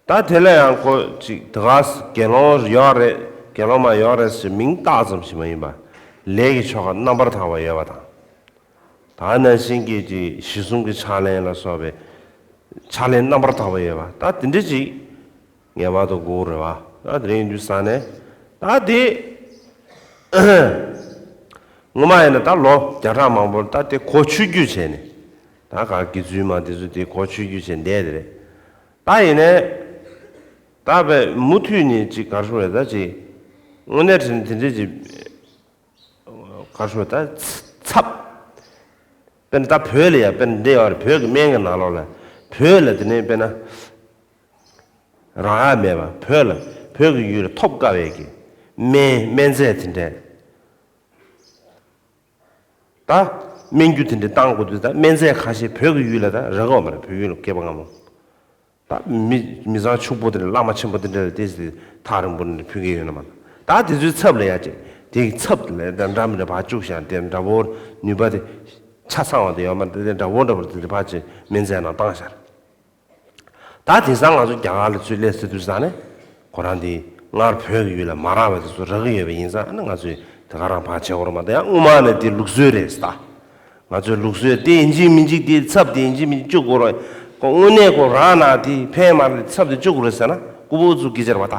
ད་དེ་ལ་ཡང་ཁོ་ཅིག་དེ་ག་དགེ་སློང་ཡོད་རེད་དགེ་སློང་མ་ཡོད་རེད་ཟེར་མིང་བཏགས་ཙམ་ཞིག་མ་ཡིན་པ། ལས་ཀྱི་ཆོ་ག་རྣམ་པར་དག་པ་ཡོད་པ་དང་། ད་ནང་བཞིན་གྱི་ཅིག་གཞི་གསུམ་གྱི་ཕྱག་ལེན་ལ་སོགས་པའི་ཕྱག་ལེན་རྣམ་པར་དག་པ་ཡོད་པ་ད་དེ་འདྲ་ཅིག་ངེས་པར་དུ་དགོས་རེད་བ། ད་དེ་རིང་ཡིན་དུས་ས་ནས་ད་དེ། ངོ་མ་ཡིན་ན་ད་ལོ་བརྒྱ་ཕྲག་མང་པོར་ད་དེ་གོ་ཆོད་རྒྱུ་བྱས་ནས། ད་ག་དགེ་ཚུལ་མ་དེ་ཚོ་དེ་གོ་ཆོད་རྒྱུ་བྱས་བསྡད་དེ་རེད། ད་ཡིན་ནའི། ད་བས་མུ་མཐུད་ནས་ཅིག་གར་ཤོར་རེད་ད་ཅིག་དངོས་གནས་དྲན་དེ་འདྲས་ཅིག་གར་ཤོར་ད་ཚབ། དཔེར་ན་ད་བོད་ལ་ཡ་དཔེར་ན་འདྲེ་ཡོད་རེད་བོད་ཀྱི་སྨན་གྱི་ནང་ལོགས་ལ། བོད་ལ་དེ་ནས་དཔེར་ན། རག་ཡ་མེད་པ་བོད་ལ་བོད་ཀྱི་ཡུལ་ལ་ཐོབ་དཀའ་བའི་གི་སྨན་སྨན་རྫས་དེ་འདྲས། ད་སྨན་རྒྱུ་དེ་འདྲས་བཏང་དགོས་དུས་ད་སྨན་རྫས་ཁ་ཤས་བོད་ཀྱི་ཡུལ་ལ་ད་རག་གི་ཡོད་མ་རེད་བོད་ཡུལ་ལ་སྐྱེས་པ་སྔ་མོ། ད་མི་མི་ཚང་ཕྱུག་པོ་དེ་འདྲས་བླ་མ་ཆེན་པོ་དེ་འདྲས་ལ་ཏོག་ཙམ་ཐག་རིང་པོ་ནས་ཕུལ་གྱི་ཡོད་ན་མ་ད་དེ་ཚོའི་ཚབ་ལ་ཡ་ཅིག་དེ་གི་ཚབ་དེ་ལ་ད་འདྲ་མི་འདྲ་ཕར་བཅུག་བཞག་དེ་འདྲ་བོ་ནུས་པ་དེ་ཆ་ཚང་བ་དེ་ཡོད་མ་རེད་དེ་འདྲ་བོ་འདྲ་བོ་དེ་འདྲས་ཕར་ཅིག་སྨན་རྫས་ནང་བཏང་བཞག་ད་དེང་སང་ང་ཚོ་རྒྱ་གར་ལ་ཚུར་སླེབས་ཟེར་དུས་ཙང་ནས་ཁོ་རང་འདི་སྔར་བོད་ཀྱི་ཡུལ་ལ་མ་རག་པ་དེ་ཚོ་རག་གི་ཡོད་པ་ཡིན་ཙང་ཨ་ནི་ང་ཚོས་དེ་ག་རང་ཕར་བྱེད་དགོས་རེད་མ་གཏོགས་ཡང་སྔོན་མ་ནས་དེ་ལུགས་སྲོལ་རེད་ཟེར་ད། ང་ཚོའི་ལུགས་སྲོལ་དེ་ཡིན་གཅིག་མིན་གཅིག་དེ་ཚབ་དེ་ཡིན་གཅིག་མིན་གཅིག་བཅུག་དགོས་རེད། ཁོ་དངོས་གནས་ཁོ་རག་ན་དེ་ཕན་མ་རེད་ཚབ་དེ་བཅུག་དགོས་རེད་ཟེར་ན་ལྐུགས་པ་ཚུར་སྐད་ཆ་རེད་པ་ད།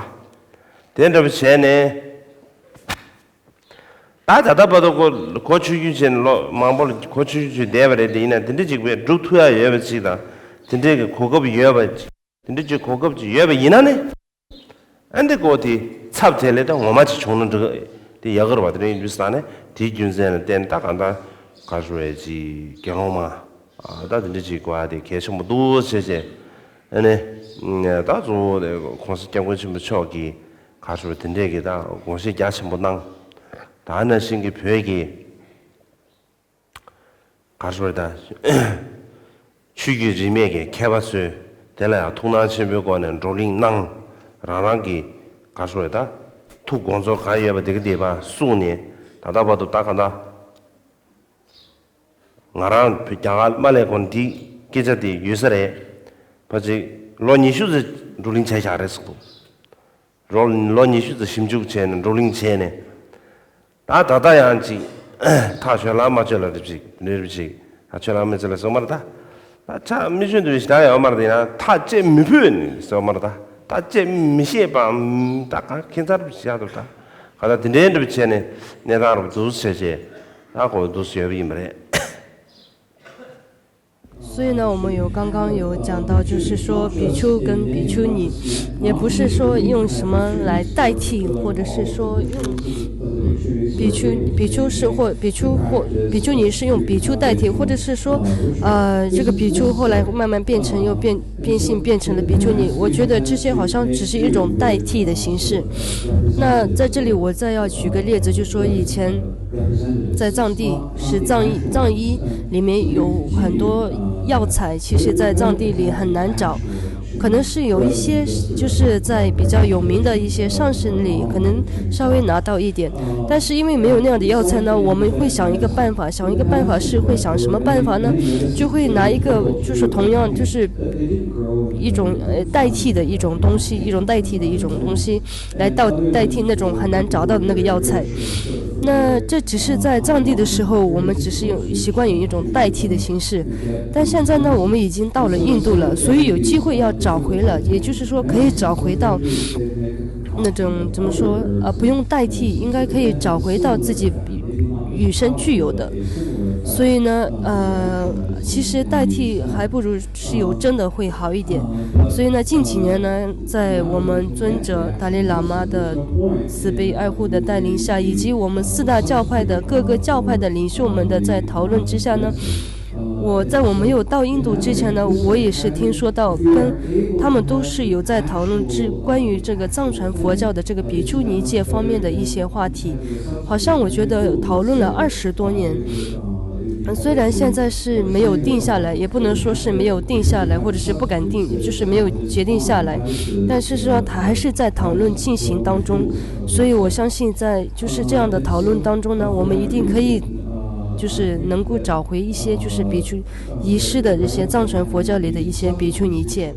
དེ་འདྲ་པོ་བྱས་ནས། ད་ད་ལྟ་བར་དུ་ཁོ་གོ་ཆོད་རྒྱུ་བྱས་ནས་ལོ་མང་པོ་ལ་གོ་ཆོད་རྒྱུ་བྱས་བསྡད་པ་རེད་དེ་ཡིན་ན་དེ་འདྲ་ཅིག་པས་སྒྲུབ་ཐུབ་ཡ་ཡོད་པ་ཅིག་དང་དེ་འདྲའི་གི་གོ་སྐབས་ཡོད་པ་ཅིག་དེ་འདྲ་ཅིག་གོ་སྐབས་ཅིག་ཡོད་པ་ཡིན་ན་ནི། ཨ་འདི་ཀོ་དེ་ཚབ་དེ་ལས་ད་ངོ་མ་ཅིག་བྱུང་ན་འགྲིག་དེ་ཡག་གི་རེད་བ་དེ་འདྲ་ཡིན་དུས་ས་ནས་དེའི་རྒྱུ་མཚན་ལ་བརྟེན་ད་གང་ལྟར་ག་ཞུ་བའི་ཅིག་དགེ་སློང་མ་ད་དེ་འདྲ་ཅིག་གོ་ཡ་དེ་གལ་ཆེན་པོ་འདུག་ཟེར་བྱས་ཨ་ནི་ད་གཙོ་བོ་དེ་༸གོང་ས་༸སྐྱབས་མགོན་ཆེན་པོ་མཆོག་གིས་ག་ཞུ་བ་དེ་འདྲས་ཀྱི་ད་དགོངས་བཞེས་རྒྱ་ཆེན་པོ་གནང་། ད་ནང་བཞིན་གྱི་བོད་ཀྱི་ ག་རེ་ཟེར་ད། ཆོས་བརྒྱུད་རིས་མེད་ཀྱི་མཁས་པ་ཚོས་དེ་ལ་ཡང་ཐུགས་སྣང་ཆེན་པོའི་སྒོ་ནས་བགྲོ་གླེང་གནང་། རང་རང་གི་ག་རེ་ཟེར་ད། ཐུགས་དགོངས་ཚོར་གང་ཡོད་པ་དེ་ག་དེ་བ་གསུངས་ནས། ད་ལྟ་བར་དུ་ད་ག་ད། ང་རང་བོད་རྒྱ་གར་མ་སླེབས་གོང་འདི་སྐད་ཆ་དེ་ཡོད་ས་རེད། ཕལ་ཆེར་ལོ་ཉི་ཤུ་ཙམ་བགྲོ་གླེང་བྱས་བཞག་རེད་གསུངས་འདུག། ལོ་ལོ་ཉི་ཤུ་ཙམ་ཞིབ་འཇུག་བྱས་ནས་བགྲོ་གླེང་བྱས་ནས། ད་ད་ལྟ་ཡང་ཅིག་ཐག་ཆོད་ལ་མ་ཆོད་ལ་རེ་ཅིག་རེ་ཅིག་ཐག་ཆོད་ལ་མ་ཆོད་ལ་སོང་མ་རེད་ད། ད་ཆ་མི་ཆོད་འདུག་ཞིག་ད་ཡོད་མ་རེད། ཡིན་ན་ཐག་བཅད་མི་ཕོད་ནས་སོང་མ་རེད་ད། ད་བཅད་མི་ཤེས་པའམ་ད་ག་ཁྱད་མཚར་ཞིག་ཡག་འདུག་ད། ག་ད་དེ་འདྲའི་འདྲ་བྱས་ནས་གནས་སྟངས་རུ་འདུག་བྱས་བྱས་ད་གོ་འདུག་ཡོད་པ་ཡིན་པ་རེད། 所以呢，我们有刚刚有讲到，就是说比丘跟比丘尼，也不是说用什么来代替，或者是说用比丘比丘是或比丘或比丘尼是用比丘代替，或者是说，呃，这个比丘后来慢慢变成又变变性变成了比丘尼。我觉得这些好像只是一种代替的形式。那在这里我再要举个例子，就说以前在藏地是藏医，藏医里面有很多药材，其实在藏地里很难找。可能是有一些，就是在比较有名的一些上师那里，可能稍微拿到一点，但是因为没有那样的药材呢，我们会想一个办法，想一个办法是会想什么办法呢？就会拿一个，就是同样就是一种呃代替的一种东西，一种代替的一种东西来到代替那种很难找到的那个药材。那这只是在藏地的时候，我们只是用习惯有一种代替的形式，但现在呢，我们已经到了印度了，所以有机会要找回了，也就是说可以找回到那种怎么说呃不用代替，应该可以找回到自己与生俱有的。所以呢，呃，其实代替还不如是有真的会好一点。所以呢，近几年呢，在我们尊者达赖喇嘛的慈悲爱护的带领下，以及我们四大教派的各个教派的领袖们的在讨论之下呢，我在我没有到印度之前呢，我也是听说到跟他们都是有在讨论这关于这个藏传佛教的这个比丘尼戒方面的一些话题，好像我觉得讨论了二十多年。虽然现在是没有定下来，也不能说是没有定下来，或者是不敢定，就是没有决定下来，但是说它还是在讨论进行当中。所以我相信，在就是这样的讨论当中呢，我们一定可以，就是能够找回一些就是比丘尼式的这些藏传佛教里的一些比丘尼戒。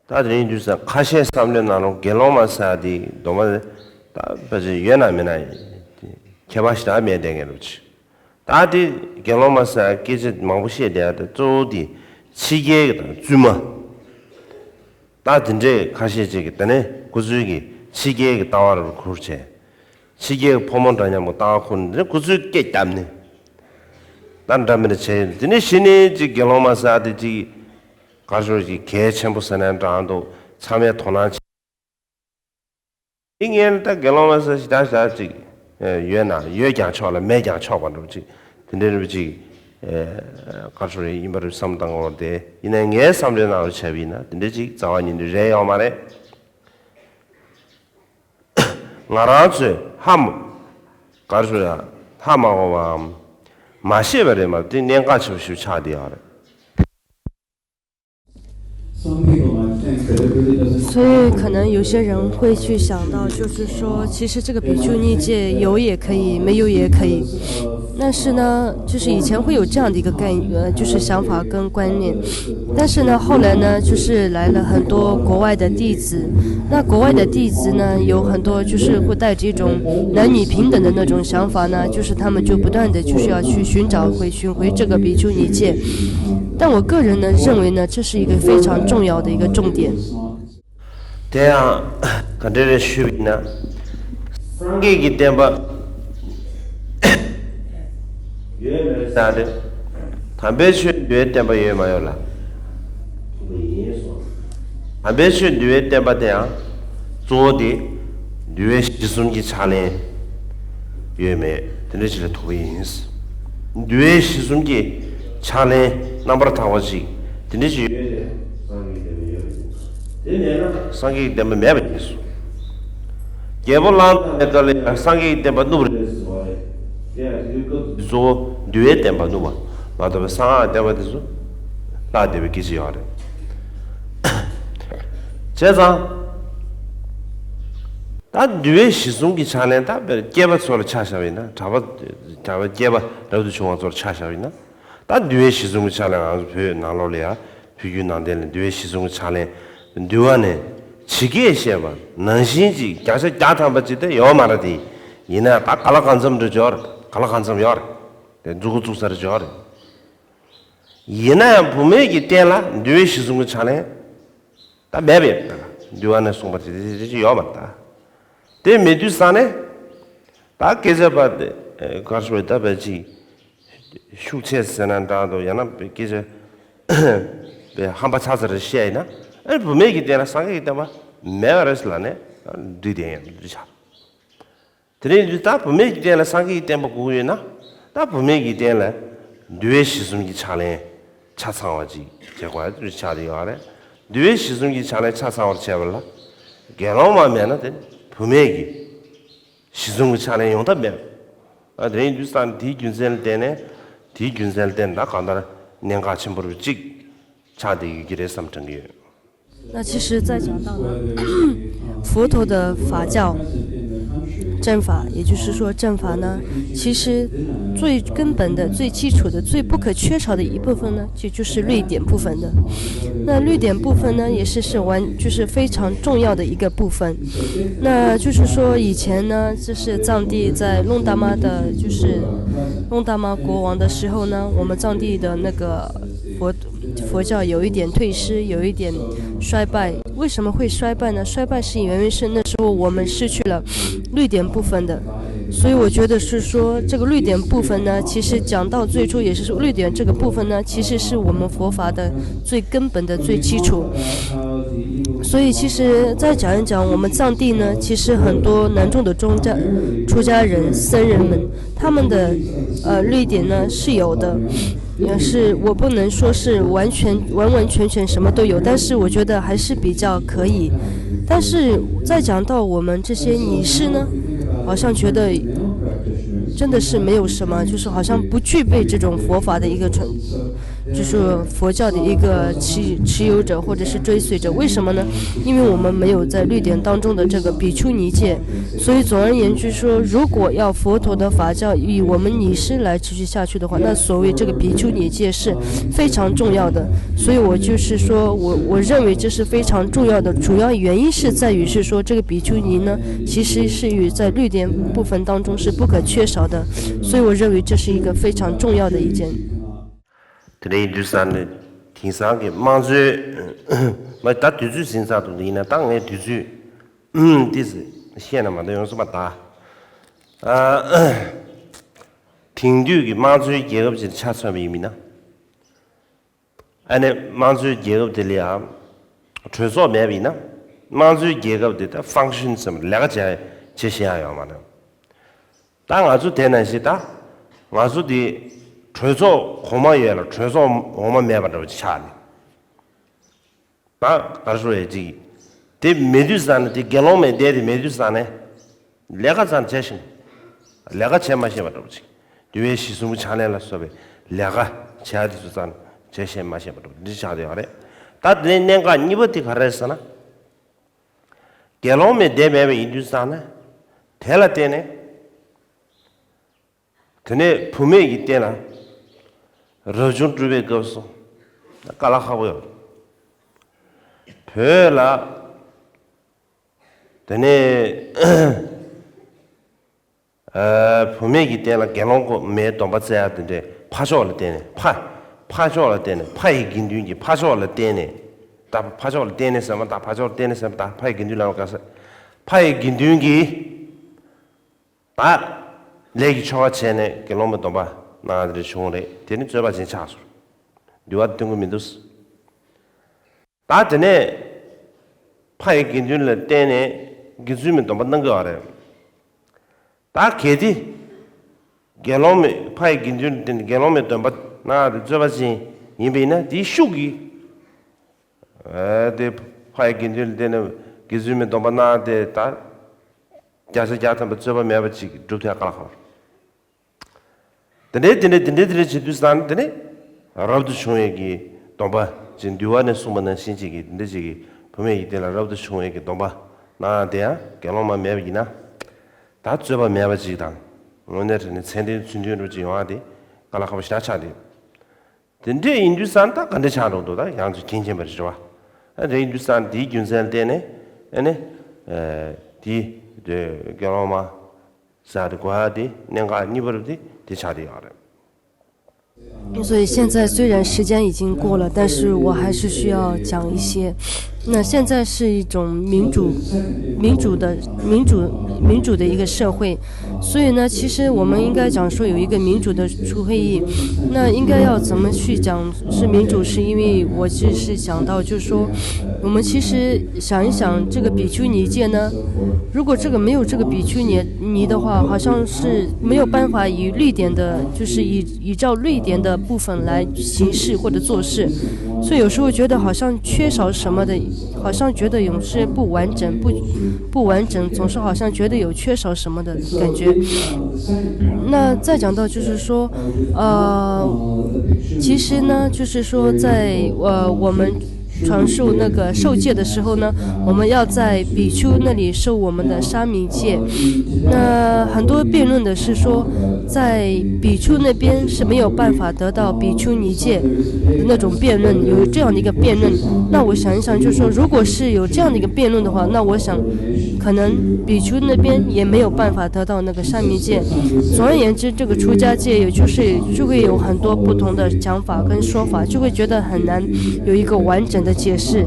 ད་དེ་རིང་དུས་སང་ཁ་ཤས་བསམ་བློའི་ནང་ལོགས་དགེ་སློང་མ་ཟེར་ཡ་དེ་གདོང་མ་ད་ཕལ་ཆེར་ཡོད་ན་མེད་ན་ཁྱད་པར་ཞེ་དྲག་མེད་བསྡད་མཁན་རེད་པ་ཆེ། ད་དེ་དགེ་སློང་མ་ཟེར་ཡ་སྐད་ཆ་མང་པོ་བཤད་བསྡད་ཡ་དེ་གཙོ་བོ་དེ་ཕྱི་རྒྱལ་གྱི་དང་བཙུན་མ། ད་དེ་འདྲའི་ཁ་ཤས་ཅིག་གིས་དེ་ནས་ཁོ་ཚོའི་གི་ཕྱི་རྒྱལ་གྱི་ལྟ་བ་རུ་ཁུར་བྱས། ཕྱི་རྒྱལ་གྱི་ཕོ་མོ་འདྲ་མཉམ་གྱི་ལྟ་བ་ཁུར་ནས་དེ་ནས་ཁོ་ཚོའི་སྐད་བརྒྱབ་ནས། ད་འདྲ་མི་འདྲ་བྱས་ཡོད། དེ་ནས་གཞི་ནས་ཅིག་དགེ་སློང་མ་ཟེར་ཡ་དེ་ཅིག་ག་རེ་ཟེར་ཅིག་གལ་ཆེན་པོ་ཟེར་ན་འདྲ་འདུག་ཚང་མས་དོ་སྣང་བྱེད། དེ་ངས་ད་དགེ་སློང་མ་ཟེར་ཞེ་དྲག་ཞེ་དྲག་ཅིག་ཡོད་ན་ཡོད་ཀྱང་ཆོག་ལ་མེད་ཀྱང་ཆོག་པ་འདྲ་པོ་ཅིག་དེ་འདྲའི་རིགས་ཅིག་ག་རེ་ཟེར་ཡིན་པ་རེད་བསམ་བཏང་གི་ཡོད་རེད་དེ། ཡིན་ནའི་ངའི་བསམ་བློའི་ནང་ལ་བྱས་པ་ཡིན་ན་དེ་འདྲ་ཅིག་རྩ་བ་ཉིད་ནས་རེད་ཡོད་མ་རེད། ང་རང་ཚོས་ཧ་མ་ག་རེ་ཟེར་ཡ་ཧ་མ་གོ་བའམ་མ་ཤེས་པ་རེད་མ་གཏོགས་དེ་གནད་འགག་ཆེ་བ་ཞིག་ཆགས་བསྡད་ཡོད་རེད། Some people might think that it really doesn't 所以可能有些人会去想到，就是说，其实这个比丘尼戒有也可以，没有也可以。但是呢，就是以前会有这样的一个概念，呃，就是想法跟观念。但是呢，后来呢，就是来了很多国外的弟子。那国外的弟子呢，有很多就是会带着一种男女平等的那种想法呢，就是他们就不断的就是要去寻找回寻回这个比丘尼戒。但我个人呢认为呢，这是一个非常重要的一个重点。 དེ་ཡང་ག་འདྲ་རེད་ཞུས་པ་ཡིན་ན། སངས་རྒྱས་ཀྱི་བསྟན་པ་ཡོད་མེད་ཟེར་ཏེ། དམ་པའི་ཆོས་འདུལ་བའི་བསྟན་པ་ཡོད་མ་ཡོད་ལ། དམ་པའི་ཆོས་འདུལ་བའི་བསྟན་པ་དེ་ཡང་གཙོ་བོ་དེ་འདུལ་བའི་གཞི་གསུམ་གྱི་ཕྱག་ལེན་ཡོད་མེད་དེ་འདྲ་ཅིག་ལ་ཐུག་གི་ཡིན། འདུལ་བའི་གཞི་གསུམ་གྱི་ཕྱག་ལེན་རྣམ་པར་དག་པ་ཅིག་དེ་འདྲ་ཅིག་ཡོད་རེད། སངས་རྒྱས་བསྟན་པ་ཡོད་རེད། དེ་མེད་ན་སངས་རྒྱས་ཀྱི་བསྟན་པ་མེད་པ་ཡིན་གསུངས། རྒྱལ་པོ་གླང་དར་མའི་སྐབས་ལ་ཡང་སངས་རྒྱས་ཀྱི་བསྟན་པ་བསྣུབས་རེད་ཟེར་བ་རེད། དེ་ཡང་དེའི་སྐབས་སུ་གཙོ་བོ་འདུལ་བའི་བསྟན་པ་བསྣུབས་པ། མ་གཏོགས་པའི་གསང་སྔགས་བསྟན་པ་དེ་ཚོ་ལྷག་བསྡད་པའི་སྐད་ཆ་ཡོད་རེད། བྱས་ཙང་། ད་འདུལ་བའི་གཞི་བཟུང་གི་ཕྱག་ལེན། ད་དཔེར་སྐྱེས་པ་ཚོ་ལ་ཆ་བཞག་པ་ཡིན་ན། གྲྭ་པ་གྲྭ་པ་སྐྱེས་པ་རབ་ཏུ་བྱུང་བ་ཚོ་ལ་ཆ་བཞག་པ་ཡིན་ན། ད་འདུལ་བའི་གཞི་བཟུང་གི་ཕྱག་ལེན། ང་ཚོ་བོད་ནང་ལོགས་ལ་ཡ། བོད་བརྒྱུད་ནང་བསྟན་ལ་འདུལ་བའི་གཞི་བཟུང་གི་ཕྱག་ལེན། འདུལ་བ་ནས་ཇི་སྐད་བཤད་པ་ནང་བཞིན་ཅིག་བརྒྱ་ཆ་བརྒྱ་ཐམ་པ་ཅིག་དེ་ཡོད་མ་རེད་དེ། ཡིན་ན་ད་ག་ལ་གང་འཚམ་རེ་འབྱོར། ག་ལ་གང་འཚམ་ཡོད་རེད། དེ་མཛུབ་གུ་བཙུགས་ས་རེ་འབྱོར་རེད། ཡིན་ན་ཡང་བུད་མེད་ཀྱི་རྟེན་ལ་འདུལ་བའི་གཞི་བཟུང་གི་ཕྱག་ལེན་ད་མེད་པས། འདུལ་བ་ནས་གསུངས་པ་དེ་དེ་དེ་ཅི་ཡོད་མ་རེད་ད། དེ་མེད་དུས་ཙང་ནས། ད་སྐད་ཆ་པ་དེ་གར་ཤོར་ད་བས་ཅིག་ཤུགས་ཆེ་ཟེར་ན་འདྲ་འདུག་ཡང་ན་སྐད་ཆ་པའི་ཧམ་པ་ཚ་ཚ་རེ་བཤད་ཡིན་ན། ཨ་ནི་བུད་མེད་ཀྱི་རྟེན་ལ་སངས་རྒྱས་ཀྱི་བསྟན་པ་མེད་པ་རེད་ཟེར་ལབ་ནས་འདྲི་དེ་ཡང་འདྲི་ཆགས། དེ་རིང་འདི་ལྟར་བུད་མེད་ཀྱི་རྟེན་ལ་སངས་རྒྱས་ཀྱི་བསྟན་པ་དགོས་ཀྱི་ཡོད་ན། ད་བུད་མེད་ཀྱི་རྟེན་ལ་འདུལ་བའི་གཞི་བཟུང་གི་ཕྱག་ལེན་ཆ་ཚང་བ་ཅིག་བྱེད་དགོས་ཡ་ཆགས་ཀྱི་ཡོད་རེད། འདུལ་བའི་གཞི་བཟུང་གི་ཕྱག་ལེན་ཆ་ཚང་བར་བྱས་པ་ལ་དགེ་སློང་མ་མེད་ན་དེ་བུད་མེད་ཀྱི་གཞི་བཟུང་གི་ཕྱག་ལེན་ཡོང་ཐབས་མེད། ཨ་དེ་རིང་འདུལ་སྟངས་དེའི་རྒྱུ་མཚན་ལ་བརྟེན་ནས། དེའི་རྒྱུ་མཚན་ལ་བརྟེན་ནས་ད་གང་ལྟར་གནད་འགག་ཆེན་པོ་རུ་གཅིག་ཆགས་བསྡད་ཡོད་ཀྱི་རེད་བསམ་དྲན་གྱི་ཡོད། 那其实，在讲到呢，佛陀的法教、正法，也就是说正法呢，其实最根本的、最基础的、最不可缺少的一部分呢，就就是律典部分的。那律典部分呢，也是是完就是非常重要的一个部分。那就是说，以前呢，就是藏地在弄大妈的，就是弄大妈国王的时候呢，我们藏地的那个佛佛教有一点退失，有一点衰败。为什么会衰败呢？衰败是因为是那时候我们失去了律典部分的，所以我觉得是说这个律典部分呢，其实讲到最初也是说律典这个部分呢，其实是我们佛法的最根本的最基础。所以其实再讲一讲我们藏地呢，其实很多南传的宗教出家人、僧人们，他们的呃律典呢是有的。也是我不能说是完全完完全全什么都有，但是我觉得还是比较可以。但是再讲到我们这些尼师呢，好像觉得真的是没有什么，就是好像不具备这种佛法的一个传，就是佛教的一个持持有者或者是追随者。为什么呢？因为我们没有在律典当中的这个比丘尼戒，所以总而言之说，如果要佛陀的法教以我们尼师来持续下去的话，那所谓这个比丘尼戒是非常重要的。所以我就是说我我认为这是非常重要的，主要原因是在于是说这个比丘尼呢，其实是与在律典部分当中是不可缺少的，所以我认为这是一个非常重要的一件。 དེ་འདྲ་ཡིན་དུས་ཙང་ནས་དེང་སང་གི་དམངས་གཙོའི་མ་ད་དུས་ཚོད་ཟིན་ཚར་འདུག་ཡིན་ན་ད་ངས་དུས་ཚོད་ཏོག་ཙམ་བཤད་ན་མ་གཏོགས་ཡོང་ས་མ་རེད། ཨ། དེང་དུས་ཀྱི་དམངས་གཙོའི་རྒྱལ་ཁབ་ཅིག་ཆ་མཚོན་པ་ཡིན་མིན་ན། ཨ་ནི་དམངས་གཙོའི་རྒྱལ་ཁབ་དེ་ལ་ཡང་གྲོས་ཚོགས་མེད་པ་ཡིན་ན། དམངས་གཙོའི་རྒྱལ་ཁབ་དེ་ད་ཕང་ཤུན་ཟེར་བ་ལས་ཀ་བྱེད་བྱེད་ཤེས་ཡ་ཡོད་མ་རེད། ད་ང་ཚོ་དེ་ནང་བཞིན་ད་ང་ཚོ་དེ་གྲོས་ཚོགས་གོང་མ་ཡོད་ལ་གྲོས་ཚོགས་འོག་མ་མེད་པ་འདྲ་བོ་ཅིག་ཆགས་ནས། ད་གར་ཤོར་ཡས་ཅིག་དེ་མེད་དུས་ཙང་ནས། དེ་དགེ་སློང་མའི་སྡེ་དེ་མེད་དུས་ཙང་ནས། ལས་ཀ་ཙམ་བྱས་ཤིང་། ལས་ཀ་བྱེད་མ་ཤེས་པ་འདྲ་བོ་ཅིག་འདུལ་བའི་གཞི་བཟུང་ཕྱག་ལེན་ལ་སོགས་པའི་ལས་ཀ་བྱ་དེ་ཚོ་ཙམ་བྱེད་ཤེས་མ་ཤེས་པ་འདྲ་བོ་འདི་ཆགས་བསྡད་ཡོད་རེད། ད་དེ་ནས་གནད་འགག་གཉིས་པ་དེ་ག་རེ་རེད་ཟེར་ན། དགེ་སློང་མའི་སྡེ་མེད་པ་ཡིན་དུས་ཙང་ནས། དེ་ལ་བརྟེན་ནས། དེ་ནས་བུད་མེད་ཀྱི་སྟེང་ལ་རབ་བྱུང་སྤྲུལ་པའི་སྐབས་སུ་དཀའ་ལས་ཁག་པོ་ཡོད། བོད་ལ་དེ་ནས་ཨ་བུད་མེད་ཀྱི་སྟེང་ལ་དགེ་སློང་གོ་མའི་སྡོམ་པ་བཙལ་ཡ་དེ་འདྲའི་ཕ་ཕྱོགས་ལ་བརྟེན་ནས། ཕ་ཕ་ཕྱོགས་ལ་བརྟེན་ནས། ཕ་ཡི་དགེ་འདུན་གྱི་ཕ་ཕྱོགས་ལ་བརྟེན་ནས། ད་ཕ་ཕྱོགས་ལ་བརྟེན་ནས་ཟེར་བ་ད་ཕ་ཕྱོགས་ལ་བརྟེན་ནས་ཟེར་བ་ད་ཕ་ཡི་དགེ་འདུན་ལ་དགའ་ས། ཕ་ཡི་དགེ་འདུན་གྱིས། ད་ལས་ཀྱི་ཆོ་ག་བྱས་ནས་དགེ་སློང་མའི་སྡོམ་པ་གནང་ཡ་དེ་འདྲ་བྱུང་རེད། དེ་ནི་རྩོད་པ་ཅན་ཆགས་སོང་། འདུལ་བ་སྟོན་གྱི་མི་འདུག་ད་དེ་ནས་ཕ་ཡི་དགེ་འདུན་ལ་བརྟེན་ནས་དགེ་ཚུལ་མའི་སྡོམ་པ་གནང་གི་ཡོད་རེད། ད་གལ་ཏེ་དགེ་སློང་མའི་ཕ་ཡི་དགེ་འདུན་ལ་བརྟེན་ནས་དགེ་སློང་མའི་སྡོམ་པ་གནང་ཡ་དེ་རྩོད་པ་ཅན་ཡིན་པ་ཡིན་ན། དེའི་ཤུགས་ཀྱིས། ཨ་དེ་ཕ་ཡི་དགེ་འདུན་ལ་བརྟེན་ནས་དགེ་ཚུལ་མའི་སྡོམ་པ་གནང་སྟེ། ད་བརྒྱ་ཆ་བརྒྱ་ཐམ་པ་རྩོད་པ་མེད་པ་ཅིག་སྒྲུབ་ཐུབ་ཡ་དཀའ་ལས་ཁག་པོ་རེད། དེ་འདྲའི་དེ་འདྲའི་དེ་འདྲའི་དེ་འདྲའི་བྱེད་དུས་ཙང་དེ་ནས་ རབ་ཏུ་བྱུང་བའི་གི་སྡོམ་པ་ཅིག་འདུལ་བ་ནས་གསུངས་པ་ནང་བཞིན་ཅིག་གི་འདི་ཅིག་གི་བུད་མེད་ཀྱི་དེ་ལ་རབ་ཏུ་བྱུང་བའི་གི་སྡོམ་པ་གནང་ཡ་དེ་ཡང་དགེ་སློང་མ་མེད་པ་ཡིན་ན། ད་རྩོད་པ་མེད་པ་ཅིག་དང་། དངོས་གནས་དྲང་གནས་མཚན་ལྡན་ཚུལ་མཐུན་རུ་ཅིག་ཡོང་བ་དེ་དཀའ་ལས་ཁག་པོ་ཞེ་དྲག་ཆགས་འདུག་དེ་འདྲས་ཡིན་དུས་ཙང་ད་ག་འདྲས་ཆགས་འགྲོ་འདུག་ད་ཡང་ཚོ་མཁྱེན་མཁྱེན་པ་རེད་བ། ཨ་རེད་ཡིན་དུས་ཙང་དེའི་རྒྱུ་མཚན་ལ་བརྟེན་ནས་ཨ་ནི་དེའི་དགེ་སློང་མ་ཟེར་དེ་གོ་ཡ་དེ་གནད་འགག་གཉིས་པ་རུ་དེ་དེ་ཆགས་བསྡད་ཡོད་རེད། 所以现在虽然时间已经过了，但是我还是需要讲一些。那现在是一种民主、民主的、民主、民主的一个社会，所以呢，其实我们应该讲说有一个民主的会议，那应该要怎么去讲是民主？是因为我只是想到，就是说，我们其实想一想，这个比丘尼戒呢，如果这个没有这个比丘尼尼的话，好像是没有办法以律典的，就是以依照律典的部分来行事或者做事，所以有时候觉得好像缺少什么的，好像觉得有些不完整，不不完整，总是好像觉得有缺少什么的感觉。那再讲到就是说，呃，其实呢，就是说在呃我们传授那个受戒的时候呢，我们要在比丘那里受我们的沙弥戒。那很多辩论的是说，在比丘那边是没有办法得到比丘尼戒的那种辩论，有这样的一个辩论。那我想一想，就是说，如果是有这样的一个辩论的话，那我想可能比丘那边也没有办法得到那个沙弥戒。总而言之，这个出家戒也就是就会有很多不同的讲法跟说法，就会觉得很难有一个完整的解释。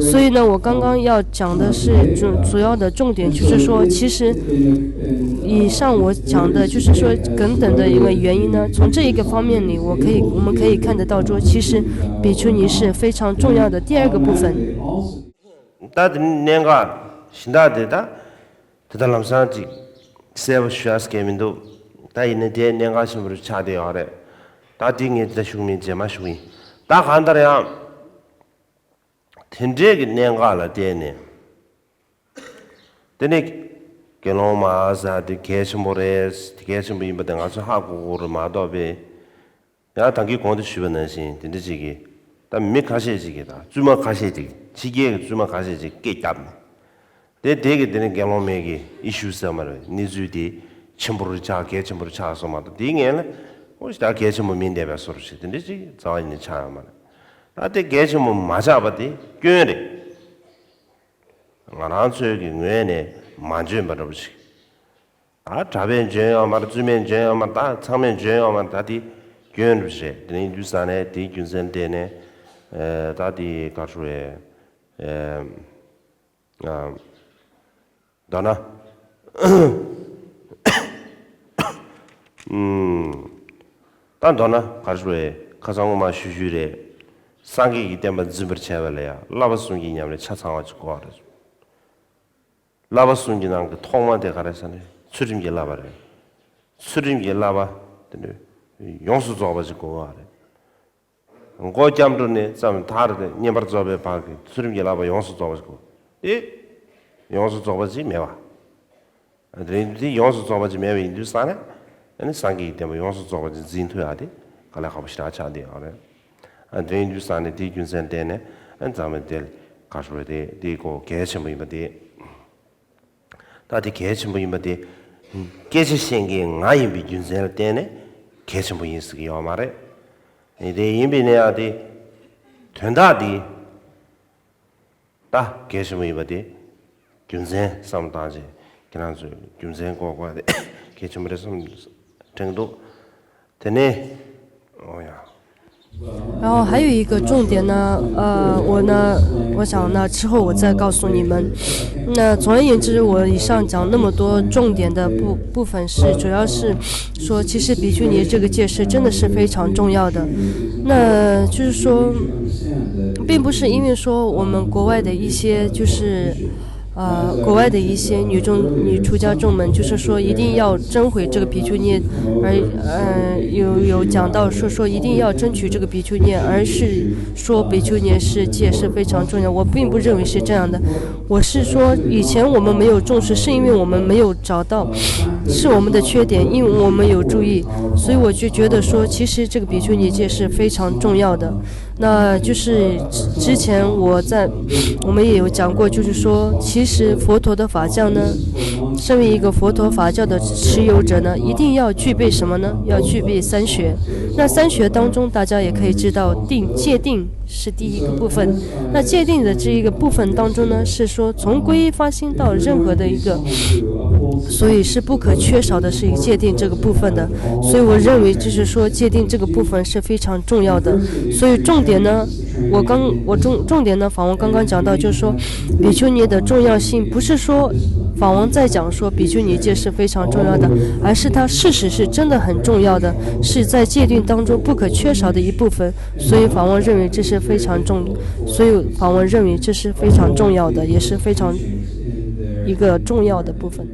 所以呢，我刚刚要讲的是主主要的重点，就是说，其实以上我讲的，就是说等等的一个原因呢，从这一个方面里，我可以我们可以看得到说，其实比丘尼是非常重要的第二个部分。 ད་དེ་གནད་འགག་གཞན་དག་དེ་ད་དེ་ད་ལམ་སང་ཅིག་གསལ་པོ་ཞུ་ཡ་སྐལ་མི་འདུག་ད་ཡིན་ན་དེ་གནད་འགག་ཆེན་པོ་རུ་ཆགས་བསྡད་ཡོད་རེད། ད་དེ་ངས་དེ་ད་ཞུགས་མིན་རྗེས་མ་ཞུགས་ཡིན། ད་གང་ལྟར་ཡང་དེ་འདྲའི་གི་གནད་འགག་ལ་བརྟེན་ནས་དེ་ནས་དགེ་སློང་མ་ཟེར་དེ་གལ་ཆེན་པོ་རེད། དེ་གལ་ཆེན་པོ་ཡིན་པ་དེ་ང་ཚོས་ཧ་གོ་གོ་རེད་མ་གཏོགས་པའི། ཡང་ད་གིན་གོང་དུ་ཞུས་པ་ནང་བཞིན་དེ་འདྲ་ཅིག་གིས་ད་མི་ཁ་ཤས་ཅིག་གིས་ད་བཙུན་མ་ཁ་ཤས་ཅིག་ཕྱི་རྒྱལ་གྱི་བཙུན་མ་ཁ་ཤས་ཅིག་སྐད་བརྒྱབ་ནས། དེ་དེ་གི་དེ་ནི་དགེ་སློང་མའི་གི་ཨི་ཤུ་ཟེར་མ་རེད། གནས་ཚུལ་དེ་ཆེན་པོ་རུ་ཆགས། གལ་ཆེན་པོ་རུ་ཆགས་སོང་མ་གཏོགས་དེའི་ངན་ལ་ཨོ་ཞེ་དྲག་གལ་ཆེན་པོ་མིན་བསྡད་པའི་བཟོ་འདྲ་ཞིག་དེ་འདྲ་ཅིག་རྩ་བ་ཉིད་ནས་ཆགས་ཡོད་མ་རེད། ད་དེ་གལ་ཆེན་པོ་མ་ཆགས་པ་དེ་སྐྱོན་རེད། ང་རང་ཚོའི་གི་ངོས་ནས་མ་འཇོན་པ་འདྲ་པོ་ཞིག་ད་གྲྭ་པས་འཇོན་ཡོད་མ་རེད། བཙུན་མས་འཇོན་ཡོད་མ་རེད། ད་ཚང་མས་འཇོན་ཡོད་མ་རེད། ད་དེ་སྐྱོན་རེད་པ་ཞེས་དེ་ནས་ཡིན་དུས་ཙང་ནས་དེའི་རྒྱུ་མཚན་བལྟས་ནས་ཨེ་ད་དེ་ག་རེ་ཞུ་དགོས་རེད། ཨེ་ཨ་མདོར་ན་ཨུམ་ད་མདོར་ན་ག་རེ་ཞུ་དགོས་རེད། ཁ་སང་ངོ་མ་ཞུ་ཞུས་རེད། སངས་རྒྱས་ཀྱི་བསྟན་པ་འཛིན་པར་བྱ་བ་ལ་ཡང་བསླབ་པ་གསུམ་གྱི་ཉམས་ལེན་ཆ་ཚང་བ་ཅིག་དགོས་པ་རེད། བསླབ་པ་གསུམ་གྱི་ནང་གི་ཐོག་མ་དེ་ག་རེ་ཟེར་ན་ཚུལ་ཁྲིམས་ཀྱི་བསླབ་པ་རེད། ཚུལ་ཁྲིམས་ཀྱི་བསླབ་པ་དེ་ནི་ཡོངས་སུ་རྫོགས་པ་ཅིག་དགོས་པ་རེད། མགོ་སྐྱབས་འགྲོ་ནས་བརྩམས་མཐར་ཏེ་བསྙེན་པར་རྫོགས་པའི་བར་གྱི་ཚུལ་ཁྲིམས་ཀྱི་བསླབ་པ་ཡོངས་སུ་རྫོགས་པ་ཅིག་དགོས། དེ་ཡོངས་སུ་རྫོགས་པ་ཅིག་མེད་པ། དེ་དེ་ཡོངས་སུ་རྫོགས་པ་ཅིག་མེད་པ་ཡིན་དུས་ཙང་ནས་ཨ་ནི་སངས་རྒྱས་ཀྱི་བསྟན་པ་ཡོངས་སུ་རྫོགས་པ་ཅིག་འཛིན་ཐུབ་ཡ་དེ་དཀའ་ལས་ཁག་པོ་ཞེ་དྲག་ཆགས་བསྡད་ཡོད་རེད། ཨ་དེ་ཡིན་དུས་ཙང་ནས་དེའི་རྒྱུ་མཚན་བརྟེན་ནས་ཨ་ནི་ཚང་མས་དེ་ག་རེ་ཞུ་དགོས་རེད། དེ་དེ་ཁོ་གལ་ཆེན་པོ་ཡིན་པ་དེ། ད་དེ་གལ་ཆེན་པོ་ཡིན་པ་དེ། སྐད་ཆ་བཤད་མཁན་ང་ཡིན་པའི་རྒྱུ་མཚན་ལ་བརྟེན་ནས་གལ་ཆེན་པོ་ཡིན་ཟེར་གྱི་ཡོད་མ་རེད། དེ་ཡིན་པའི་ནས་ཡང་དེ། དོན་དག་དེ། ད་གལ་ཆེན་པོ་ཡིན་པ་དེ། རྒྱུ་མཚན་བསམ་བློ་བཏང་བྱས་ཁྱེད་རང་ཚོས་རྒྱུ་མཚན་འགོག་དགོས་དེ་གལ་ཆེན་པོ་རེད་བསམ་དྲན་གྱི་འདུག་དེ་ནས། ཨོ་ཡ། 然后还有一个重点呢，呃，我呢，我想呢，之后我再告诉你们。那总而言之，我以上讲那么多重点的部部分是，主要是说，其实比丘尼这个戒是真的是非常重要的。那就是说，并不是因为说我们国外的一些就是。呃，国外的一些女众女出家众们，就是说一定要争回这个比丘尼，而呃有有讲到说说一定要争取这个比丘尼，而是说比丘尼是戒是非常重要。我并不认为是这样的，我是说以前我们没有重视，是因为我们没有找到，是我们的缺点，因为我们有注意，所以我就觉得说，其实这个比丘尼戒是非常重要的。那就是之之前我在我们也有讲过，就是说，其实佛陀的法教呢，身为一个佛陀法教的持有者呢，一定要具备什么呢？要具备三学。那三学当中，大家也可以知道定戒定是第一个部分。那戒定的这一个部分当中呢，是说从皈依发心到任何的一个，所以是不可缺少的是戒定这个部分的。所以我认为就是说戒定这个部分是非常重要的。所以重点呢，我刚我重重点呢，访问刚刚讲到，就是说比丘尼的重要性，不是说访问在讲说比丘尼戒是非常重要的，而是它事实是真的很重要的，是在戒定当中不可缺少的一部分。所以访问认为这是非常重，所以访问认为这是非常重要的，也是非常一个重要的部分。